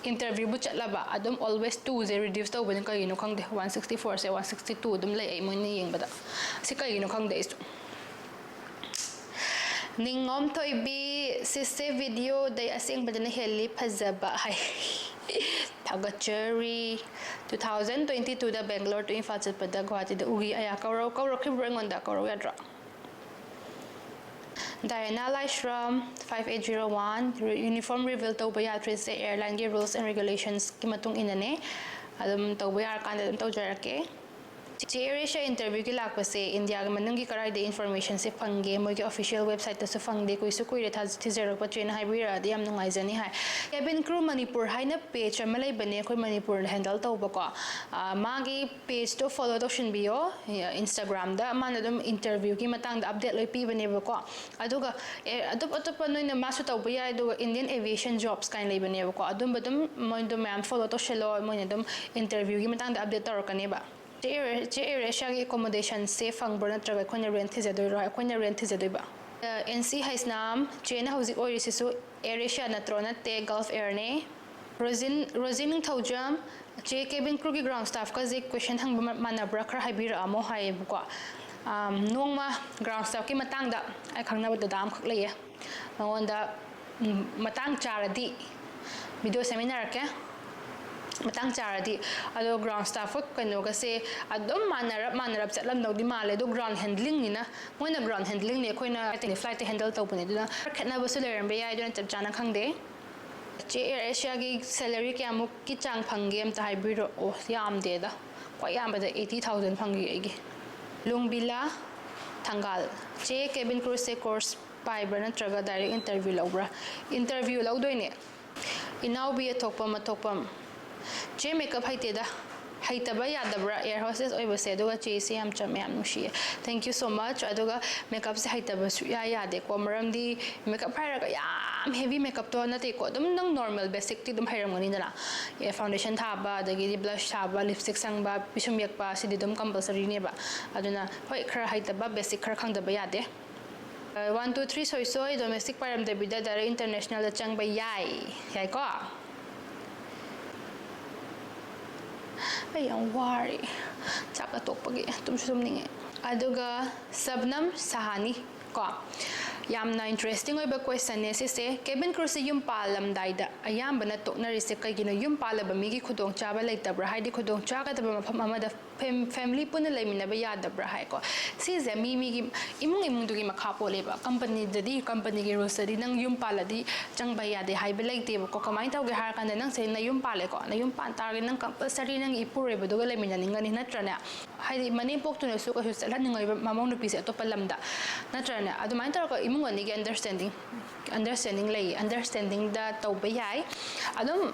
interviewꯕꯨ ꯆꯠꯂꯕ ꯑꯗꯨꯝ always twoꯁꯦ reduce ꯇꯧꯕꯅꯤ꯫ ꯀꯩꯒꯤꯅꯣ ꯈꯪꯗꯦ, one sixty fourꯁꯦ one sixty two ꯑꯗꯨꯝ ꯂꯩ ꯑꯩ ꯃꯣꯏꯅ ꯌꯦꯡꯕꯗ꯫ ꯁꯤ ꯀꯩꯒꯤꯅꯣ ꯈꯪꯗꯦ ꯑꯩꯁꯨ꯫ ꯅꯤꯡꯉꯣꯝ ꯊꯣꯏꯕꯤ, "ꯁꯤꯁꯦ videoꯗꯩ ꯑꯁꯦꯡꯕꯗꯅ ꯍꯦꯜꯂꯤ ꯐꯖꯕ" ꯍꯥꯏ꯫ ꯊꯥꯒꯠꯆꯔꯤ꯫ Two thousand twenty twoꯗ Bangalore to Imphal ꯆꯠꯄꯗ ꯒꯨꯋꯥꯍꯥꯇꯤꯗ ꯎꯈꯤ꯫ ꯑꯌꯥ, ꯀꯧꯔꯛ-, ꯀꯧꯔꯛꯈꯤꯕ꯭ꯔꯣ ꯑꯩꯉꯣꯟꯗ? ꯀꯧꯔꯛ ꯌꯥꯗ꯭ꯔꯣ? Diana Laishram five eight zero one, uniform reveal ꯇꯧꯕ ꯌꯥꯗ꯭ꯔꯤꯁꯦ airlineꯒꯤ rules and regulationsꯀꯤ ꯃꯇꯨꯡ ꯏꯟꯅꯅꯦ꯫ ꯑꯗꯨꯝ ꯇꯧꯕ ꯌꯥꯔꯀꯥꯟꯗ ꯑꯗꯨꯝ ꯇꯧꯖꯔꯛꯀꯦ꯫ ꯆꯦ, AirAsia interviewꯒꯤ ꯂꯥꯛꯄꯁꯦ Indiaꯒꯤ ꯃꯅꯨꯡꯒꯤ ꯀꯗꯥꯏꯗ informationꯁꯦ ꯐꯪꯒꯦ? ꯃꯣꯏꯒꯤ official websiteꯇꯁꯨ ꯐꯪꯗꯦ, ꯀꯨꯏꯁꯨ ꯀꯨꯏꯔꯦ ꯊꯥꯖ-, ꯊꯤꯖꯔꯛꯄ꯫ ꯆꯦꯅ ꯍꯥꯏꯕꯤꯔꯛꯑꯗꯤ ꯌꯥꯝ ꯅꯨꯡꯉꯥꯏꯖꯅꯤ ꯍꯥꯏ꯫ Cabin Crew ꯃꯅꯤꯄꯨꯔ ꯍꯥꯏꯅ page ꯑꯃ ꯂꯩꯕꯅꯦ, ꯑꯩꯈꯣꯏ ꯃꯅꯤꯄꯨꯔ handle ꯇꯧꯕꯀꯣ꯫ ꯑꯥ, ꯃꯥꯒꯤ pageꯇꯣ follow ꯇꯧꯁꯤꯟꯕꯤꯌꯣ꯫ Instagramꯗ ꯃꯥꯅ ꯑꯗꯨꯝ interviewꯒꯤ ꯃꯇꯥꯡꯗ update ꯂꯣꯏ ꯄꯤꯕꯅꯦꯕꯀꯣ꯫ ꯑꯗꯨꯒ ꯑꯦ, ꯑꯇꯣꯞ ꯑꯇꯣꯞꯄ ꯅꯣꯏꯅ ꯃꯥꯁꯨ ꯇꯧꯕ ꯌꯥꯏ꯫ ꯑꯗꯨꯒ Indian Aviation Jobs ꯀꯥꯏꯅ ꯂꯩꯕꯅꯦꯕꯀꯣ꯫ ꯑꯗꯨꯝꯕ ꯑꯗꯨꯝ ꯃꯣꯏꯗꯣ ꯃꯌꯥꯝ follow ꯇꯧꯁꯜꯂꯣ, ꯃꯣꯏꯅ ꯑꯗꯨꯝ interviewꯒꯤ ꯃꯇꯥꯡꯗ update ꯇꯧꯔꯛꯀꯅꯦꯕ꯫ ꯆꯦ Air-, ꯆꯦ, AirAsiaꯒꯤ accommodationꯁꯦ ꯐꯪꯕ꯭ꯔꯣ, ꯅꯠꯇ꯭ꯔꯒ ꯑꯩꯈꯣꯏꯅ rent ꯊꯤꯖꯗꯣꯏꯔꯣ? ꯑꯩꯈꯣꯏꯅ rent ꯊꯤꯖꯗꯣꯏꯕ꯫ ꯑ, N C ꯍꯩꯁꯅꯥꯝ, ꯆꯦꯅ ꯍꯧꯖꯤꯛ ꯑꯣꯏꯔꯤꯁꯤꯁꯨ AirAsia ꯅꯠꯇ꯭ꯔꯣ? ꯅꯠꯇꯦ, Gulf Airꯅꯦ꯫ ꯔꯣꯖꯤꯟ, ꯔꯣꯖꯤꯟ ꯅꯤꯡꯊꯧꯖꯝ, ꯆꯦ, cabin crewꯒꯤ ground staffꯀꯁꯦ question ꯍꯪꯕ ꯃ-, ꯃꯥꯟꯅꯕ꯭ꯔꯥ? ꯈꯔ ꯍꯥꯏꯕꯤꯔꯛꯑꯝꯃꯣ ꯍꯥꯏꯌꯦꯕꯀꯣ꯫ ꯅꯣꯡꯃ ꯒ꯭ꯔꯥꯎꯟ ꯁ꯭ꯇꯥꯐꯀꯤ ꯃꯇꯥꯡꯗ ꯑꯩ ꯈꯪꯅꯕ ꯗꯗꯥ ꯑꯃꯈꯛ ꯂꯩꯌꯦ꯫ ꯃꯉꯣꯟꯗ ꯃꯇꯥꯡ ꯆꯥꯔꯗꯤ ꯚꯤꯗꯤꯑꯣ ꯁꯦꯝꯃꯤꯟꯅꯔꯛꯀꯦ꯫ ꯃꯇꯥꯡ ꯆꯥꯔꯗꯤ꯫ ꯑꯗꯣ ꯒ꯭ꯔꯥꯎꯟ ꯁ꯭ꯇꯥꯐꯀ ꯀꯩꯅꯣꯒꯁꯦ ꯑꯗꯨꯝ ꯃꯥꯟꯅꯔꯞ ꯃꯥꯟꯅꯔꯞ ꯆꯠꯂꯝꯗꯧꯗꯤ ꯃꯥꯜꯂꯦ꯫ ꯑꯗꯣ ꯒ꯭ꯔꯥꯎꯟ ꯍꯦꯟꯗꯂꯤꯡꯅꯤꯅ, ꯃꯣꯏꯅ ꯒ꯭ꯔꯥꯎꯟ ꯍꯦꯟꯗꯂꯤꯡꯅꯤ, ꯑꯩꯈꯣꯏꯅ ꯐ꯭ꯂꯥꯏꯠꯇ ꯍꯦꯟꯗꯜ ꯇꯧꯕꯅꯦ꯫ ꯑꯗꯨꯅ ꯈꯔ ꯈꯦꯠꯅꯕꯁꯨ ꯂꯩꯔꯝꯕ ꯌꯥꯏ, ꯑꯗꯨꯅ ꯆꯞ ꯆꯥꯅ ꯈꯪꯗꯦ꯫ ꯆꯦ, ꯑꯦꯌꯔ ꯑꯦꯁꯤꯌꯥꯒꯤ ꯁꯦꯂꯔꯤ ꯀꯌꯥꯃꯨꯛꯀꯤ ꯆꯥꯡ ꯐꯪꯒꯦ ꯑꯝꯇ ꯍꯥꯏꯕꯤꯔꯛꯑꯣ꯫ ꯌꯥꯝꯗꯦꯗ, ꯈ꯭ꯋꯥꯏ ꯌꯥꯝꯕꯗ eighty thousand ꯐꯪꯈꯤ ꯑꯩꯒꯤ꯫ ꯂꯨꯡꯕꯤꯂꯥ ꯊꯪꯒꯥꯜ, ꯆꯦ, ꯀꯦꯕꯤꯟ ꯀ꯭ꯔꯨꯁꯦ ꯀꯣꯔꯁ ꯄꯥꯏꯕ꯭ꯔꯥ ꯅꯠꯇ꯭ꯔꯒ ꯗꯥꯏꯔꯦꯛ ꯏꯟꯇꯔꯚ꯭ꯌꯨ ꯂꯧꯕ꯭ꯔꯥ? ꯏꯟꯇꯔꯚ꯭ꯌꯨ ꯂꯧꯗꯣꯏꯅꯦ꯫ ꯏꯅꯥꯎꯕꯤ ꯑꯊꯣꯛꯄ ꯃꯊꯣꯛꯄꯝ, ꯆꯦ, ꯃꯦꯀꯞ ꯍꯩꯇꯦꯗ꯫ ꯍꯩꯇꯕ ꯌꯥꯗꯕ꯭ꯔꯥ ꯑꯦꯌꯔ ꯍꯣꯁꯇꯦꯁ ꯑꯣꯏꯕꯁꯦ? ꯑꯗꯨꯒ ꯆꯦꯁꯦ ꯌꯥꯝ ꯆꯝꯃꯦ, ꯌꯥꯝ ꯅꯨꯡꯁꯤꯌꯦ꯫ Thank you so much꯫ ꯑꯗꯨꯒ ꯃꯦꯀꯞꯁꯦ ꯍꯩꯇꯕ ꯁꯨꯛꯌꯥ ꯌꯥꯗꯦꯀꯣ, ꯃꯔꯝꯗꯤ ꯃꯦꯀꯞ ꯍꯥꯏꯔꯒ ꯌꯥꯝ ꯍꯦꯚꯤ ꯃꯦꯀꯞꯇꯣ ꯅꯠꯇꯦꯀꯣ, ꯑꯗꯨꯝ ꯅꯪ ꯅꯣꯔꯃꯦꯜ ꯕꯦꯁꯤꯛꯇꯤ ꯑꯗꯨꯝ ꯍꯩꯔꯝꯒꯅꯤꯗꯅ꯫ ꯑꯦ, ꯐꯥꯎꯟꯗꯦꯁꯟ ꯊꯥꯕ, ꯑꯗꯒꯤꯗꯤ ꯕ꯭ꯂꯁ ꯊꯥꯕ, ꯂꯤꯞꯁꯇꯤꯛ ꯁꯪꯕ, ꯄꯤꯁꯨꯝ ꯌꯦꯛꯄ, ꯁꯤꯗꯤ ꯑꯗꯨꯝ ꯀꯝꯄꯜꯁꯔꯤꯅꯦꯕ꯫ ꯑꯗꯨꯅ ꯍꯣꯏ, ꯈꯔ ꯍꯩꯇꯕ, ꯕꯦꯁꯤꯛ ꯈꯔ ꯈꯪꯗꯕ ꯌꯥꯗꯦ꯫ One two three ꯁꯣꯏ ꯁꯣꯏ, ꯗꯣꯃꯦꯁꯇꯤꯛ ꯄꯥꯏꯔꯝꯗꯕꯤꯗ ꯗꯥꯏꯔꯦꯛ ꯏꯟꯇꯔꯅꯦꯁꯅꯦꯜꯗ ꯆꯪꯕ ꯌꯥꯏ꯫ ꯌꯥꯏꯀꯣ? ꯑꯩ ꯌꯥꯝ ꯋꯥꯔꯦ, ꯆꯥꯛ ꯇꯣꯛꯄꯒꯤ ꯇꯨꯝꯁꯨ ꯇꯨꯝꯅꯤꯡꯉꯦ꯫ ꯑꯗꯨꯒ ꯁꯕꯅꯝ ꯁꯍꯥꯅꯤ ꯀꯣ, ꯌꯥꯝꯅ ꯏꯟꯇꯔꯦꯁꯇꯤꯡ ꯑꯣꯏꯕ ꯀꯣꯏꯁꯟꯅꯦ ꯁꯤꯁꯦ꯫ ꯀꯦꯕꯤꯟ ꯀ꯭ꯔꯨꯁꯦ ꯌꯨꯝ ꯄꯥꯜꯂꯝꯗꯥꯏꯗ ꯑꯌꯥꯝꯕꯅ ꯇꯣꯛꯅꯔꯤꯁꯦ ꯀꯩꯒꯤꯅꯣ? ꯌꯨꯝ ꯄꯥꯜꯂꯕ ꯃꯤꯒꯤ ꯈꯨꯗꯣꯡꯆꯥꯕ ꯂꯩꯇꯕ꯭ꯔꯥ? ꯍꯥꯏꯗꯤ ꯈꯨꯗꯣꯡ ꯆꯥꯒꯗꯕ ꯃꯐꯝ ꯑꯃꯗ ꯐꯦꯝ-, ꯐꯦꯃꯤꯂꯤ ꯄꯨꯟꯅ ꯂꯩꯃꯤꯟꯅꯕ ꯌꯥꯗꯕ꯭ꯔꯥ ꯍꯥꯏꯀꯣ꯫ ꯁꯤꯁꯦ ꯃꯤ ꯃꯤꯒꯤ ꯏꯃꯨꯡ ꯏꯃꯨꯡꯗꯨꯒꯤ ꯃꯈꯥ ꯄꯣꯜꯂꯦꯕ꯫ ꯀꯝꯄꯅꯤꯗꯗꯤ, ꯀꯝꯄꯅꯤꯒꯤ ꯔꯨꯜꯁꯇꯗꯤ ꯅꯪ ꯌꯨꯝ ꯄꯥꯜꯂꯗꯤ ꯆꯪꯕ ꯌꯥꯗꯦ ꯍꯥꯏꯕ ꯂꯩꯇꯦꯕꯀꯣ꯫ ꯀꯃꯥꯏꯅ ꯇꯧꯒꯦ ꯍꯥꯏꯔ ꯀꯥꯟꯗ, ꯅꯪꯁꯦ ꯅꯌꯨꯝ ꯄꯥꯜꯂꯦꯀꯣ, ꯅꯌꯨꯝ ꯄꯥꯟ ꯇꯥꯔꯒꯗꯤ ꯅꯪ ꯀꯝꯄꯜꯁꯔꯤ ꯅꯪꯒꯤ ꯏꯄꯨꯔꯣꯏꯕꯗꯨꯒ ꯂꯩꯃꯤꯟꯅꯅꯤꯡꯒꯅꯤ, ꯅꯠꯇ꯭ꯔꯅꯦ? ꯍꯥꯏꯗꯤ ꯃꯅꯦꯝꯄꯣꯛꯇꯨꯅꯁꯨ ꯀꯩꯁꯨ ꯆꯠꯍꯟꯅꯤꯡꯉꯣꯏꯕ ꯃꯃꯧ ꯅꯨꯄꯤꯁꯦ ꯑꯇꯣꯞꯄ ꯂꯝꯗ, ꯅꯠꯇ꯭ꯔꯅꯦ? ꯑꯗꯨꯃꯥꯏꯅ ꯇꯧꯔꯒ ꯏꯃꯨꯡ ꯑꯅꯤꯒꯤ ꯑꯟꯗꯔꯁꯇꯦꯟꯗꯤꯡ, ꯑꯟꯗꯔꯁꯇꯦꯟꯗꯤꯡ ꯂꯩꯌꯦ, ꯑꯟꯗꯔꯁꯇꯦꯟꯗꯤꯡꯗ ꯇꯧꯕ ꯌꯥꯏ꯫ ꯑꯗꯨꯝ,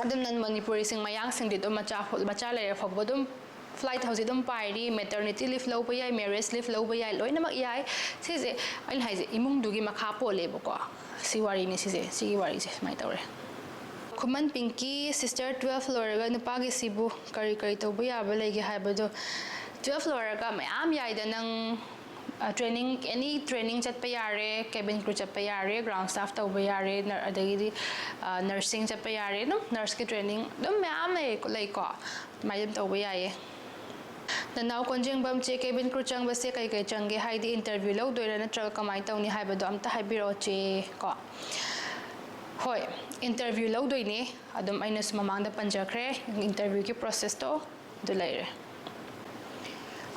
ꯑꯗꯨꯝ ꯅꯟ ꯃꯅꯤꯄꯨꯔꯤꯁꯤꯡ, ꯃꯌꯥꯡꯁꯤꯡꯗꯤ ꯑꯗꯨꯝ ꯃꯆꯥ, ꯃꯆꯥ ꯂꯩꯔ ꯐꯥꯎꯕ ꯑꯗꯨꯝ ꯐ꯭ꯂꯥꯏꯠ ꯍꯧꯖꯤꯛ ꯑꯗꯨꯝ ꯄꯥꯏꯔꯤ, ꯃꯦꯇꯔꯅꯤꯇꯤ ꯂꯤꯐ ꯂꯧꯕ ꯌꯥꯏ, ꯃꯦꯔꯦꯖ ꯂꯤꯐ ꯂꯧꯕ ꯌꯥꯏ, ꯂꯣꯏꯅꯃꯛ ꯌꯥꯏ꯫ ꯁꯤꯁꯦ ꯑꯩꯅ ꯍꯥꯏꯁꯦ ꯏꯃꯨꯡꯗꯨꯒꯤ ꯃꯈꯥ ꯄꯣꯜꯂꯦꯕꯀꯣ꯫ ꯁꯤ ꯋꯥꯔꯤꯅꯤ ꯁꯤꯁꯦ, ꯁꯤꯒꯤ ꯋꯥꯔꯤꯁꯦ ꯁꯨꯃꯥꯏꯅ ꯇꯧꯔꯦ꯫ ꯈꯨꯃꯟ ꯄꯤꯡꯀꯤ, sister, twelve ꯂꯣꯏꯔꯒ ꯅꯨꯄꯥꯒꯤꯁꯤꯕꯨ ꯀꯔꯤ ꯀꯔꯤ ꯇꯧꯕ ꯌꯥꯕ ꯂꯩꯒꯦ ꯍꯥꯏꯕꯗꯣ? Twelve ꯂꯣꯏꯔꯒ ꯃꯌꯥꯝ ꯌꯥꯏꯗ, ꯅꯪ, ꯑ, training, any training ꯆꯠꯄ ꯌꯥꯔꯦ, cabin crew ꯆꯠꯄ ꯌꯥꯔꯦ, ground staff ꯇꯧꯕ ꯌꯥꯔꯦ, ꯅꯔ-, ꯑꯗꯒꯤꯗꯤ, ꯑ, nursing ꯆꯠꯄ ꯌꯥꯔꯦ, ꯑꯗꯨꯝ nurseꯀꯤ training ꯑꯗꯨꯝ ꯃꯌꯥꯝ ꯂꯩ, ꯂꯩꯀꯣ, ꯑꯗꯨꯃꯥꯏꯅ ꯑꯗꯨꯝ ꯇꯧꯕ ꯌꯥꯏꯌꯦ꯫ ꯅꯅꯥꯎ ꯀꯣꯟꯖꯦꯡꯕꯝ ꯆꯦ, cabin crew ꯆꯪꯕꯁꯦ ꯀꯩ ꯀꯩ ꯆꯪꯒꯦ? ꯍꯥꯏꯗꯤ interview ꯂꯧꯗꯣꯏꯔꯥ ꯅꯠꯇ꯭ꯔꯒ ꯀꯃꯥꯏꯅ ꯇꯧꯅꯤ ꯍꯥꯏꯕꯗꯣ ꯑꯝꯇ ꯍꯥꯏꯕꯤꯔꯛꯑꯣ ꯆꯦ꯫ ꯀꯣ, ꯍꯣꯏ, interview ꯂꯧꯗꯣꯏꯅꯦ꯫ ꯑꯗꯨꯝ ꯑꯩꯅꯁꯨ ꯃꯃꯥꯡꯗ ꯄꯟꯖꯈ꯭ꯔꯦ, interview ꯒꯤ process ꯇꯣ ꯑꯗꯨ ꯂꯩꯔꯦ꯫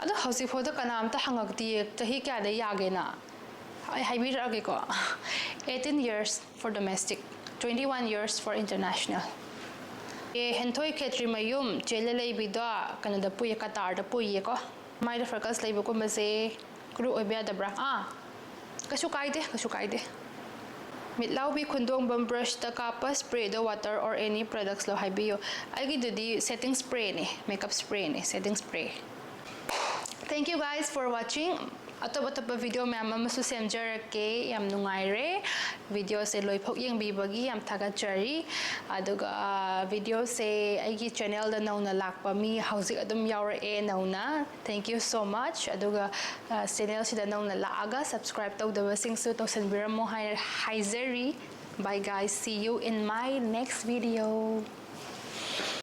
ꯑꯗꯣ ꯍꯧꯖꯤꯛꯐꯥꯎꯗ ꯀꯅꯥꯝꯇ ꯍꯪꯉꯛꯇꯤꯌꯦ, ꯆꯍꯤ ꯀꯌꯥꯗ ꯌꯥꯒꯦꯅ? ꯑꯩ ꯍꯥꯏꯕꯤꯔꯛꯑꯒꯦꯀꯣ꯫ Eighteen years for domestic, twenty one years for international. ꯑꯦ, ꯍꯦꯟꯊꯣꯏ ꯈꯦꯇ꯭ꯔꯤꯃꯌꯨꯝ ꯆꯦ ꯂꯩꯕꯤꯗꯣ ꯀꯩꯅꯣꯗ ꯄꯨꯏꯌꯦ, ꯀꯇꯥꯔꯗ ꯄꯨꯏꯌꯦꯀꯣ꯫ ꯃꯥꯏꯗ freckles ꯂꯩꯕꯒꯨꯝꯕꯁꯦ ꯀ꯭ꯔꯨ ꯑꯣꯏꯕ ꯌꯥꯗꯕ꯭ꯔꯥ? ꯑꯥ, ꯀꯩꯁꯨ ꯀꯥꯏꯗꯦ, ꯀꯩꯁꯨ ꯀꯥꯏꯗꯦ꯫ ꯃꯤꯠꯂꯥꯎꯕꯤ ꯈꯨꯟꯗꯣꯡꯕꯝ brush ꯇ ꯀꯥꯞꯄ spray ꯗꯣ, water or any products ꯂꯣ ꯍꯥꯏꯕꯤꯌꯨ꯫ ꯑꯩꯒꯤꯗꯨꯗꯤ setting spray ꯅꯦ, makeup spray ꯅꯦ, setting spray꯫ Thank you guys for watching. ꯑꯇꯣꯞ ꯑꯇꯣꯞꯄ video ꯃꯌꯥꯝ ꯑꯃꯁꯨ ꯁꯦꯝꯖꯔꯛꯀꯦ꯫ ꯌꯥꯝ ꯅꯨꯡꯉꯥꯏꯔꯦ video ꯁꯦ ꯂꯣꯏꯐꯥꯎ ꯌꯦꯡꯕꯤꯕꯒꯤ, ꯌꯥꯝ ꯊꯥꯒꯠꯆꯔꯤ꯫ ꯑꯗꯨꯒ video ꯁꯦ ꯑꯩꯒꯤ channel ꯗ ꯅꯧꯅ ꯂꯥꯛꯄ ꯃꯤ ꯍꯧꯖꯤꯛ ꯑꯗꯨꯝ ꯌꯥꯎꯔꯛꯑꯦ ꯅꯧꯅ, thank you so much꯫ ꯑꯗꯨꯒ channel ꯁꯤꯗ ꯅꯧꯅ ꯂꯥꯛꯑꯒ subscribe ꯇꯧꯗꯕꯁꯤꯡꯁꯨ ꯇꯧꯁꯟꯕꯤꯔꯝꯃꯣ ꯍꯥꯏ ꯍꯥꯏꯖꯔꯤ꯫ Bye guys, see you in my next video.